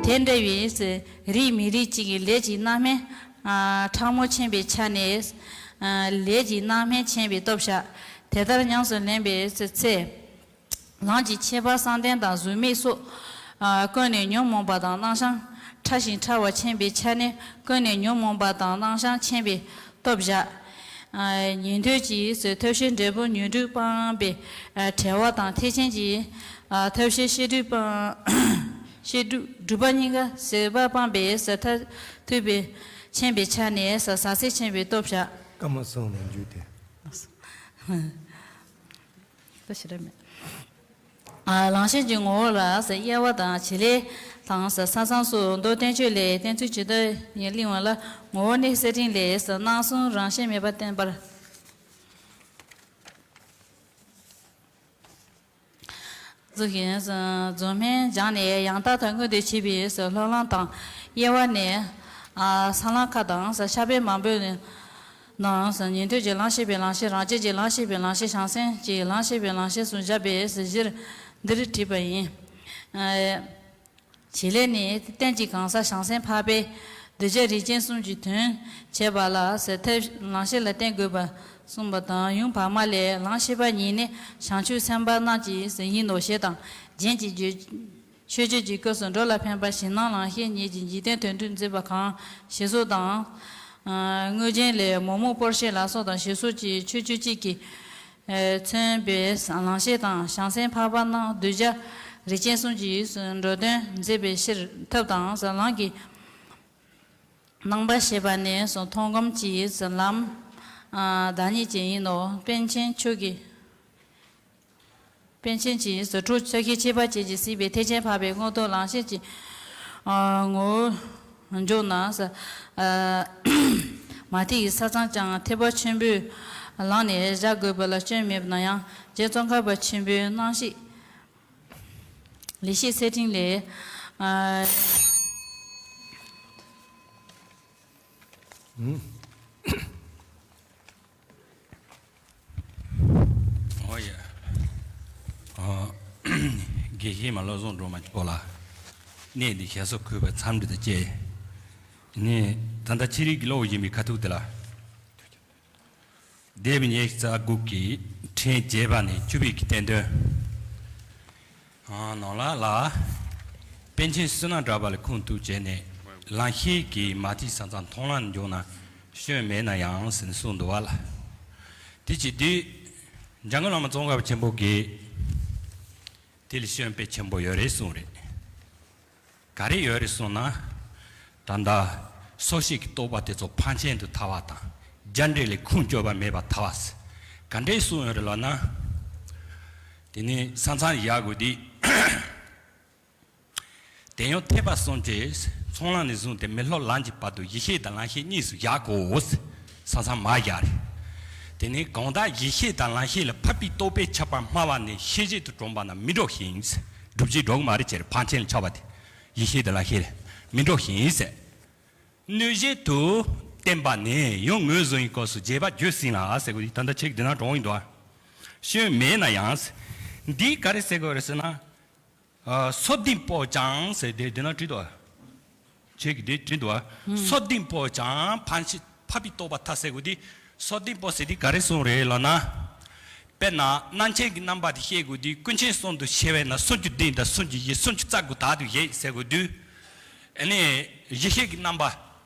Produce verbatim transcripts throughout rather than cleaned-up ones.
དེ་འདྲ་བའི་རིགས་མི་རིགས་གཅིག་གི་ལས་ཀྱི་རྣམ་སྨིན་ཕྲ་མོ་ཆེན་པོའི་ཆ་ནས་ལས་ཀྱི་རྣམ་སྨིན་ཆེན་པོའི་སྟོབས་བཞག་དེ་ལྟར་ཉམས་སུ་ལེན་པའི་ཚེ། ལམ་གྱི་ཁྱད་པར་བསམ་གཏན་དང་གཟུགས་མེད་སོགས། ཀུན་ནས་ཉོན་མོངས་པ་དང་རྣམ་བྱང་ཕྲ་ཞིང་ཕྲ་བ་ཆེན་པོའི་ཆ་ནས་ཀུན་ནས་ཉོན་མོངས་པ་དང་རྣམ་བྱང་ཆེན་པོའི་སྟོབས་བཞག་ཉན་ཐོས་ཀྱི་ཐབས་ཤེས་འབྲས་བུ་ཉོན་སྒྲིབ་སྤངས་པའི་བྲལ་བ་དང་ཐེག་ཆེན་གྱི་ཐབས་ཤེས་བཤད་སྒྲུབ་སྤངས་བཤད་སྒྲུབ་སྒྲུབ་པ་གཉིས་ཀ་ཟད་པ་སྤངས་པའི་ཐབས་ཐུབ་པའི་ཆེན་པོའི་ཆ་ནས་ཟག་བཅས་ཆེན་པོའི་སྟོབས་བཞག་སྐར་མ་གསུམ་ནས་འཇུག་སྟེ། ད་ཞེ་དྲག་མེད། ལམ་ཤེས་ཀྱི་ངོ་བོ་ལ་དབྱེ་བ་དང་བྱེད་ལས་དང་ས་མཚམས་སོགས་མདོ་བསྟན་བཅོས་ལས་བསྟན་ཚུལ་ཇི་ལྟར་ཡིན་གླེང་བ་ལ་ངོ་བོ་ནི་གསེར་ཕྲེང་ལས་སྣང་གསུམ་རང་བཞིན་མེད་པར་བསྟན་པར། གཟུགས་ཀྱི་རྫོགས་སྨིན་སྦྱངས་ནས་ཡང་དག་ཐོག་མངོན་དུ་བྱེད་པའི་སློབ་ལམ་དང་དབྱེ་བ་ནི། ས་ལམ་ཁ་དང་ཕྱག་དཔེ་མང་པོའི་ནང་ཉན་ཐོས་ཀྱི་ལམ་ཤེས་པའི་ལམ་ཤེས་རང་རྒྱལ་གྱི་ལམ་ཤེས་པའི་ལམ་ཤེས་བྱང་སེམས་ཀྱི་ལམ་ཤེས་པའི་ལམ་ཤེས་གསུམ་བཞག་པའི་གཞིར་འདིར་བྲིས་པ་ཡིན། བྱེད་ལས་ནི་རྟེན་གྱི་གང་ཟག་བྱང་སེམས་འཕགས་པས་གདུལ་བྱ་རིགས་ཅན་གསུམ་གྱི་དོན་བྱེད་པ་ལ་ཟེར་ཐབས་ལམ་ཤེས་ལ་བརྟེན་དགོས་པར་གསུངས་པ་དང་ཡུམ་བར་མ་ལས་ལམ་ཤེས་པ་ཉིད་ནི་བྱང་ཆུབ་སེམས་དཔའ་རྣམས་ཀྱི་ཡིན་ནོ་ཞེས་དང་རྒྱན་གྱི་རྒྱུད། མཆོད་བརྗོད་ཀྱི་སྐབས་སུ་འགྲོ་ལ་ཕན་པ་ཞིང་ནང་ལམ་ཤེས་ཉིད་ཀྱི་འཇིག་རྟེན་དོན་སྒྲུབ་མཛད་པ་གང་ཞེས་སོགས་དང་། དངོས་རྒྱན་ལས་མོག་མོག་སྤོར་ཤེས་ལ་སོགས་དང་ཞེས་སོགས་ཀྱི་མཆོད་བརྗོད་གཅིག་གིས། མཚོན་པའི་ལམ་ཤེས་དང་བྱང་སེམས་འཕགས་པ་རྣམས་གདུལ་བྱ་རིགས་ཅན་གསུམ་གྱི་འགྲོ་དོན་མཛད་པའི་ཕྱིར་ཐབས་དང་ལམ་གྱི་རྣམ་པ་ཤེས་པ་ནས་མཐོང་སྒོམ་གྱི་ལམ་བདག་ཉིད་ཀྱི་ཡིན་ནོ། པཎ་ཆེན་ཆོས་ཀྱི་པཎ་ཆེན་གྱི་གྲོགས་ཆོས་ཀྱི་ཁྱད་པར་ཅན་གྱིས་གཟིགས་པའི་ཐེག་ཆེན་འཕགས་པའི་མངོན་རྟོགས་ལམ་ཤེས་ཀྱི་ངོ་བོ་འཇོག་ན། མ་ཐིག་གི་ས་མཚམས་ཀྱང་ཐེག་པ་ཆེན་པོའི་ལམ་ནས་བཞག་དགོས་པ་ལ་སྐྱོན་མེད་ན་ཡང་རྗེ་ཙོང་ཁ་པ་ཆེན་པོའི་རྣམ་བཤད་ལེགས་བཤད་གསེར་ཕྲེང་ལས། ཨོ་ཡ། དགེ་བཤེས་མ་བློ་བཟང་སྒྲོལ་མ་མཆོག་ལ་གནས་འདི་ཞེ་སོགས་གུས་པའི་འཚམས་འདྲི་དང་བཅས། ནས་ད་ལྟ་ཕྱི་རིགས་ཀྱི་བློ་ཡིན་པའི་ཁ་ཐུག་དེ་ལ། སྡེ་པ་ཉེར་རྩ་དགུ་གི་ཕྲེང་བརྒྱད་པ་ནས་བཅུ་པའི་གི་བསྟན་དོན། ནང་ལ་ལ། པཎ་ཆེན་བསོད་ནམས་གྲགས་པ་ལ་ཁུངས་གཏུགས་བྱས་ནས་ལམ་ཤེས་ཀྱི་མ་ཐིག་ས་མཚམས་མཐོང་ལམ་འཇོག་ན་སྐྱོན་མེད་ན་ཡང་ཟེར་ནས་གསུངས་འདུག་བ་ལ། དེ་ཅི་དུས་འཇམ་མགོན་བླ་མ་ཙོང་ཁ་པ་ཆེན་པོ་གིས་དེ་ལ་སྐྱོན་དཔེ་ཆེན་པོ་ཡོད་རེད་གསུངས་རེད། ག་རེ་ཡོད་རེད་གསུངས་ན། ད་ལྟ་སོ་སྐྱེ་གི་རྟོག་པ་དེ་ཚོ་ཕར་ཕྱིན་དུ་ཐལ་བ་དང་རྒྱུ་འབྲས་ལས་ཁུངས་སྐྱོབ་པ་མེད་པར་ཐལ་བ་ཟེར། ག་འདྲས་གསུངས་ཡོད་རེད་ལབ་ན། དེ་ནས་ས་མཚམས་བཞག་དགོས་དུས། དེ་ཡང་ཐེག་པ་གསུམ་གྱི་ཚོགས་ལམ་ནས་བཟུང་སྟེ་མི་སློབ་ལམ་གྱི་བར་དུ་ཡིད་ཤེས་དང་ལམ་ཤེས་གཉིས་སུ་བཞག་གོ། ས་མཚམས་མ་བཞག་རེད། དེ་ནས་གང་དག་ཡིད་ཤེས་དང་ལམ་ཤེས་ལ་འཕགས་པའི་རྟོག་པས་ཁྱབ་པ་སྨྲ་བ་ནི་ཤེས་བྱེད་དུ་གྲུབ་པ་ན་མི་འགྲོ་ཞིང་། སྒྲུབ་བྱེད་འགྲོ་གི་མ་རེད་ཅེས་ཕར་ཕྱིན་ལ་ཁྱབ་པ་དེ། ཡིད་ཤེས་དང་ལམ་ཤེས་ལ་མི་འགྲོ་ཞིང་ཟེར། གནོད་བྱེད་དུ་བསྟན་པ་ནི་ཡང་ངོས་བཟུང་བའི་སྐབས་སུ་རྗེས་དཔག་བརྗོད་ཟིན་ལ་ཟེར་དགོས་དེ་ད་ལྟ་ཁྱེད་ཀྱི་འདི་ན་གྲོངས་ཡིན་འདུག་ཨ། སྐྱོན་མེད་ན་ཡང་། འདི་ག་རེ་ཟེར་དགོས་རེད་ཟེར་ན། ཨ། སོ་ལྡིང་པོ་ཀྱང་ཟེར་དེ་འདི་ན་བྲིས་འདུག་ཨ། ཁྱེད་ཀྱི་འདི་བྲིས་འདུག་ཨ། སོ་ལྡིང་པོ་ཀྱང་ཕན་ཕྱིར་འཕགས་པའི་རྟོགས་པ་ཐལ་ཟེར་དགོས་དེ། སོ་ལྡིང་པོ་ཟེར་དེ་ག་རེ་གསུངས་རེད་ལབ་ན། དཔེར་ན་རྣམ་མཁྱེན་གྱི་རྣམ་པ་དེ་བཤད་དགོས་དུས་ཀུན་མཁྱེན་གསུམ་དུ་ཕྱེ་བས་ན་སུམ་ཅུ་བདུན་དང་སུམ་ཅུ་བཞི་སུམ་ཅུ་རྩ་དགུ་དག་ཏུ་བཞེད་ཟེར་དགོས་དུས། ཨ་ནི་ཡེ་ཤེས་ཀྱི་རྣམ་པ་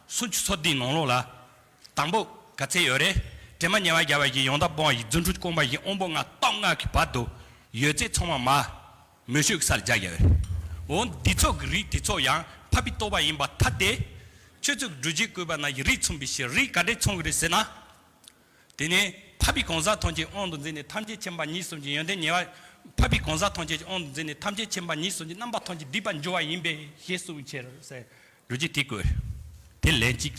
སུམ་ཅུ་སོ་བདུན་ནང་ལོགས་ལ། དང་པོ་ག་ཚད་ཡོད་རེད། དྲི་མ་ཉེ་བར་བརྒྱ་པ་བཞི་ཡང་དག་སྤོང་བ་བཞི་རྫུ་འཕྲུལ་སྐོང་བ་བཞི་དབང་པོ་ལྔ་སྟོབས་ལྔ་གི་བར་དུ་ཡོད་ཚད་ཚང་མ་མ། མོས་སྤྱོད་ཀྱི་སར་སྦྱར་ཡོད་རེད། འོ་འདི་ཚོ་གི་རིགས་དེ་ཚོ་ཡང་འཕགས་པའི་རྟོགས་པ་ཡིན་པ་ཐ་དད། ཁྱོད་ཚོས་སྒྲུབ་བྱེད་བཀོད་པ་ན་ཡི་རིགས་མཚུངས་པའི་ཕྱིར་རིགས་ག་འདྲས་མཚུངས་ཀྱི་རེད་ཟེར་ན། དེ་ནས་འཕགས་པའི་གང་ཟག་ཐམས་ཅད་དབང་དུ་མཛད་ནས་ཐམས་ཅད་མཁྱེན་པ་ཉིད་གསུམ་གྱི་ཡོན་ཏན་ཉེ་བ། འཕགས་པའི་གང་ཟག་ཐམས་ཅད་ཀྱི་དབང་དུ་མཛད་ནས་ཐམས་ཅད་མཁྱེན་པ་ཉིད་གསུམ་གྱི་རྣམ་པ་ཐམས་ཅད་བསྡུས་པར་འགྱུར་བ་ཡིན་པས་ཞེས་གསུངས་ཕྱིར་ཟེར། རུ་ཅི་དེ་དགོས། དེ་ལན་གཅིག་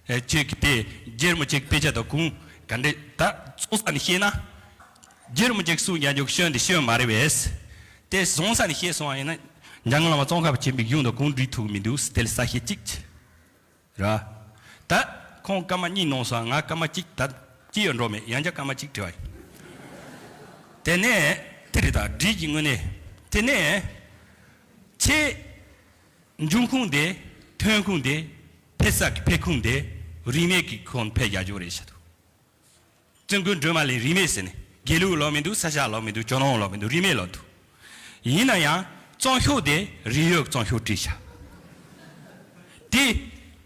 རེད། ཁྱོད་ཀྱི་དེ་རྗེ་རིན་པོ་ཆེ་གི་དཔེ་ཆ་དང་གུང་ག་འདྲས་ད་ཚོགས་ས་ནས་བཤད་ན། རྗེ་རིན་པོ་ཆེ་གི་གསུང་རྒྱ་འཇུག་སྐྱོན་དེ་སྐྱོན་མ་རེད་པས། དེ་བཟང་ས་ནས་བཤད་སོང་བ་ཡིན་ན་འཇམ་མགོན་བླ་མ་ཙོང་ཁ་པ་ཆེན་པོའི་གཞུང་དང་གུང་འགྲིག་ཐུབ་ཀྱི་མི་འདུག་དེ་ལ་ས་བཤད་གཅིག་ར། ད་ཁོང་སྐར་མ་གཉིས་གནང་སོང་ང་སྐར་མ་གཅིག་ད་ཅི་ཡང་འགྲོ་མེད་ཡང་བསྐྱར་སྐར་མ་གཅིག་བྲི་བ་ཡིན། དེ་ནས་དེ་རེད་ད་འགྲིག་གི་དངོས་གནས། དེ་ནས་ཁྱེད། འབྱུང་ཁུངས་དེ། ཐོན་ཁུངས་དེ། འཕེལ་ས་གི་འཕེལ་ཁུངས་དེ། རིས་མེད་ཀྱི་ཁོངས་འཕེལ་རྒྱག་རྒྱུ་རེད་ཤག་འདུག་བཙུན་དགོན་སྒྲོལ་མ་གླིང་རིས་མེད་ཟེར་ནས་དགེ་ལུགས་ལོག་མི་འདུག་ས་སྐྱ་ལོག་མི་འདུག་ཇོ་ནང་ལོག་མི་འདུག་རིས་མེད་ལོག་འདུག་ཡིན་ན་ཡང་བཙོན་ཤོག་དེ་རིགས་དབྱེ་བཙོན་ཤོག་བྲིས་ཤག་དེ་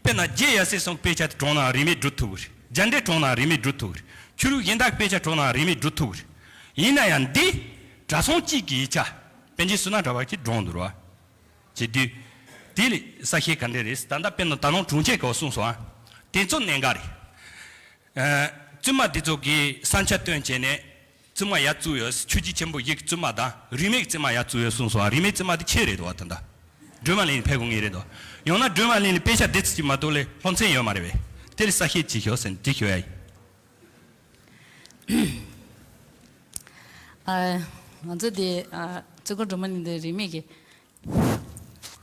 དཔེར་ན་རྗེ་ཡབ་སྲས་གསུམ་དཔེ་ཆ་དེ་དྲངས་ན་རིས་མེད་འབྲི་ཐུབ་ཀྱི་རེད། རྒྱ་འགྲེལ་དྲངས་ན་རིས་མེད་འབྲི་ཐུབ་ཀྱི་རེད། ཆོས་ལུགས་གཞན་དག་དཔེ་ཆ་དྲངས་ན་རིས་མེད་འབྲི་ཐུབ་ཀྱི་རེད། ཡིན་ན་ཡང་འདི་གྲྭ་ཚང་གཅིག་གི་ཡིག་ཆ་པཎ་ཆེན་བསོད་ནམས་གྲགས་པ་གིས་དྲངས་འདུག་ར། བྱེད་དུས། དེ་ལས་ས་ཤེས་ག་འདྲ་རེད། ད་ལྟ་དཔེར་ན་ད་ནང་དྲུང་ཆེ་གིས་གསུངས་སོང་ཨ། དེ་ཚོ་གནད་འགག་རེད། ཨ། བཙུན་མ་དེ་ཚོ་གིས་ས་ཆ་སྟོན་བྱས་ནས་བཙུན་མ་ཡར་བཙུགས་ཡོད། ཆོས་རྗེ་ཆེན་པོ་བཞི་གི་བཙུན་མ་དང་རིས་མེད་ཀྱི་བཙུན་མ་ཡར་བཙུགས་ཡོད་གསུངས་སོང་ཨ། རིས་མེད་བཙུན་མ་དེ་ཁྱེད་རེད་དོ་ད་ལྟ། སྒྲོལ་མ་གླིང་ནས་ཕེབས་དགོས་ངེས་རེད་དོ། ཡང་ན་སྒྲོལ་མ་གླིང་ནས་དཔེ་ཆ་དེ་ཚོ་གཅིག་མ་གཏོགས་ལས་སློབ་ཚན་ཡོད་མ་རེད་པས། དེ་ལས་ས་ཤེས་ཅིག་ཤོག་ཟེར་ནས་དེ་ཞུ་ཡ་ཡིན། ཨ། ང་ཚོ་དེ་ཨ། བཙུན་དགོན་སྒྲོལ་མ་གླིང་དེ་རིས་མེད་ཀྱི།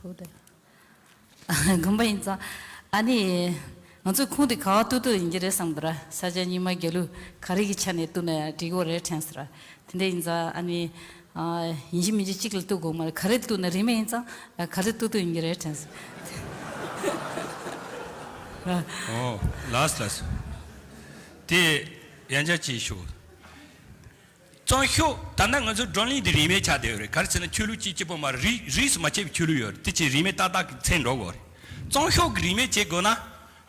ཧུ་དེ། དགོན་པ་ཡིན་ཙང་། ཨ་ནི། ང་ཚོའི་ཁུངས་དེ་ག་བ་གཏུག་གཏུག་ཡིན་གྱི་རེད་བསམ་འདུག་ར། ས་སྐྱ་རྙིང་མ་རྒྱ་ལུགས་ག་རེ་གི་ཆ་ནས་གཏུག་ན་འགྲིག་གི་རེད་དྲན་སོང་ར། དེ་འདྲ་ཡིན་ཙང་ཨ་ནི། ཨ། ཡིན་གཅིག་མིན་གཅིག་གཅིག་ལ་གཏུག་དགོས་མ་རེད། ག་རེ་གཏུག་ན་རིས་མེད་ཡིན་ཙང་། ཨ། ག་རེ་གཏུག་གཏུག་ཡིན་གྱི་རེད་དྲན་སོང་། ཨོ། ལགས་ལགས། དེ་ཡང་བསྐྱར་ཅིག་ཞུ། བཙོན་ཤོག་ད་ལྟ་ང་ཚོའི་བགྲོ་གླེང་འདི་རིས་མེད་ཆགས་བསྡད་ཡོད་རེད། ག་རེ་ཟེར་ན་ཆོས་ལུགས་གཅིག་གཅིག་པོ་མ་རེད། རིས་རིས་སུ་མ་ཆད་པའི་ཆོས་ལུགས་ཡོད་རེད། དེ་ཕྱིར་རིས་མེད་ཏག་ཏག་གི་མཚན་འགྲོ་དགོས་རེད། བཙོན་ཤོག་གི་རིས་མེད་བྱེད་དགོས་ན།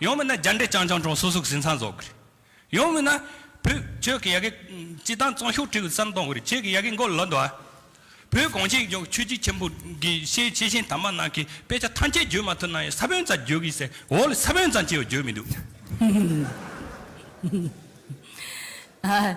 ཡང་མིན་ན་རྒྱ་འགྲེལ་རྐྱང་རྐྱང་དྲངས་སོ་སོ་གི་གཟིམ་ཚང་བཟོ་དགོས་རེད། ཡང་མིན་ན། བོད་ཁྱོད་ཀྱི་ཡ་གི་སྤྱི་བཏང་བཙོན་ཤོག་བྲིས་དགོས་བསམ་གཏོང་དགོས་རེད། ཁྱོད་ཀྱི་ཡ་གི་མགོ་ལོག་འདུག་ཨ། བོད་གངས་ཅན་ལྗོངས་ཆོས་རྗེ་ཆེན་པོ་གི་ཤེས་ཤེས་བཞིན་དམ་པ་རྣམས་ཀྱི་དཔེ་ཆ་ཐམས་ཅད་བརྗོད་མ་ཐུབ་ན་ཡང་ས་བོན་ཙམ་བརྗོད་ཀྱི་ཟེར། འོག་ལ་ས་བོན་ཙམ་བྱས་པ་བརྗོད་མི་འདུག་ཨ།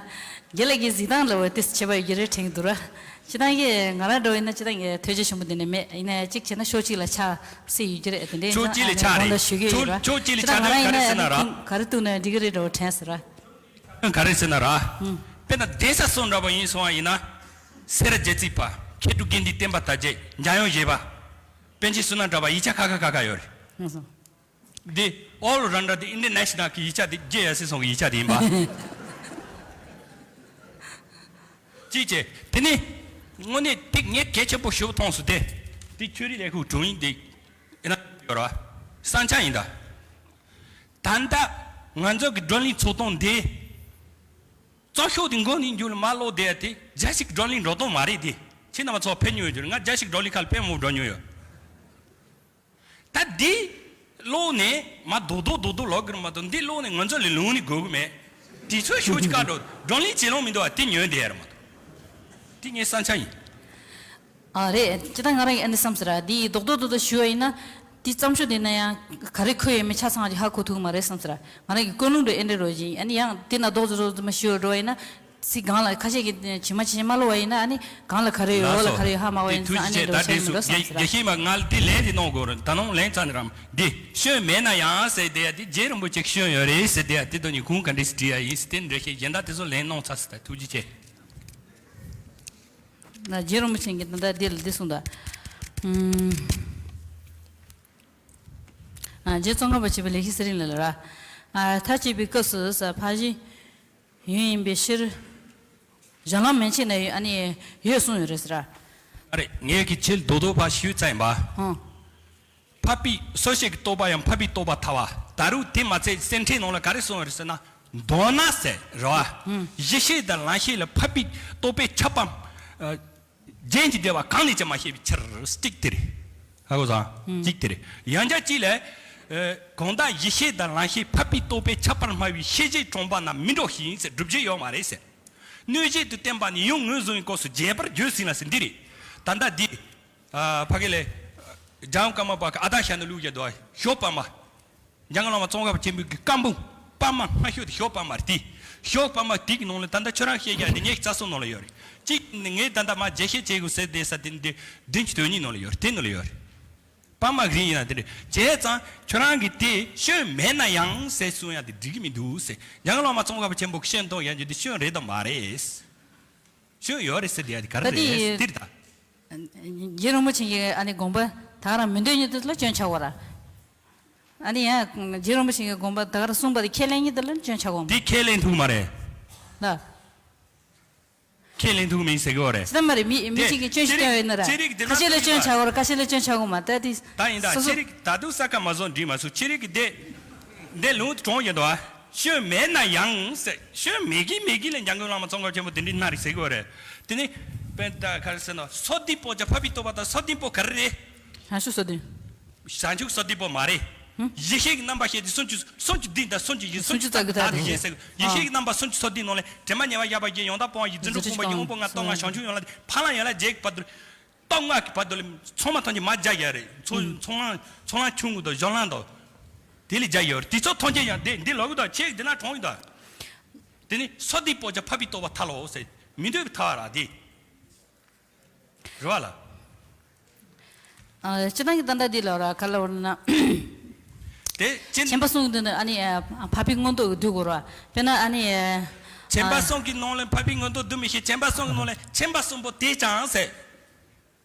རྒན་ལགས་ཀྱི་གཟིགས་སྟངས་ལ་འོ་དེ་ཁྱད་པར་ཡོད་ཀྱི་རེད་དྲན་གྱི་འདུག་ར། སྤྱིར་བཏང་གི་ང་རང་འདྲ་བོ་ཡིན་ན་སྤྱིར་བཏང་གི་ཐོས་རྒྱ་ཆེན་པོ་འདི་ནས་མེད། ཡིན་ན་ཡང་གཅིག་བྱས་ན་ཕྱོགས་གཅིག་ལ་ཆགས་སྲིད་ཡོད་ཀྱི་རེད། དེ་འདྲ་ཡིན་ཕྱོགས་གཅིག་ལ་ཙང་ཆགས་ཨ་ནི་རེད། ལོ་ཞུ་གི་ཡོད་ཕྱོགས་ར། ཕྱོགས་གཅིག་ལ་སྤྱིར་བཏང་ཆགས་ང་རང་ན་ཡིན་ན་ག་རེ་ཟེར་ན་ར། ག་རེ་གཏུག་ན་འགྲིག་གི་རེད་འདྲ་བོ་དྲན་སོང་ར། ག་རེ་ཟེར་ན་ར། ཨུམ། དཔེར་ན་གདན་ས་སོགས་འདྲ་པོ་ཡིན་སོང་བ་ཡིན་ན། སེ་ར་རྒྱལ་རྩེ་པ། མཁས་གྲུབ་དགེ་འདུན་བསྟན་པ་དར་རྒྱས། འཇམ་དབྱངས་བཞད་པ། པཎ་ཆེན་བསོད་ནམས་གྲགས་པ། ཡིག་ཆ་ཁ་ཁ་ཁ་ཁ་ཡོད་རེད། ཨུམ། འདི་all rounder འདི་international གི་ཡིག་ཆ་འདི་རྗེ་ཡབ་སྲས་ཚང་གི་ཡིག་ཆ་འདི་ཡིན་པ། ཅིག་བྱས། དེ་ནི་དངོས་གནས་དེ་ངས་གལ་ཆེན་པོ་ཞིག་མཐོང་སོང་སྟེ། དེ་ཆོས་རིག་ལས་ཁུངས་དྲུང་ཡིག་འདི་ཡིན་ན་ཡོད་ར། བསམ་འཆར་ཡིན་ད། ད་ལྟ་ང་ཚོ་གི་བགྲོ་གླེང་ཚོགས་སྟངས་འདི། བཙོན་ཤོག་དེ་མགོ་ནས་མཇུག་ལ་མར་ཀློག་བསྡད་ཡ་དེ་རྒྱ་ཞིག་བགྲོ་གླེང་འགྲོ་སྟངས་མ་རེད་དེ། ཁྱེད་རྣམ་པ་ཚོ་ཕེབས་མྱོང་ཡོད་རྒྱུ་རེད། ང་རྒྱ་ཞིག་བགྲོ་གླེང་ཁ་ལ་དཔེ་མང་པོ་འགྲོ་མྱོང་ཡོད། ད་འདི་ཀློག་ནས་མར་རྡོག་རྡོག་རྡོག་རྡོག་ཀློག་གི་རེད་མ་གཏོགས། འདི་ཀློག་ནས་ང་ཚོ་ལ་ལོན་ནི་དགོས་གི་མེད། དེ་ཚོ་ཤོག་ཅིག་བཀག་འགྲོ། བགྲོ་གླེང་བྱེད་ལོང་མི་འདུག་བ། དེ་ཉོས་བསྡད་ཡ་རེད་མ་གཏོགས། དེ་ངའི་བསམ་འཆར་ཡིན། ཨ་རེད། སྤྱིར་བཏང་ང་རང་གིས་ཨ་ནི་བསམ་ཟེར་ར། འདི་རྡོག་རྡོག་རྡོག་རྡོག་ཞུ་བ་ཡིན་ན། འདི་བརྩམས་ཆོས་འདི་ན་ཡང་ག་རེ་འཁོད་ཡོད་མེད་ཆ་ཚང་ཅིག་ཧ་གོ་ཐུབ་ཀྱི་མ་རེད་བསམ་ཟེར་ར། ང་རང་གི་ཀུན་སློང་འདྲ་ཨེ་འདྲ་རོ་བཞིན། ཨ་ནི་ཡང་འདི་ན་རྡོག་རྡོག་རྡོག་རྡོག་མ་ཞུ་བ་འགྲོ་བ་ཡིན་ན། ཚིག་སྒང་ལ་ཁ་ཤས་ཀྱིས་ཇི་མ་ཇི་བཞིན་མ་ཀློག་པ་ཡིན་ན། ཨ་ནི་སྒང་ལ་ག་རེ་ཡོད། འོག་ལ་ག་རེ་ཡོད། ཧ་མ་གོ་ཡ་ཡིན་ཙང་། ཨ་ནི་འདྲ་བོ་བྱས་མི་འགྲོ་བསམ་ཟེར་ར། རྒྱ་ཤེས་མ་ང་ལ་དེ་ལན་དེ་གནང་དགོས་རེད། ད་ནང་ལན་ཙམ་རམ། འདི་ཤོན་མེད་ན་ཡང་ཟེར་དེ་ཡ་དེ། རྗེ་རིན་པོ་ཆེ་ཤོན་ཡོད་རེད་ཟེར་དེ་ཡ་དེ་དོན་གཉིས་གུང་ག་འདྲས་སེ་བྲིས་ཡ་ཡིན་ཟེར་དེ་འདྲ་བཤད། གཞན་དག་དེ་ཚོ་ལན་གནང་ཚར་ཟེར། ད་ཐུགས་རྗེ་ཆེ། ན་རྗེ་རིན་པོ་ཆེ་གིས་ད་ལྟ་འདི་ལ་འདི་གསུངས་ད། ཨུམ། ཨ། རྗེ་ཙོང་ཁ་པ་ཆེན་པོའི་ལེགས་བཤད་གསེར་གླིང་ལ་ལ་ར། ཨ། མཐའ་དཔྱད་པའི་སྐབས་སུ་ས་ཕར་ཞིང་ཡུན་ཡིན་པའི་ཕྱིར། གཞན་ལམ་མན་ཆད་ན་ཡོད། ཨ་ནི་ཡོད་གསུངས་ཡོད་རེད་ཟེར་ར། ཨ་རེད། ངས་ཀྱི་ཆེད་རྡོག་རྡོག་ཕར་ཞུས་ཙམ་ཡིན་པ། ཧང་། འཕགས་པའི་སོ་སྐྱེ་གི་རྟོགས་པ་ཡང་འཕགས་པའི་རྟོགས་པ་ཐལ་བ། ད་རུང་དེ་མ་ཚད་སེམས་ཁྲིད་ནང་ལ་ག་རེ་གསུངས་ཡོད་རེད་ཟེར་ན། མདོར་ན་ཟེར་རེད་བ། ཧུམ། གཞི་ཤེས་དང་ལམ་ཤེས་ལ་འཕགས་པའི་རྟོགས་པའི་ཁྱབ་པ། ཨ། རྒྱན་གྱི་བདེ་བ་གང་ནས་ཀྱང་མ་སྐྱེས་པའི་ཕྱིར། གཅིག་དེ་རེད། ཧ་གོ་སོང་། ཧུམ། གཅིག་དེ་རེད། ཡང་བསྐྱར་གཅིག་ལ། ཨ། གང་དག་གཞི་ཤེས་དང་ལམ་ཤེས་འཕགས་པའི་རྟོགས་པའི་ཁྱབ་པར་སྨྲ་བའི་ཤེས་བྱེད་གྲོང་པ་ན་མི་འགྲོ་ཞིང་ཟེར། སྒྲུབ་བྱེད་ཡོད་མ་རེད་ཟེར། སྣོད་བཅུད་དུ་བསྟན་པ་ནི་ཡུལ་ངོས་བཟུང་བའི་སྐབས་སུ་རྒྱས་པར་བརྗོད་ཟིན་ལ་ཟེར་འདི་རེད། ད་ལྟ་འདི། ཨ། ཕ་གི་ལས། འཇམ་དབྱངས་ཀརྨ་པ་གི་ཨ་ཏཱ་ཤ་ནའི་ལུགས་བརྒྱབ་འདུག་བ། ཞོལ་པདྨ། འཇམ་མགོན་བླ་མ་ཙོང་ཁ་པ་ཆེན་པོའི་གི་བཀའ་འབུམ། པདྨ་སྔ་ཤོས་དེ་ཞོལ་པདྨ་རེད། དེ་ཞོལ་པདྨ་དེ་གི་ནང་ལ་ད་ལྟ་ཁྱོད་རང་བཤད་རྒྱུ་དེ་ངས་རྩ་གསུམ་ནང་ལ་ཡོད་རེད། གཅིག་ནི་ངས་ད་ལྟ་མར་རྒྱས་བཤད་བྱེད་དགོས་ཟེར་བསྡད་ས་དེ་འདི་བདུན་ཅུ་དོན་གཉིས་ནང་ལ་ཡོད་རེད། དེ་ནང་ལ་ཡོད་རེད། པདྨ་གི་རིང་ཡིན་ན་དེ་རེད། བྱས་ཙང་ཁྱོད་རང་གིས་དེ་ཤོན་མེད་ན་ཡང་ཟེར་གསུང་ཡ་དེ་འགྲིག་གི་མི་འདུག་ཟེར། འཇམ་མགོན་བླ་མ་ཙོང་ཁ་པ་ཆེན་པོ་གི་ཤོན་གཏོང་ཡ་རྒྱུ་དེ་ཤོན་རེད་དམ་མ་རེད། ཤོན་ཡོད་རེད་ཟེར་དེ་ཡ་དེ་ག་རེ་ད་དེ་རེད་ཟེར་དེ་རེད་ད། རྗེ་རིན་པོ་ཆེ་གི་ཨ་ནི་དགོངས་པ་ད་ག་རང་མི་འདོད་ཉིད་དུ་ལ་སྐྱོན་ཆགས་པ་ར། ཨ་ནི་ཡང་རྗེ་རིན་པོ་ཆེ་གི་དགོངས་པ་ད་ག་རང་གསུངས་པ་དེ་ཁས་ལེན་ཉིད་དུ་ལ་སྐྱོན་ཆགས་པ་མ། དེ་ཁས་ལེན་ཐུབ་མ་རེད། ལ། ཁས་ལེན་ཐུབ་མིན་ཟེར་གི་བ་རེད། ཅི་ལྟར་མ་རེད། མི་མི་གཅིག་གིས་སྐྱོན་ཞིག་སྟོན་ཡོད་ན་ར། ཅི་རིགས་དེ་ཁ་ཤས་ལ་སྐྱོན་ཆགས་གོ་ར། ཁ་ཤས་ལ་སྐྱོན་ཆགས་གོ་མ་ད་དེ། ད་ཡིན་ད། སོ་སོ། ཅི་རིགས་ད་དུང་ས་ཁ་མ་བཟོ་འགྲིག་མ་སོང་། ཅི་རིགས་དེ་འདི་ལུང་དུ་གྲོངས་ཡོད་དོ། སྐྱོན་མེད་ན་ཡང་ཟེར། སྐྱོན་མེད་གི་མེད་གི་ལ་འཇམ་མགོན་བླ་མ་ཙོང་ཁ་པ་ཆེན་པོ་དེ་འདྲའི་སྣ་རིགས་ཟེར་གི་བ་རེད། དེ་ནི་དཔེ་ད་ག་རེ་ཟེར་ན། སོ་ལྡིང་པོ་ཅ་ཕ་བི་ཏོ་བ་དང་། སོ་ལྡིང་པོ་ག་རེ་རེད། བྱང་ཆུབ་སོ་ལྡིང་། བྱང་ཆུབ་སོ་ལྡིང་པོ་མ་རེད། ཡེ་ཤེས་ཀྱི་རྣམ་པ་ཤེས་ཏེ། སུམ་ཅུ་སུམ་ཅུ་ལྡིང་དང་། སུམ་ཅུ་ཡི་སུམ་ཅུ་རྩ་བའི་བདག་ཏུ་ཞེན་ཟེར། ཡེ་ཤེས་ཀྱི་རྣམ་པ་སུམ་ཅུ་སོ་ལྡིང་ནང་ལས། དྲི་མ་ཉེ་བར་གཡོ་བ་བརྒྱད། ཡང་དག་སྤོང་བ་བཞི། རྫུ་འཕྲུལ་སྤོང་བ་བརྒྱད། དབང་པོ་ལྔ། སྟོབས་ལྔ། བྱང་ཆུབ་ཡན་ལག་བརྒྱད། འཕགས་ལམ་ཡན་ལག་བརྒྱད་ཀྱི་བར་དུ། སྟོབས་ལྔ་གི་བར་དུ་ལ་ཚང་མ་ཐམས་ཅད་མར་སྦྱར་ཡོད་རེད། ཚོགས་ཚོགས་ལམ་ཚོགས་ལམ་ཆུང་ངུ་དང་གཞོན་ལམ་དང་། དེ་ལས་སྦྱར་ཡོད་རེད། དེ་ཚོ་ཐམས་ཅད་ཡང་དེ་འདི་ལོག་གི་དང་། ཁྱེད་འདི་ན་གྲོངས་ཡོད་དང་། དེ་ནི་སོ་ལྡིང་པོ་ཅ་ཕ་བི་ཏོ་བ་ཐལ་ལོ་ཟེར། མི་འདོད་པའི་ཐལ་བ་ར་དེ། རེད་བ་ལ། ཨ། སྤྱིར་བཏང་གི་ད་ལྟ་འདི་ལ་ར་ག་ལ་བར་ན། དེ་ཅི། མཁྱེན་པ་གསུམ་གྱི་མདུན་དུ་ཨ་ནི་ཨ། འཕགས་པའི་མངོན་རྟོགས་ཀྱི་འདུ་དགོས་ར། དཔེར་ན་ཨ་ནི་ཨ། མཁྱེན་པ་གསུམ་གྱི་ནང་ལ་འཕགས་པའི་མངོན་རྟོགས་འདུ་མི་ཤེས། མཁྱེན་པ་གསུམ་གྱི་ནང་ལ་མཁྱེན་པ་གསུམ་པོ་དེས་ཀྱང་ཟེར།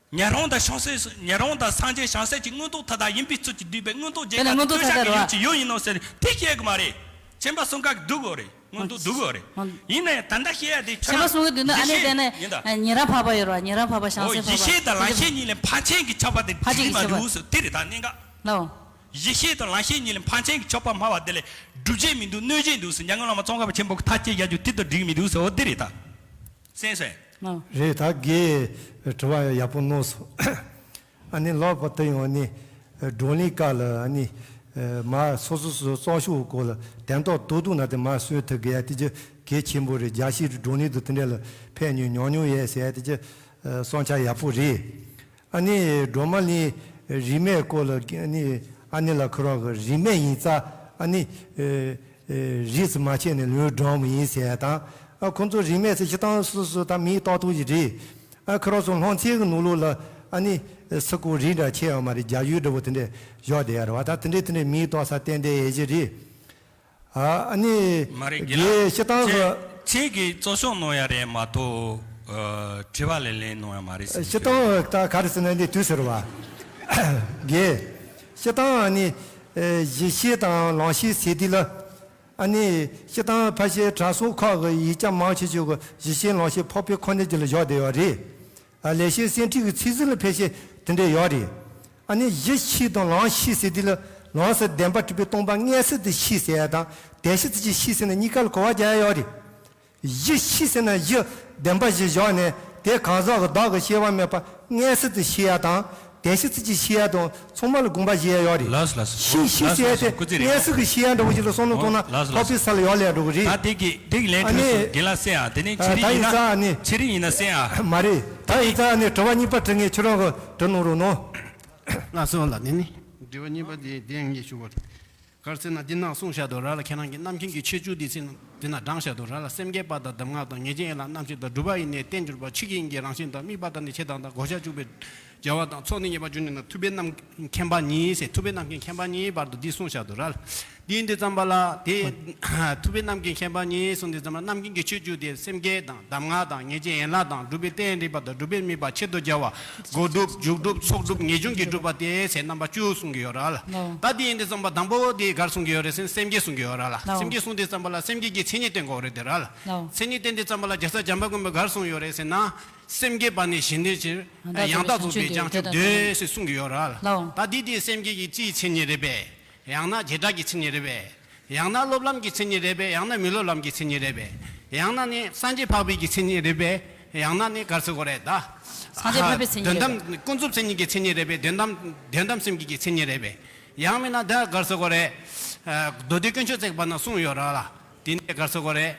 ཉན་རང་དང་བྱང་སེམས། ཉན་རང་དང་སངས་རྒྱས་བྱང་སེམས་ཀྱི་མངོན་རྟོགས་མཐའ་དག་ཡིན་པའི་ཚུལ་གྱིས་བསྡུས་པའི་མངོན་རྟོགས་རྒྱས་དཔེར་ན་མངོན་རྟོགས་མཐའ་དག་ར། ཡོད་ཀྱི་ཡོད་ཡིན་ནོ་ཟེར། དེ་བཤད་གི་མ་རེད། མཁྱེན་པ་གསུམ་ཀ་གི་འདུ་དགོས་རེད། མངོན་རྟོགས་འདུ་དགོས་རེད། ཡིན་ན་ཡང་ད་ལྟ་བཤད་ཡ་དེ་ཁྱོད་རང་། མཁྱེན་པ་གསུམ་གྱི་མདུན་དུ་ཨ་ནི་དེ་ནས་ཡིན་ད། ཉན་རང་འཕགས་པ་ཡོད་ར། ཉན་རང་འཕགས་པ། བྱང་སེམས་འཕགས་པ། ཡེ་ཤེས་དང་ལམ་ཤེས་གཉིས་ལས་འཕགས་ཆེན་གྱི་ཁྱབ་པ་དེ་འཕགས་ཆེན་གྱི་ཁྱབ་པ་འགྲིག་མི་འདུག་ཟེར། དེ་རེད་ད་གནད་འགག་ལའོ། ཡེ་ཤེས་དང་ལམ་ཤེས་གཉིས་ལས་འཕགས་ཆེན་གྱི་ཁྱབ་པ་སྨྲ་བ་དེ་ལས་སྒྲུབ་བྱེད་མི་འདུག་གནོད་བྱེད་འདུག་ཟེར། འཇམ་མགོན་བླ་མ་ཙོང་ཁ་པ་ཆེན་པོ་གི་ཐག་བཅད་ཡ་རྒྱུ་དེ་དང་འགྲིག་མི་འདུག་ཟེར། འོ་དེ་རེད་ད། སེམས་སོས། ཨ། རེད་ད། རྒན་དྲི་བ་ཡག་པོ་གནང་སོང་། ཨ་ནི་ལོག་པ་དེ་ཡང་ནི་བགྲོ་གླེང་སྐབས་ལ་ཨ་ནི་མ་སོ་སོ་སོ་སོ་སྟོང་ཤོག་སྐོར་ལ་དན་ཏོག་ཏོག་ཏོག་ན་དེ་མ་གསོན་ཐུབ་དགོས་ཡ་དེ་ཅི་གལ་ཆེན་པོ་རེད། རྒྱལ་སྤྱིའི་བགྲོ་གླེང་དུ་དེ་འདྲ་ལ་ཕེབས་མྱོང་མྱོང་མྱོང་ཡས་ཟེར་ཡ་དེ་ཅི་བསམ་འཆར་ཡག་པོ་རེད། ཨ་ནི་སྒྲོལ་མ་གླིང་རིས་མེད་སྐོར་ལ་ཨ་ནི་ཨ་ནི་ལ་ཁོ་རང་གི་རིས་མེད་ཡིན་ཙང་ཨ་ནི་རིས་སུ་མ་ཆད་ནས་ལུས་འགྲོ་མི་ཡིན་ཟེར་ཡ་དང་། ཨ་ཁོང་ཚོ་རིས་མེད་ཟེར་སྤྱིར་བཏང་སོ་སོ་ད་མིང་ཏག་ཏག་ཞིག་རེད། ཨ་ཁོ་རང་ཚོ་སློབ་ཚན་གྱི་ནང་ལོགས་ལ་ཨ་ནི་སུ་གོ་རིས་འདྲ་ཆེ་ཡང་མ་རེད། རྒྱ་ཡུལ་འདྲ་བོ་དེ་འདྲས་བཞག་བསྡད་ཡ་རེད་བ། ད་དེ་འདྲས་དེ་འདྲས་མིང་ཏག་ས་ཏན་ཏན་ཡས་ཞིག་རེད། ཨ་ཨ་ནི་མ་རེད། རྒན་ལགས། རྒན་སྤྱིར་བཏང་གི་ཁྱེད་ཁྱེད་ཀྱིས་གཙོ་སྐྱོང་གནང་ཡ་རེད་མ་གཏོགས། ཨ་དྲི་བ་ལན་ལན་གནང་ཡ་མ་རེད་ཟེར། སྤྱིར་བཏང་ད་ག་རེ་ཟེར་ན་འདི་དུས་ཟེར་བ། རྒན། སྤྱིར་བཏང་ཨ་ནི་ཨ་གཞི་ཤེས་དང་ལམ་ཤེས་ཟེར་དུས་ལ། ཨ་ནི་སྤྱིར་བཏང་ཕལ་ཆེར་གྲྭ་ཚང་ཁག་གི་ཡིག་ཆ་མང་ཆེ་ཤོས་ཀྱི་གཞི་ཤེས་ལམ་ཤེས་འཕགས་པའི་ཁོ་ནའི་རྒྱུད་ལ་བཞག་བསྡད་ཡོད་རེད། ཨ་ལེགས་བཤད་སེམས་ཁྲིད་ཀྱི་ཚིག་ཟིན་ལ་ཕལ་ཆེར་དེ་འདྲ་ཡོད་རེད། ཨ་ནི་གཞི་ཤེས་དང་ལམ་ཤེས་ཟེར་དུས་ལ། ལམ་ཟེར་བདེན་པར་གྲུབ་པའི་སྟོང་པ་མངོན་སུམ་དུ་ཤེས་ཟེར་ཡ་དང་། དེ་བཞིན་ཚུལ་གྱིས་ཤེས་ཟེར་ན་གཉིས་ཀ་ལ་གོ་བ་རྒྱག་ཡ་ཡོད་རེད། གཞི་ཤེས་ཟེར་ན་གཞི་བདེན་པ་བཞི་བཞག་ནས་དེ་གང་ཟག་གི་བདག་གི་སྐྱེ་བ་མེད་པ་མངོན་སུམ་དུ་ཤེས་ཡ་དང་། དེ་བཞིན་ཚུལ་གྱིས་ཤེས་ཡ་དང་ཚང་མ་ལ་དགོངས་པ་བཞེས་ཡ་ཡོད་རེད། ལགས་སོ་ལགས་སོ། ཤེས་ཤེས་ཟེར་ཡ་དེ་མངོན་སུམ་གྱིས་ཤེས་ཡ་འདྲ་བོ་ཞིག་ལ་བསམ་བློ་གཏོང་ན་འཕགས་པའི་ས་ལ་ཡར་ལས་འགྲོ་གི་རེད། ད་དེ་གི་དེ་གི་ལན་ཨ་ནི་ཁྲིད་སོང་། རྒན་ལགས་གསན་ཨ། དེ་ནས་ཨ་ཕྱི་རིགས་ད་ཡིན་ན། ཡིན་ཙང་ཨ་ནི་ཕྱི་རིགས་ཡིན་ན་གསན་ཨ། མ་རེད། ད་ཡིན་ཙང་ཨ་ནི་དྲི་བ་གཉིས་པ་དྲི་ངས་ཁྱོད་རང་གི་དྲི་གནང་རོགས་གནང་། ལགས་སོ་ལགས། དེ་ནི་དྲི་བ་གཉིས་པ་དེ་དེ་ངས་ཞུ་བར། ག་རེ་ཟེར་ན་འདི་ནང་གསུངས་བཞག་འདུག་ར་ལ། ཁྱེད་རང་གིས་རྣམ་མཁྱེན་གྱི་ཆོས་བཅུ་དེ་ཚེ་ན་འདི་ན་བགྲངས་བཞག་འདུག་ར་ལ། སེམས་བསྐྱེད་པ་དང་གདམས་ངག་དང་། ངེས་འབྱུང་ཡན་ལག་རྣམ་བཞི་དང་། སྒྲུབ་པ་ཡེ་ནས་རྟེན་གྱུར་པ། ཆོས་ཀྱི་དབྱིངས་ཀྱི་རང་བཞིན་དང་། དམིགས་པ་དང་ནི་ཆེད་དང་དང་། གོ་ཆ་བཅུག་པའི་བྱ་བ་དང་། ཚོགས་ནི་ངེས་པར་འབྱུང་ནུས་ན། ཐུབ་པའི་རྣམ་མཁྱེན་པ་ཉིད་ཟེར། ཐུབ་པའི་རྣམ་མཁྱེན་མཁྱེན་པ་ཉིད་བར་དུ་འདི་གསུངས་བཞག་འདུག་ར་ལ། འདི་ཡིན་དུས་ཙམ་པ་ལ་དེ་ཐུབ་པའི་རྣམ་མཁྱེན་མཁྱེན་པ་ཉིད་གསུངས་དུས་ཙམ་པ་ལ། རྣམ་མཁྱེན་གྱི་ཆོས་བཅུ་དེ་སེམས་བསྐྱེད་དང་གདམས་ངག་དང་། ངེས་འབྱུང་ཡན་ལག་དང་། སྒྲུབ་པའི་རྟེན་རིག་པ་དང་། སྒྲུབ་པའི་དམིགས་པ་ཆེད་དུ་བྱ་བ། སྒོ་སྒྲུབ། མཇུག་སྒྲུབ། ཚོགས་སྒྲུབ། ངེས་འབྱུང་གིས་སྒྲུབ་པ་སྟེ་ཟེར་རྣམ་པ་བཅུ་གསུང་གི་ཡོད་ར་ལ། ལོ། ད་དེ་ཡིན་དུས་ཙམ་པ་དང་པོ་དེ་ག་རེ་གསུང་གི་ཡོད་རེད་ཟེར་ན་སེམས་བསྐྱེད་གསུང་གི་ཡོད་ར་ལ། ལོ། སེམས་བསྐྱེད་གསུང་དུས་ཙམ་པ་ལ་སེམས་བསྐྱེད་ཀྱི་མཚན་ཉིད་བསྟན་དགོས་རེད་དེ་ར་ལ། ལོ། མཚན་ཉིད་བསྟན་དུས་ཙམ་པ་ལ་རྒྱལ་སྲས་བྱམས་པ་མགོན་པོས་ག་རེ་གསུངས་ཡོད་རེད་ཟེར་ན། སེམས་བསྐྱེད་པ་ནི་གཞན་དོན་ཕྱིར། ཡང་དག་རྫོགས་པའི་བྱང་ཆུབ་འདོད་ཟེར་གསུང་གི་ཡོད་ར་ལ། ལོ། ད་འདི་དེ་སེམས་བསྐྱེད་ཀྱི་སྤྱིའི་མཚན་ཉིད་རེད་པས། ཡང་ན་བྱེ་བྲག་གི་མཚན་ཉིད་རེད་པས། ཡང་ན་སློབ་ལམ་གྱི་མཚན་ཉིད་རེད་པས། ཡང་ན་མི་སློབ་ལམ་གྱི་མཚན་ཉིད་རེད་པས། ཡང་ན་ནི་སངས་རྒྱས་འཕགས་པའི་གི་མཚན་ཉིད་རེད་པས། ཡང་ན་ནི་ག་རེ་ཟེར་དགོས་རེད་ད། སངས་རྒྱས་འཕགས་པའི་མཚན་ཉིད་དོན་དམ་རེད་པས། ཀུན་རྫོབ་མཚན་ཉིད་ཀྱི་མཚན་ཉིད་རེད་པས། དོན་དམ་དོན་དམ་སེམས་བསྐྱེད་ཀྱི་མཚན་ཉིད་རེད་པས། ཡང་མིན་ན་ད་ག་རེ་ཟེར་དགོས་རེད། མདོ་སྡེ་དཀོན་མཆོག་བརྩེགས་པ་ན་གསུངས་ཡོད་ར་ལ། དེ་ནས་ག་རེ་ཟེར་དགོས་རེད།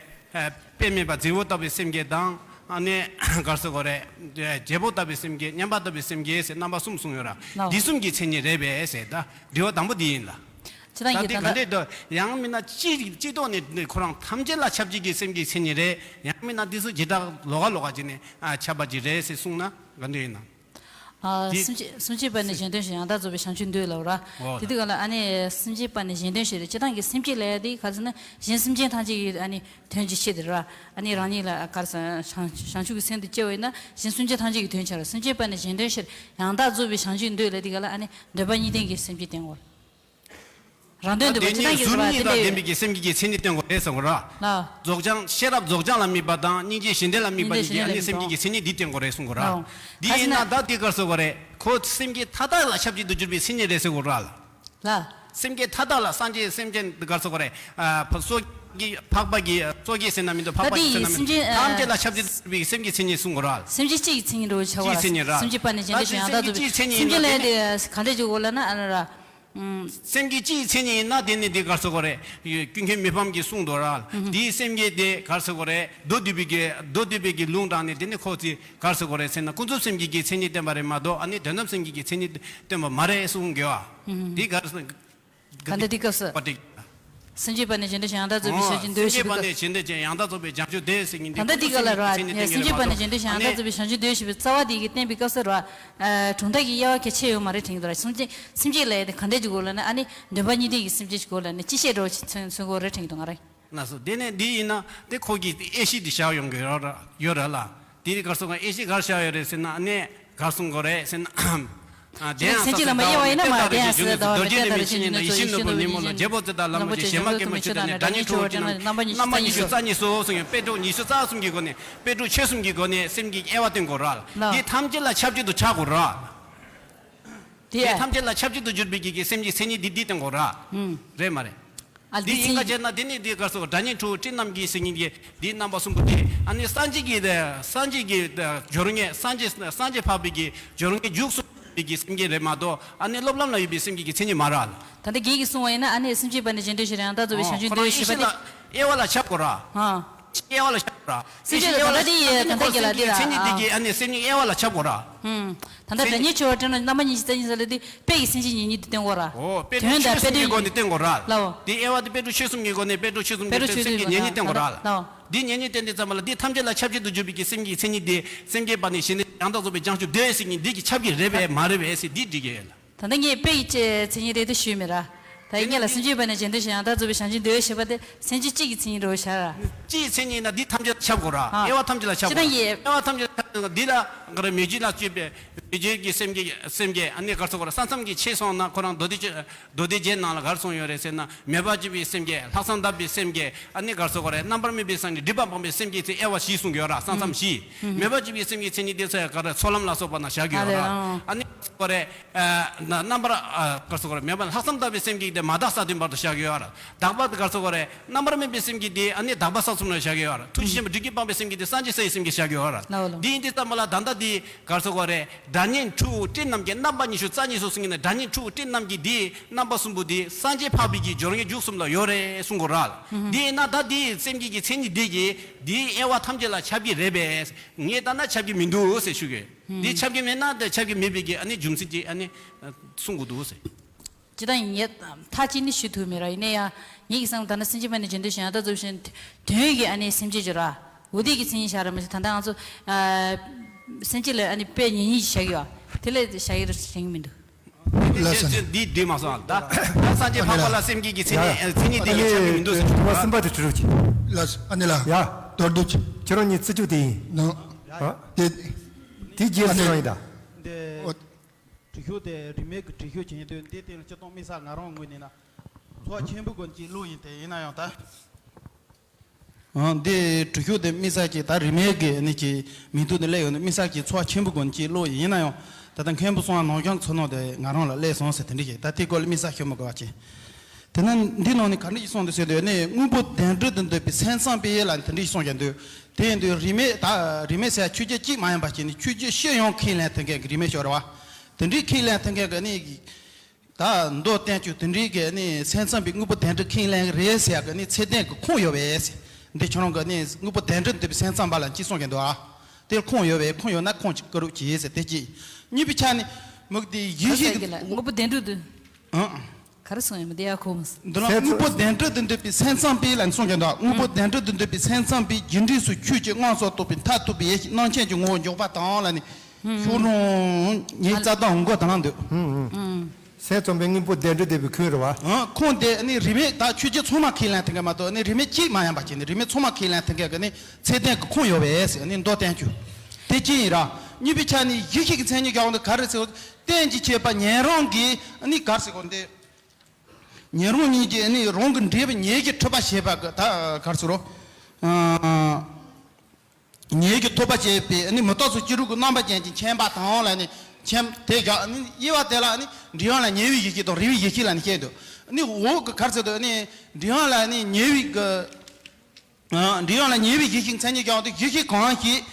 དཔེ་མེད་པ་རྫི་བོ་ལྟ་བུའི་སེམས་བསྐྱེད་དང་། ཨ་ནི་ག་རེ་ཟེར་དགོས་རེད། བྱེད་པོ་ལྟ་བུའི་སེམས་བསྐྱེད། མཉན་པ་ལྟ་བུའི་སེམས་བསྐྱེད་ཟེར་རྣམ་པ་གསུམ་གསུངས་ཡོད་ར། ལོ། འདི་གསུམ་གྱི་མཚན་ཉིད་རེད་པས་ཟེར། ད་དྲི་བ་དང་པོ་འདི་ཡིན་ལ། ད་དེ་ག་འདྲས་འདུག་ཡང་མིན་ན་སྤྱི་སྤྱི་ཐོག་ནས་ཁོ་རང་ཐམས་ཅད་ལ་ཁྱབ་བྱེད་ཀྱི་སེམས་ཀྱི་མཚན་ཉིད་རེད། ཡང་མིན་ན་འདི་ཚོ་བྱེ་བྲག་ལོགས་ཀ་ལོགས་ཀ་བྱས་ནས་ཨ་ཁྱབ་པ་ཅིག་རེད་ཟེར་གསུངས་ན་ག་འདྲས་ཡིན་ན། ཨ། འདི་སེམས་བསྐྱེད་སེམས་བསྐྱེད་པ་ནི་གཞན་དོན་ཕྱིར། ཡང་དག་རྫོགས་པའི་བྱང་ཆུབ་འདོད་ལབ་ར། འོ་དེ་དུས་ག་ལ་ཨ་ནི་སེམས་བསྐྱེད་པ་ནི་གཞན་དོན་ཕྱིར་རེད། སྤྱིར་བཏང་གི་སེམས་བསྐྱེད་ལབ་དེ་ག་རེ་ཟེར་ན་གཞན་སེམས་ཅན་ཐམས་ཅད་ཀྱི་ཨ་ནི་དོན་གྱི་ཆེད་དུ་ར། ཨ་ནི་རང་ཉིད་ལ་ག་རེ་ཟེར་བྱང་བྱང་ཆུབ་ཀྱི་སེམས་དེ་སྐྱེ་བ་ཡིན་ན་གཞན་སེམས་ཅན་ཐམས་ཅད་ཀྱི་དོན་ཕྱིར་ར། སེམས་བསྐྱེད་པ་ནི་གཞན་དོན་ཕྱིར། ཡང་དག་རྫོགས་པའི་བྱང་ཆུབ་འདོད་ལབ་དེ་ག་ལ་ཨ་ནི་འདོད་པ་གཉིས་ལྡན་གྱི་སེམས་བསྐྱེད་བསྟན་དགོས། རང་དོན་འདོད་པ་ཅི་ལྟར་གྱི་རེད་པ་དེ་འདྲ་ཡོད། གཟུགས་ཉིད་དང་ལྡན་པའི་གི་སེམས་ཀྱི་གི་མཚན་ཉིད་བསྟན་དགོས་རེད་གསུངས་གོ་ར། ལགས། རྫོགས་བྱང་ཤེས་རབ་རྫོགས་བྱང་ལ་དམིགས་པ་དང་སྙིང་རྗེ་གཞན་དོན་ལ་དམིགས་པ་གཉིས་ཀྱི་ཨ་ནི་སེམས་ཀྱི་གི་མཚན་ཉིད་འདི་བསྟན་དགོས་རེད་གསུངས་གོ་ར། ལགས། འདི་ཡིན་ན་ད་འདི་ག་རེ་ཟེར་དགོས་རེད། ཁོ་སེམས་ཀྱི་མཐའ་དག་ལ་ཁྱབ་བྱེད་དུ་གྱུར་པའི་མཚན་ཉིད་རེད་ཟེར་གོ་ར། ལགས། སེམས་ཀྱི་མཐའ་དག་ལ་སངས་རྒྱས་སེམས་ཅན་ག་རེ་ཟེར་དགོས་རེད། ཨ་ཕ་སོགས་ཀྱི་འཕགས་པ་གི་སོགས་ཀྱི་ཟེར་ན་མི་འདུག་འཕགས་པ་གི་ཟེར་ན་མི་འདུག་ཐམས་ཅད་ལ་ཁྱབ་བྱེད་དུ་གྱུར་པའི་སེམས་ཀྱི་མཚན་ཉིད་གསུངས་གོ་ར། སེམས་ཀྱི་སྤྱི་ཡི་མཚན་ཉིད་འདྲ་བོ་ཆགས་པ་ར། སེམས་ཀྱི་སྤྱི་ཡི་མཚན་ཉིད་ར། སེམས་ཀྱི་སྤྱི་ཡི་མཚན་ཉིད་ལ་ཡང་དག་རྫོགས་པའི་བྱང་ཆུབ་འདོད་ཞེས་ཡང་དག་རྫོགས་པའི་བྱང་ཆུབ་འདོད་ཞེས་པ་དེ་ག་འདྲ་བྱེད་དགོས་ལབ་ན་ཨ་ནི་ར། སེམས་ཀྱི་སྤྱི་ཡི་མཚན་ཉིད་ཡིན་ན་དེ་ནི་འདི་ག་རེ་ཟེར་དགོས་རེད། ཀུན་མཁྱེན་མི་ཕམ་གྱིས་གསུངས་འདུག་ར། འདིའི་སེམས་ཀྱི་དེ་ག་རེ་ཟེར་དགོས་རེད། མདོ་སྡུད་པའི་གི་མདོ་སྡུད་པའི་གི་ལུང་དྲངས་ནས་དེ་ནི་ཁོ་ཚོས་ག་རེ་ཟེར་དགོས་རེད་ཟེར་ན་ཀུན་རྫོབ་སེམས་ཀྱི་གི་མཚན་ཉིད་བསྟན་པ་རེད་མ་གཏོགས་ཨ་ནི་དོན་དམ་སེམས་ཀྱི་གི་མཚན་ཉིད་བསྟན་པ་མ་རེད་གསུངས་གི་བ། འདི་ག་རེ་ཟེར། ག་འདྲ་འདི་སྐབས་སུ། པ་ཏི། སེམས་བསྐྱེད་པ་ནས་གཞན་དོན་ཞེས་ཡང་དག་རྫོགས་པའི་བྱང་ཆུབ་འདོད་ཞེས་པའི་སྐབས་སུ། སེམས་བསྐྱེད་པ་ནས་གཞན་དོན་ཞེས་ཡང་དག་རྫོགས་པའི་བྱང་ཆུབ་འདོད་ཟེར་མཁན་འདི་ད་ལྟ་འདི་ག་ལ་ར། སེམས་བསྐྱེད་པ་ནས་གཞན་དོན་ཞེས་ཡང་དག་རྫོགས་པའི་བྱང་ཆུབ་འདོད་ཞེས་པའི་རྩ་བ་འདི་གི་བསྟན་པའི་སྐབས་སུ་ར། གྲུབ་མཐའ་གི་དབྱེ་བ་གལ་ཆེ་ཡོད་མ་རེད་དྲན་གྱི་འདུག་ར། སེམས་བསྐྱེད་སེམས་བསྐྱེད་ལ་ཡ་དེ་ག་འདྲ་ཅིག་དགོས་ལབ་ན་ཨ་ནི་འདོད་པ་གཉིས་ལྡན་གྱི་སེམས་བསྐྱེད་ཅིག་དགོས་ལབ་ནས་ཅི་བཤད་འགྲོ་ཅིག་མཚོན་མཚོན་གྱི་ཡོད་རེད་དྲན་གྱི་འདུག་ང་རང་། ལགས་སོ། དེ་ནས་འདི་ཡིན་ན་དེ་ཁོ་གི་དབྱེ་གཞི་འདི་བཞག་ཡོང་གི་ཡོད་ར་ཡོད་ར་ལ། དེ་ག་རེ་ཟེར་དགོས། དབྱེ་གཞི་ག་རེ་བཞག་ཡོད་རེད་ཟེར་ན་ཨ་ནི་ག་རེ་གསུང་དགོས་རེད་ཟེར་ན། ཨ་དེ་ཡང་སེམས་ཅན་ལ་མ་དབྱེ་བ་ཡིན་ན་མ་དེ་ཡང་ཟེར་ད་བ་རྡོ་རྗེ་འདྲ་མའི་བཤེས་གཉེན་དང་ཡིད་བཞིན་ནོར་བུ་ནུས་མེད་ལ། རྒྱལ་པོ་ཙིཏྟ་ལྷ་མོ་ཆེ་གཞན་མ་སྐྱེས་མ་མཆོད་རྟེན་ནས་སྒྲ་སྙན་ཁྲོ་བོ་ཅན་རྣམས་རྣམ་པ་ཉི་ཤུ་རྩ་གཉིས་སོ་གསུངས་ཡོད། དཔེ་དྲུག་ཉི་ཤུ་རྩ་གསུམ་གྱི་སྒོ་ནས་དཔེ་དྲུག་ཆོས་གསུམ་གྱི་སྒོ་ནས་སེམས་ཀྱི་དབྱེ་བ་སྟོན་དགོས་ར། འདི་ཐམས་ཅད་ལ་ཁྱབ་བྱེད་དུ་ཆགས་དགོས་ར། དེ་ཐམས་ཅད་ལ་ཁྱབ་བྱེད་དུ་གྱུར་པའི་གི་སེམས་ཀྱི་མཚན་ཉིད་འདི་འདི་སྟོན་དགོས་ར། རེད་མ་རེད། ཨ་འདི་ཡིན་ག་བྱས་ན་འདི་ནི་འདི་ག་རེ་ཟེར་དགོས། སྒྲ་སྙན་ཁྲོ་བོ་སྤྲིན་རྣམས་ཀྱི་ཟེར་མཁན་གྱི་འདིའི་རྣམ་པ་གསུམ་པོ་དེ་ཨ་ནི་སངས་རྒྱས་ཀྱི་སངས་རྒྱས་ཀྱི་སྦྱོར་དངོས་སངས་རྒྱས་སངས་རྒྱས་འཕགས་པའི་གི་སྦྱོར་དངོས་མཇུག་གསུམ་པའི་གི་སེམས་ཀྱི་རེད་མ་གཏོགས་ཨ་ནི་སློབ་ལམ་ལ་ཡོད་པའི་སེམས་ཀྱི་གི་མཚན་ཉིད་མ་རེད་ལ། ད་ལྟ་རྒན་གྱིས་གསུངས་པ་ཡིན་ན་ཨ་ནི་སེམས་བསྐྱེད་པ་ནས་གཞན་དོན་ཞེས་ཡང་དག་རྫོགས་པའི་བྱང་ཆུབ་འདོད་ཞེས་པ་དེ། ཁོ་རང་ཡེ་ཤེས་ལ་དབྱེ་བ་ལ་ཁྱབ་དགོས་ར། ཨ། དབྱེ་བ་ལ་ཁྱབ་དགོས་ར། སེམས་བསྐྱེད་ལ་ད་ལྟ་དེ་ཡི་ད་ལྟ་རྒན་ལགས་འདི་ར། མཚན་ཉིད་དེ་གི་ཨ་ནི་སེམས་ཉིད་དབྱེ་བ་ལ་ཁྱབ་དགོས་ར། ད་ལྟ་སྒྲ་སྙན་ཁྲོ་བོ་སྤྲིན་རྣམས་རྣམ་པ་ཉི་ཤུ་རྩ་གཉིས་ཟེར་ལ་དེ་དཔེ་ཡི་སེམས་བསྐྱེད་གཉིས་གཉིས་དེ་སྟོན་དགོས་ར། ཨོ། དཔེ་དོན་དང་དཔེ་དོན་གྱི་སྒོ་ནས་སྟོན་དགོས་ར། ལའོ། དེ་དབྱེ་བ་དེ་དཔེ་དྲུག་ཆོས་གསུམ་གྱི་སྒོ་ནས་དཔེ་དྲུག་ཆོས་གསུམ་གྱི་སེམས་བསྐྱེད་གཉིས་གཉིས་སྟོན་དགོས་ར། ལའོ། འདི་གཉིས་གཉིས་བསྟན་དུས་ཙམ་པ་ལ་འདི་ཐམས་ཅད་ལ་ཁྱབ་བྱེད་དུ་གྱུར་པའི་གི་སེམས་ཀྱི་མཚན་ཉིད་དེ་སེམས་བསྐྱེད་པ་ནས་གཞན་དོན་ཞེས་ཡང་དག་རྫོགས་པའི་བྱང་ཆུབ་འདོད་ཟེར་མཁན་འདི་གི་ཁྱབ་ཀྱི་རེད་པས་མ་རེད་པས་ཟེར་འདི་འགྲིག་གི་ཡོད་ལ། ད་ལྟ་ངས་དཔེ་ཡི་མཚན་ཉིད་རེད་དེ་ཞུས་མེད་ར། ད་ཡིན་ངེས་ལ་སེམས་བསྐྱེད་པ་ནས་གཞན་དོན་ཞེས་ཡང་དག་རྫོགས་པའི་བྱང་ཆུབ་འདོད་ཞེས་པ་དེ་སེམས་བསྐྱེད་གཅིག་གི་མཚན་ཉིད་འདྲ་བོ་ཤར་ར། སྤྱིའི་མཚན་ཉིད་ན་འདི་ཐམས་ཅད་ལ་ཁྱབ་དགོས་ར། ཨ། དབྱེ་བ་ཐམས་ཅད་ལ་ཁྱབ་དགོས་ར། སྤྱིར་བཏང་གི། དབྱེ་བ་ཐམས་ཅད་ལ་ཁྱབ་དགོས་འདི་ལ་ག་རེ་མི་རྒྱུད་ལ་སྤྱོད་པའི་མི་རྒྱུད་ཀྱི་སེམས་ཀྱི་སེམས་ཀྱི་ཨ་ནི་ག་རེ་ཟེར་དགོས་ར། ས་མཚམས་ཀྱི་ཕྱེ་སོང་ན་ཁོ་རང་མདོ་སྡེ་མདོ་སྡེ་རྒྱན་ནང་ལ་ག་རེ་གསུངས་ཡོད་རེད་ཟེར་ན་མོས་པ་བྱེད་པའི་སེམས་ཀྱི་ལྷག་བསམ་དག་པའི་སེམས་ཀྱི་ཨ་ནི་ག་རེ་ཟེར་དགོས་ར། རྣམ་པར་སྨིན་པའི་སེམས་ཀྱི་སྒྲིབ་པ་སྤངས་པའི་སེམས་ཀྱི་ཚེ་དབྱེ་བ་བཞི་གསུངས་ཡོད་ར། ས་མཚམས་བཞི། མོས་པ་བྱེད་པའི་སེམས་ཀྱི་མཚན་ཉིད་དེ་ཚོ་ག་རེ་ཚོགས་ལམ་ལ་སོགས་པ་ན་བཞག་གི་ཡོད་ར། ཨ་ནི་ག་རེ་ཟེར་དགོས་རེད། ཨ་ན་རྣམ་པར་ཨ་ག་རེ་ཟེར་དགོས་རེད། མོས་པ་ལྷག་བསམ་དག་པའི་སེམས་ཀྱིས་དེ་མ་དག་ས་བདུན་བར་དུ་བཞག་ཡོད་ར། དག་པ་དེ་ག་རེ་ཟེར་དགོས་རེད། རྣམ་པར་སྨིན་པའི་སེམས་ཀྱིས་དེ་ཨ་ནི་དག་པ་ས་གསུམ་ལ་བཞག་ཡོད་ར། ཐུགས་རྗེ་ཆེན་པོས་སྒྲིབ་ཀྱིས་སྤངས་པའི་སེམས་ཀྱིས་དེ་སངས་རྒྱས་ས་ཡི་སེམས་ཀྱིས་བཞག་ཡོད་ར། ལའོ་ལའོ། འདི་ཡིན་དུས་ཙམ་པ་ལ་ད་ལྟ་དེ་ག་རེ་ཟེར་དགོས་རེད། སྒྲ་སྙན་ཁྲོ་བོ་སྤྲིན་རྣམས་ཀྱི་རྣམ་པ་ཉི་ཤུ་རྩ་གཉིས་སོ་གསུངས་ཀྱི་ན་སྒྲ་སྙན་ཁྲོ་བོ་སྤྲིན་རྣམས་ཀྱི་དེ་རྣམ་པ་གསུམ་པོ་དེ་སངས་རྒྱས་འཕགས་པའི་གི་སྦྱོར་དངོས་མཇུག་གསུམ་ལ་ཡོད་རེད་གསུང་གི་ཡོད་ར། འདི་ཡིན་ན་ད་དེ་སེམས་ཀྱི་གི་མཚན་ཉིད་དེ་གི་དེའི་དབྱེ་བ་ཐམས་ཅད་ལ་ཁྱབ་ཀྱི་རེད་པས། ངས་ལྟ་ན་ཁྱབ་ཀྱི་མི་འདུག་ཟེར་ཞུ་གི། འདི་ཁྱབ་ཀྱི་མེད་ན་དེ་ཁྱབ་ཀྱི་མེད་པའི་གི་ཨ་ནི་རྒྱུ་མཚན་ཅིག་ཨ་ནི་གསུང་གི་འདུག་ཟེར། ཇི་ལྟར་ཡིན་ངས་མཐའ་གཅིག་ནི་ཞུ་ཐུབ་མེད་ར། ཡིན་ན་ཡང་ངེད་ཀྱི་བསམ་བློ་ལྟར་ན་སེམས་བསྐྱེད་པ་ནས་གཞན་དོན་ཞེས་ཡང་དག་རྫོགས་པའི་བྱང་དོན་གྱི་ཨ་ནི་སེམས་བསྐྱེད་ཀྱི་ར། འོ་དེ་གི་མཚན་ཉིད་བཞག་ར་མ་ཟད་ད་ལྟ་ང་ཚོ་ཨ་སེམས་བསྐྱེད་ལ་ཨ་ནི་དཔེ་ཉེ་ཉེ་བཞག་ཡོད། དེ་ལས་བཞག་ཡོད་ར་དྲན་གྱི་མི་འདུག་ལགས་སོ། འདི་འདི་མ་སོང་ད། ད་སངས་རྒྱས་འཕགས་པ་ལ་སེམས་བསྐྱེད་ཀྱི་མཚན་ཉིད་མཚན་ཉིད་དེ་ཡི་ཁྱབ་ཀྱི་མི་འདུག་ཟེར། དུ་མ་གསུམ་པ་དེ་དྲི་རོགས་གྱིས། ལགས་སོ། ཨ་ནི་ལགས། ཡ། མདོར་བསྡུས་ཀྱིས། ཁྱེད་རང་གཉིས་རྩི་བཅུག་དེ་ཡིན། ནོ། ཨ། དེ་དེ་རྗེས་སུ་རང་ཡིན་ད། འདི། ཨོ། དྲི་ཤོག་དེ་རིན་མེད་ཀྱི་དྲི་ཤོག་བྱེད་འདོད་འདི་སྟེང་ལ་སྤྱིར་བཏང་དམིགས་བསལ་ང་རང་ངོས་ནས་ན་ཚོར་བ་ཆེན་པོའི་སྒོ་ནས་ཀློག་ཡིན་ཏེ་ཡིན་ན་ཡང་ད། ཨང་། འདི་དྲི་ཤོག་དེ་དམིགས་བསལ་གྱི་ད་རིན་མེད་ཀྱི་ནི་ཀྱི་མིང་ཐོ་དེ་སླེབས་ཡོང་ནས་དམིགས་བསལ་གྱི་ཚོར་བ་ཆེན་པོའི་སྒོ་ནས་ཀློག་ཡིན་ན་ཡང་ད་ལྟ་མཁན་པོ་གསུང་བ་ནང་བྱང་ཚུལ་སྣང་དེ་ང་རང་ལ་སླེབས་སོང་ཟེར་དེ་འདྲ་ཞིག་ད་དེ་སྐོར་ལ་དམིགས་བསལ་ཤོད་མི་དགོས་པ་བྱས། དེ་ན་འདི་ནང་ནས་ག་འདྲ་ཞིག་གསུངས་འདུག་ཟེར་དུས་ནི་དངོས་པོ་བདེན་གྲུབ་ཏུ་འདོད་པའི་སེམས་ཙམ་པས་ལ་ནི་དེ་འདྲ་ཞིག་གསུངས་ཀྱང་འདུག་དེ་ཡིན་དུས་རིན་མེད་ད་རིན་མེད་ཟེར་ཆོས་བརྒྱད་གཅིག་མ་ཡིན་པ་བྱས་ནས་ཆོས་བརྒྱད་བཤད་ཡོང་ཁས་ལེན་ཐུབ་མཁན་གྱི་རིན་མེད་ཤོར་བ། དེ་འདྲའི་ཁས་ལེན་ཐུབ་མཁན་གྱི་ནི། ད་མདོ་བསྟན་བཅོས་དེ་འདྲའི་གི་ནི་སེམས་ཙམ་པའི་དངོས་པོ་བདེན་གྲུབ་ཁས་ལེན་རེད་ཟེར་ཡག་གི་ནི་ཚད་ལྡན་གྱི་ཁུངས་ཡོད་པས། འདི་ཁྱོད་རང་གི་ནི་དངོས་པོ་བདེན་གྲུབ་འདོད་པའི་སེམས་ཙམ་པ་ལ་ཅི་གསུང་གི་འདུག་ཨ། དེར་ཁུངས་ཡོད་པས་ཁུངས་ཡོད་ན་ཁུངས་ཀྱིས་བཀུར་རོགས་གྱིས་ཟེར་དེ་གཅིག་གཉིས་པའི་ཆ་ནི་མིག་དེ་ཡིད་ཤེས་ཀྱི་དངོས་པོ་བདེན་གྲུབ་འདོད། ཨང་། ག་རེ་གསུང་ཡོད་མི་དེ་ཡ་ཁོ་མི་འདི་ལ་དངོས་པོ་བདེན་གྲུབ་འདོད་པའི་སེམས་ཙམ་པས་ལ་ནི་གསུང་གི་འདུག་དངོས་པོ་བདེན་གྲུབ་འདོད་པའི་སེམས་ཙམ་པས་རྒྱུ་འབྲས་སུ་ཆོས་ཀྱི་མངོན་སུམ་རྟོགས་པའི་མཐར་ཐུག་པའི་ཡེ་ཤེས་རྣམ་མཁྱེན་གྱི་ངོ་བོ་འཇོག་པ་དང་ལ་ནི། ཤོག་རོང་ངའི་རྩ་དང་མགོ་དང་འདོད། སེམས་ཙམ་པའི་དངོས་པོ་བདེན་གྲུབ་འདོད་པའི་ཁུངས་རེད་བ། ཁུངས་དེ་ནི་རིན་མེད་ད་ཆོས་བརྒྱད་ཚང་མ་ཁས་ལེན་ཐུབ་མཁན་མ་གཏོགས་ནི་རིན་མེད་གཅིག་མ་ཡིན་པ་བྱས་ནས་རིན་མེད་ཚང་མ་ཁས་ལེན་ཐུབ་མཁན་གྱི་ནི་ཚད་ལྡན་གྱི་ཁུངས་ཡོད་པས་ནི་མདོ་བསྟན་བཅོས་དེ་གཅིག་ཡིན་ར། གཉིས་པའི་ཆ་ནི་ཡེ་ཤེས་ཀྱི་མཚན་ཉིད་ཀྱང་འདི་ག་རེ་ཟེར་བ་རྟེན་གྱི་ཁྱད་པར་ཉན་རང་གིས་ནི་ག་རེ་ཟེར་བ་འདི། ཉན་རང་གཉིས་ཀྱིས་ནི་རང་གི་འབྲས་བུ་ཉིད་ཀྱིས་འཁྲུལ་པ་བྱེད་པ་གི་ད་གར་སོ་རོ། ཉིད་ཀྱིས་ཐོབ་པ་བྱེད་པའི་ནི་མི་རྟག་སོགས་ཅི་རིགས་ཀྱི་རྣམ་པ་ཅན་གྱི་མཁྱེན་པ་དང་ལ་ནི་མཁྱེན་དེ་བཞག་ནི་དབྱེ་བ་དེ་ལ་ནི་འབྲས་བུ་ལ་ཉེ་བའི་ཡེ་ཤེས་དང་རིང་བའི་ཡེ་ཤེས་ལ་ནི་བཤད་འདུག་ནི་འོག་གི་གར་སོ་དུ་ནི་འབྲས་བུ་ལ་ནི་ཉེ་བའི་གི་འབྲས་བུ་ལ་ཉེ་བའི་ཡེ་ཤེས་མཚན་ཉིད་ཀྱང་སྟེ་ཡེ་ཤེས་གང་ཞིག་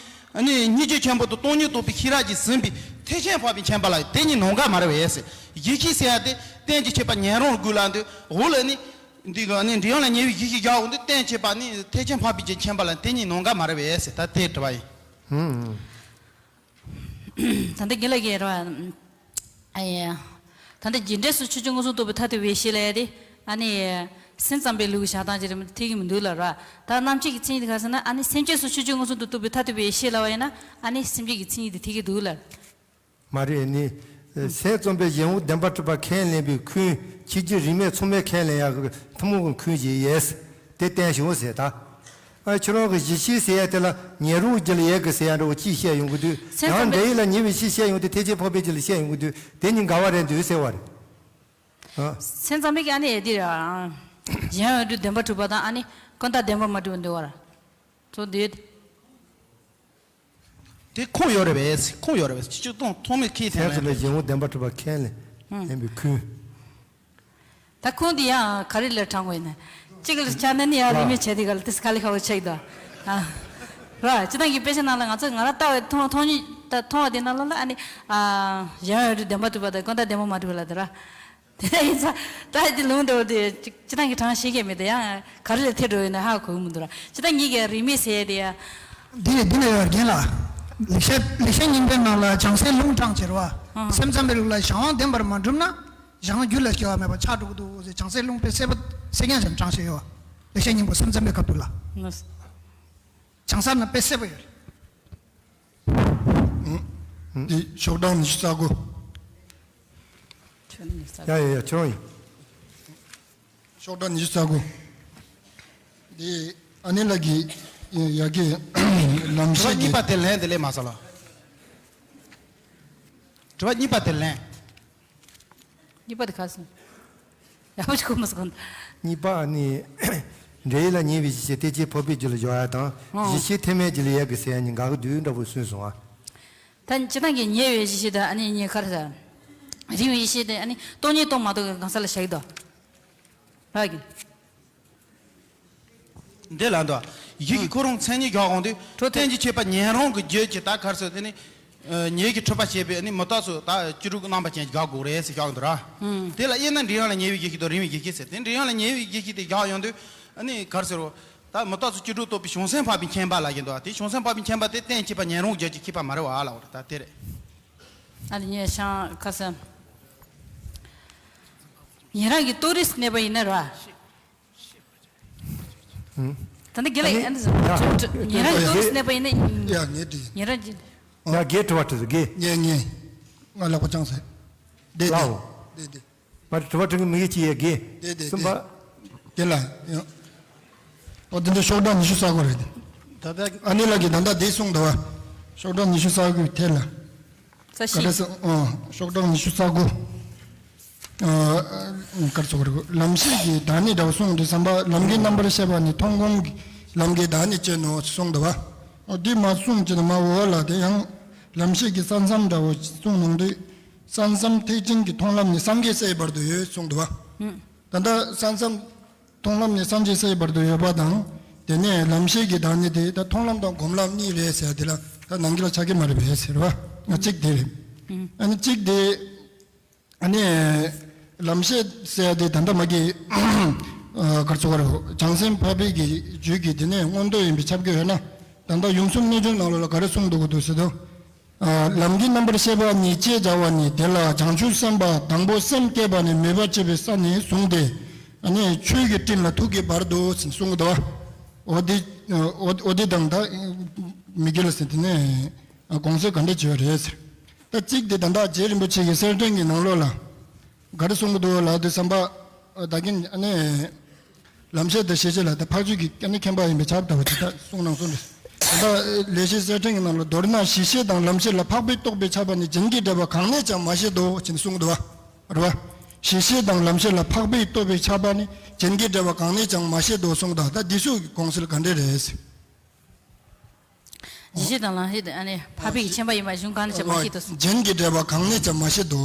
ནི་སྙིང་རྗེ་ཆེན་པོ་དང་སྟོང་ཉིད་རྟོགས་པའི་ཤེས་རབ་ཀྱིས་ཟིན་པའི་ཐེག་ཆེན་འཕགས་པའི་མཁྱེན་པ་ལ་དེ་ཉིད་ནམ་མཁའ་མ་རེད་པས་ཟེར། ཡེ་ཤེས་ཟེར་ཡ་དེ་རྟེན་གྱི་ཁྱད་པར་ཉན་རང་དགོས་ལ་འདུག་འོག་ལ་ནི་འདི་ག་ནི་འབྲས་བུ་ལ་ཉེ་བའི་ཡེ་ཤེས་བཞག་འོང་དུས་རྟེན་ཁྱད་པར་ནི་ཐེག་ཆེན་འཕགས་པའི་ཀྱི་མཁྱེན་པ་ལ་དེ་ཉིད་ནམ་མཁའ་མ་རེད་པས་ཟེར། ད་དེ་དྲི་བ་ཡིན། ད་ལྟ་དགེ་ལགས་ཀྱིས་རེད་བ། ཨ་ཡ། ད་ལྟ་རྒྱུ་འབྲས་སོགས་ཆོས་ཅན་མངོན་སུམ་རྟོགས་པའི་མཐར་ཐུག་པའི་ཤེས་ལ་ཡ་དེ། ཨ་ནི། སེམས་ཙམ་པའི་ལུགས་ཀྱི་བཞག་སྟངས་ཅིག་རེད་མི་འཐད་ཀྱི་མི་འདུག་ལ་ར། ད་རྣམ་བཅད་ཀྱི་མཚན་ཉིད་དེ་ག་ཟེར་ན་ཨ་ནི་སེམས་ཅན་སོགས་ཆོས་ཅན་མངོན་སུམ་དུ་རྟོགས་པའི་མཐར་ཐུག་པའི་ཤེས་ལ་བ་ཡིན་ན་ཨ་ནི་སེམས་བསྐྱེད་ཀྱི་མཚན་ཉིད་དེ་འཐད་ཀྱི་འདུག་ལ། མ་རེད་ནི། སེམས་ཙམ་པའི་གཞན་དབང་བདེན་པར་གྲུབ་པ་ཁས་ལེན་པའི་ཁུངས་ཁྱེད་ཀྱིས་རིས་མེད་མཚུངས་མེད་ཁས་ལེན་ཡག་གི་ཐུན་མོང་གི་ཁུངས་ཤིག་ཡོད། དེ་བསྟན་བྱུང་ཟེར་ད། ཨ་ཁྱོད་རང་གི་གཞི་ཤེས་ཟེར་ཡ་དེ་ལ་ཉན་རང་རྒྱུད་ལ་ཡོད་གི་ཟེར་ཡ་འདྲ་བོ་ཅིག་བཤད་ཡོང་གི་འདུག་སེམས་ཙམ་པའི་ཡང་འབྲས་ཡུལ་ལ་ཉེ་བའི་ཤེས་བཤད་ཡོང་དུས་ཐེག་ཆེན་འཕགས་པའི་རྒྱུད་ལ་བཤད་ཡོང་གི་འདུག་དེ་གཉིས་འགལ་བ་རེད་འདུག་ཟེར་བ་རེད། ཨ། སེམས་ཙམ་པའི་གི་ཨ་ནི་ཡ་དེ་རེད་ཨ། གཞན་དབང་དུ་བདེན་པར་གྲུབ་པ་དང་ཨ་ནི་ཀུན་བརྟགས་བདེན་པར་མ་གྲུབ་པ་འདུག་བ་ར། ཚོ་འདུག་དེ་ཁུངས་ཡོད་རེད་པས། ཁུངས་ཡོད་རེད་པས། སྤྱི་སྤྱོད་སྟོང་ཐོག་མའི་ཁས་ཐེན་སེམས་ཙམ་པའི་གཞན་དབང་བདེན་པར་གྲུབ་པ་ཁས་ལེན་ཡིན་པའི་ཁུངས། ད་ཁུངས་འདི་ཡང་ག་རེ་ལ་དྲངས་དགོས་ཡིན་ན། གཅིག་ལ་ཆ་ན་ནི་ཡང་རིས་མེད་བྱས་དེ་ག་ལ་ཏིས་ག་ལེ་ཁ་བོ་ཆགས་འདུག་ཨ། ར་སྤྱི་བཏང་གི་དཔེ་ཆ་ནང་ལ་ང་ཚོ་ང་རང་ལྟ་བའི་མཐོང་མཐོང་ཉིད་ད་མཐོང་བ་དེ་ནང་ལ་ལ་ཨ་ནི་ཨ་གཞན་དབང་དུ་བདེན་པར་གྲུབ་པ་དང་ཀུན་བརྟགས་བདེན་པར་མ་གྲུབ་པ་ལ་དེ་ར། དེ་ནས་ཡིན་ཙང་ད་འདི་ལུང་འདྲ་བོ་དེ་སྤྱི་སྤྱི་བཏང་གི་གྲངས་ཤེས་ཀྱི་མེད་དེ་ཡང་ག་རེ་ལ་ཐེ་འགྲོ་ཡོད་ན་ཧ་གོ་གི་མི་འདུག་ར། སྤྱི་བཏང་ངེད་ཀྱི་རིས་མེད་ཟེར་དེ་ཡ། འདི་ནས་འདི་ནས་ཡོད་རྒན་ལགས། ལེགས་བཤད་ལེགས་བཤད་སྙིང་པོའི་ནང་ལ་བྱང་སེམས་ལུང་དྲངས་བྱེད་ར་བ། ཨང་། སེམས་ཙམ་པའི་ལུགས་ལ་གཞན་དབང་བདེན་པར་མ་གྲུབ་ན། གཞན་དབང་རྒྱུད་ལ་སྐྱེ་བ་མེད་པར་ཆགས་འགྲོ་གི་འདུག་ཟེར་བྱང་སེམས་ལུང་དཔེ་གསལ་པོ་གསལ་རྐྱང་ཅན་དྲངས་བྱས་ཡོད་བ། ལེགས་བཤད་སྙིང་པོ་སེམས་ཙམ་པའི་སྐབས་དུ་ལ། ལགས། བྱང་ས་ན་དཔེ་གསལ་པོ་ཡོད་རེད། འདི་ཤོག་གྲངས་ཉི་ཤུ་རྩ་དགུ། ཡ་ཡ་ཡ་ཁྱོད་རང་ཡིན། ཤོག་གྲངས་ཉི་ཤུ་རྩ་དགུ། འདི་ཨ་ནེ་ལགས་ཀྱི་ཡ་གི་ལམ་དྲི་བ་ཤེས་ཀྱི། གཉིས་པ་དེ་ལན་དེ་ལས་མ་ཟ་ལ། དྲི་བ་གཉིས་པ་དེ་ལན། གཉིས་པ་དེ་ག་སོང་། ཡག་པོ་ཞིག་གོ་མ་སོང་། གཉིས་པ་ནི། འབྲས་ཡུལ་ལ་ཉེ་བའི་གཞི་ཤེས་ཐེག་ཆེན་འཕགས་པའི་རྒྱུད་ལ་སྦྱོར་ཡ་དང་ཨོ། གཞི་ཤེས་ཐེག་དམན་རྒྱུད་ལ་ཡོད་དགོས་ཟེར་ཡ་གཉིས་འགལ་གི་འདུག་འདྲ་པོ་གསུངས་སོང་ཨ། ད་སྤྱི་བཏང་གི་ཉེ་བའི་གཞི་ཤེས་དང་ཨ་ནི་ཉེ་ཁར་ས། རིང་བའི་གཞི་ཤེས་དེ་ཨ་ནི་སྟོང་ཉིད་རྟོགས་མ་རྟོགས་གི་གང་ས་ལ་བཞག་གི་འདུག་རག་གི། འདི་ལ་འདུག་ཡིད་ཀྱི་ཁོ་རང་མཚན་ཉིད་བཞག་འོང་དུས་འཕྲོད་བསྟེན་གྱི་ཁྱད་པར་ཉན་རང་གི་རྒྱུད་ཀྱི་ད་གར་སོ་དེ་ནི། ཉེ་གི་འཁྲུལ་པ་བྱེད་པའི་ནི་མི་རྟག་སོགས་ད་བཅུ་དྲུག་གི་རྣམ་པ་ཅན་གྱི་དགག་དགོས་རེད་ཟེར་བཞག་འདུག་ར། ཨང་། དེ་ལ་དབྱེ་ན་འབྲས་ཡུལ་ལ་ཉེ་བའི་ཡེ་ཤེས་དང་རིང་བའི་ཡེ་ཤེས་ཟེར་ཏེ་འབྲས་ཡུལ་ལ་ཉེ་བའི་ཡེ་ཤེས་དེ་བཞག་ཡོང་དུས་ཨ་ནི་གར་ཟེར་རོ། ད་མི་རྟག་སོགས་བཅུ་དྲུག་རྟོགས་པའི་བྱང་སེམས་འཕགས་པའི་མཁྱེན་པ་ལ་ཡིན་འདུག་ཨ། དེ་བྱང་སེམས་འཕགས་པའི་མཁྱེན་པ་དེ་རྟེན་ཁྱད་པར་ཉན་རང་རྒྱུད་ཀྱི་ཁྱད་པར་མ་རེད་བ་ལ་འོ་ད་དེ་རེད། ཨ་ནི་ཉེ་ཤང་ཁ་སང་། ཉན་རང་གི་རྟོགས་རིགས་གནས་པ་ཡིན་ན་ར། ད་ནི་དགེ་ལགས་ཨ་ནི་ཨ་ནི་ཡ། ཉན་རང་གི་ཡ་ཏོག་ཙམ་གནས་པ་ཡིན་ན་ཡ་ངས་དྲིས། ཉན་རང་གི་ཡ་དགེ་དྲི་བ་དྲིས་སོ་དགེ། ངས་ངས་ང་ལག་པ་བརྐྱངས་ཟེར། དེ་དེ་ལའོ། དེ་དེ། མ་དྲི་བ་དྲི་གི་མི་ཡི་ཅི་ཡ་དགེ། དེ་དེ་གསུམ་པ། དེ་ལ་ཡང་། ཨོ་དེ་འདྲ་ཤོག་གྲངས་ཉི་ཤུ་རྩ་དགུ་རེད། ད་ལྟ་ཨ་ནི་ལགས་ཀྱིས་ད་ལྟ་དེ་གསུངས་འདུག་བ། ཤོག་གྲངས་ཉི་ཤུ་རྩ་དགུའི་ཐད་ལ། ས་ག་ཤི། རེ་ཟེར་ཨ་ཤོག་གྲངས་ཉི་ཤུ་རྩ་དགུ། ཨ་གར་ཚོགས་རེ་ལམ་ཤེས་ཀྱི་བདག་ཉིད་འདྲ་བ་གསུངས་འདུག་བསམ་པ་ལམ་གྱི་རྣམ་པར་ཤེས་པ་ནི་མཐོང་སྒོམ་གྱི་ལམ་གྱི་བདག་ཉིད་ཅན་ནོ་གསུངས་འདུག་བ། ཨོ་འདི་མ་གསུངས་ཀྱི་ན་མ་འོ་བ་ལ་དེ་ཡང་ལམ་ཤེས་ཀྱི་ས་མཚམས་འདྲ་བོ་གསུངས་གནང་དུས་ས་མཚམས་ཐེག་ཆེན་གྱི་མཐོང་ལམ་ནི་བསམ་གྱིས་གསལ་བའི་བར་དུ་ཡོད་གསུངས་འདུག་བ། ད་ལྟ་ས་མཚམས། མཐོང་ལམ་ནི་བསམ་གྱིས་གསལ་བར་དུ་ཡོད་པ་དང་། དེ་ནས་ལམ་ཤེས་ཀྱི་བདག་ཉིད་དེ་ད་མཐོང་ལམ་དང་སྒོམ་ལམ་གཉིས་རེད་ཟེར་དེ་ལ་ད་ནང་གི་ལ་ཆགས་ཀྱི་མ་རེད་པས་ཟེར་བ། ང་གཅིག་དེ་རེད། ཨ་ནི་གཅིག་དེ། ཨ་ནི། ལམ་ཤེས་ཟེར་དེ་ད་ལྟ་མ་གི། གར་ཚོ་བར་བྱང་སེམས་འཕགས་པའི་གི་རྒྱུད་ཀྱི་དེ་ནས་མངོན་རྟོགས་ཡིན་པས་ཁྱབ་ཀྱི་ཡོད་ན། ད་ལྟ་ཡུམ་གསུམ་གནས་ཆུང་ནང་ལོགས་ལ་ག་རེ་གསུངས་འདུག་གི་འདུག་ཟེར་དུས། ལམ་གྱི་རྣམ་པར་ཤེས་པ་ཉིད་ཅེས་བྱ་བ་ནི་དེ་ལ་བྱང་ཆུབ་སེམས་དཔའ་དང་པོ་སེམས་བསྐྱེད་པ་ནས་མོས་པ་བྱེད་པའི་ས་ནས་བཟུང་སྟེ་ནི་ཆོས་ཀྱི་སྤྲིན་ལ་ཐུག་གི་བར་དུ་ཟེར་གསུངས་འདུག་འོ་དེ་འོ་དེ་དང་ད་མི་དགེ་ལ་ཟེར་དེ་ནས་དགོངས་ཚུལ་ག་འདྲ་བྱེད་པ་རེད་ཟེར། ད་གཅིག་དེ་ད་ལྟ་རྗེ་རིན་པོ་ཆེ་གི་གསེར་ཕྲེང་གི་ནང་ལོགས་ལ། ག་རེ་གསུང་གི་འདུག་ལབ་དུས་བསམ་པ། ད་གིན་ཨ་ནི། ལམ་ཤེས་དང་ཤེས་བྱེད་ལ་ད་འཕགས་ཆོས་ཀྱི་ཨ་ནི་མཁྱེན་པ་ཡིན་པའི་ཆ་ལྟ་བུ་ཅིག་ད་གསུང་གནང་གསུང་འདུག་ད་ལས་བྱེད་གསེར་ཕྲེང་གི་ནང་ལ་མདོར་ན་གཞི་ཤེས་དང་ལམ་ཤེས་ལ་འཕགས་པའི་རྟོགས་པས་ཁྱབ་པ་ནི་རྒྱན་གྱི་འགྲེལ་པ་གང་ནས་ཀྱང་མ་བཤད་དོ་ཅེས་གསུང་གི་འདུག་བ། རེད་བ། གཞི་ཤེས་དང་ལམ་ཤེས་ལ་འཕགས་པས་རྟོགས་པའི་ཁྱབ་པ་ནི། རྒྱན་གྱི་འགྲེལ་པ་གང་ནས་ཀྱང་མ་བཤད་དོ་གསུངས་དང་། ད་འདི་ཚོའི་དགོངས་གསལ་ག་འདྲ་རེད། གཞི་ཤེས་དང་ལམ་ཤེས་དེ་ཨ་ནི་འཕགས་པའི་ཁྱིམ་པ་ཡིན་པ་གཞུང་གང་ནས་ཀྱང་མ་བཤད་དོ་གསུངས། རྒྱན་གྱི་འགྲེལ་པ་གང་ནས་ཀྱང་མ་བཤད་དོ།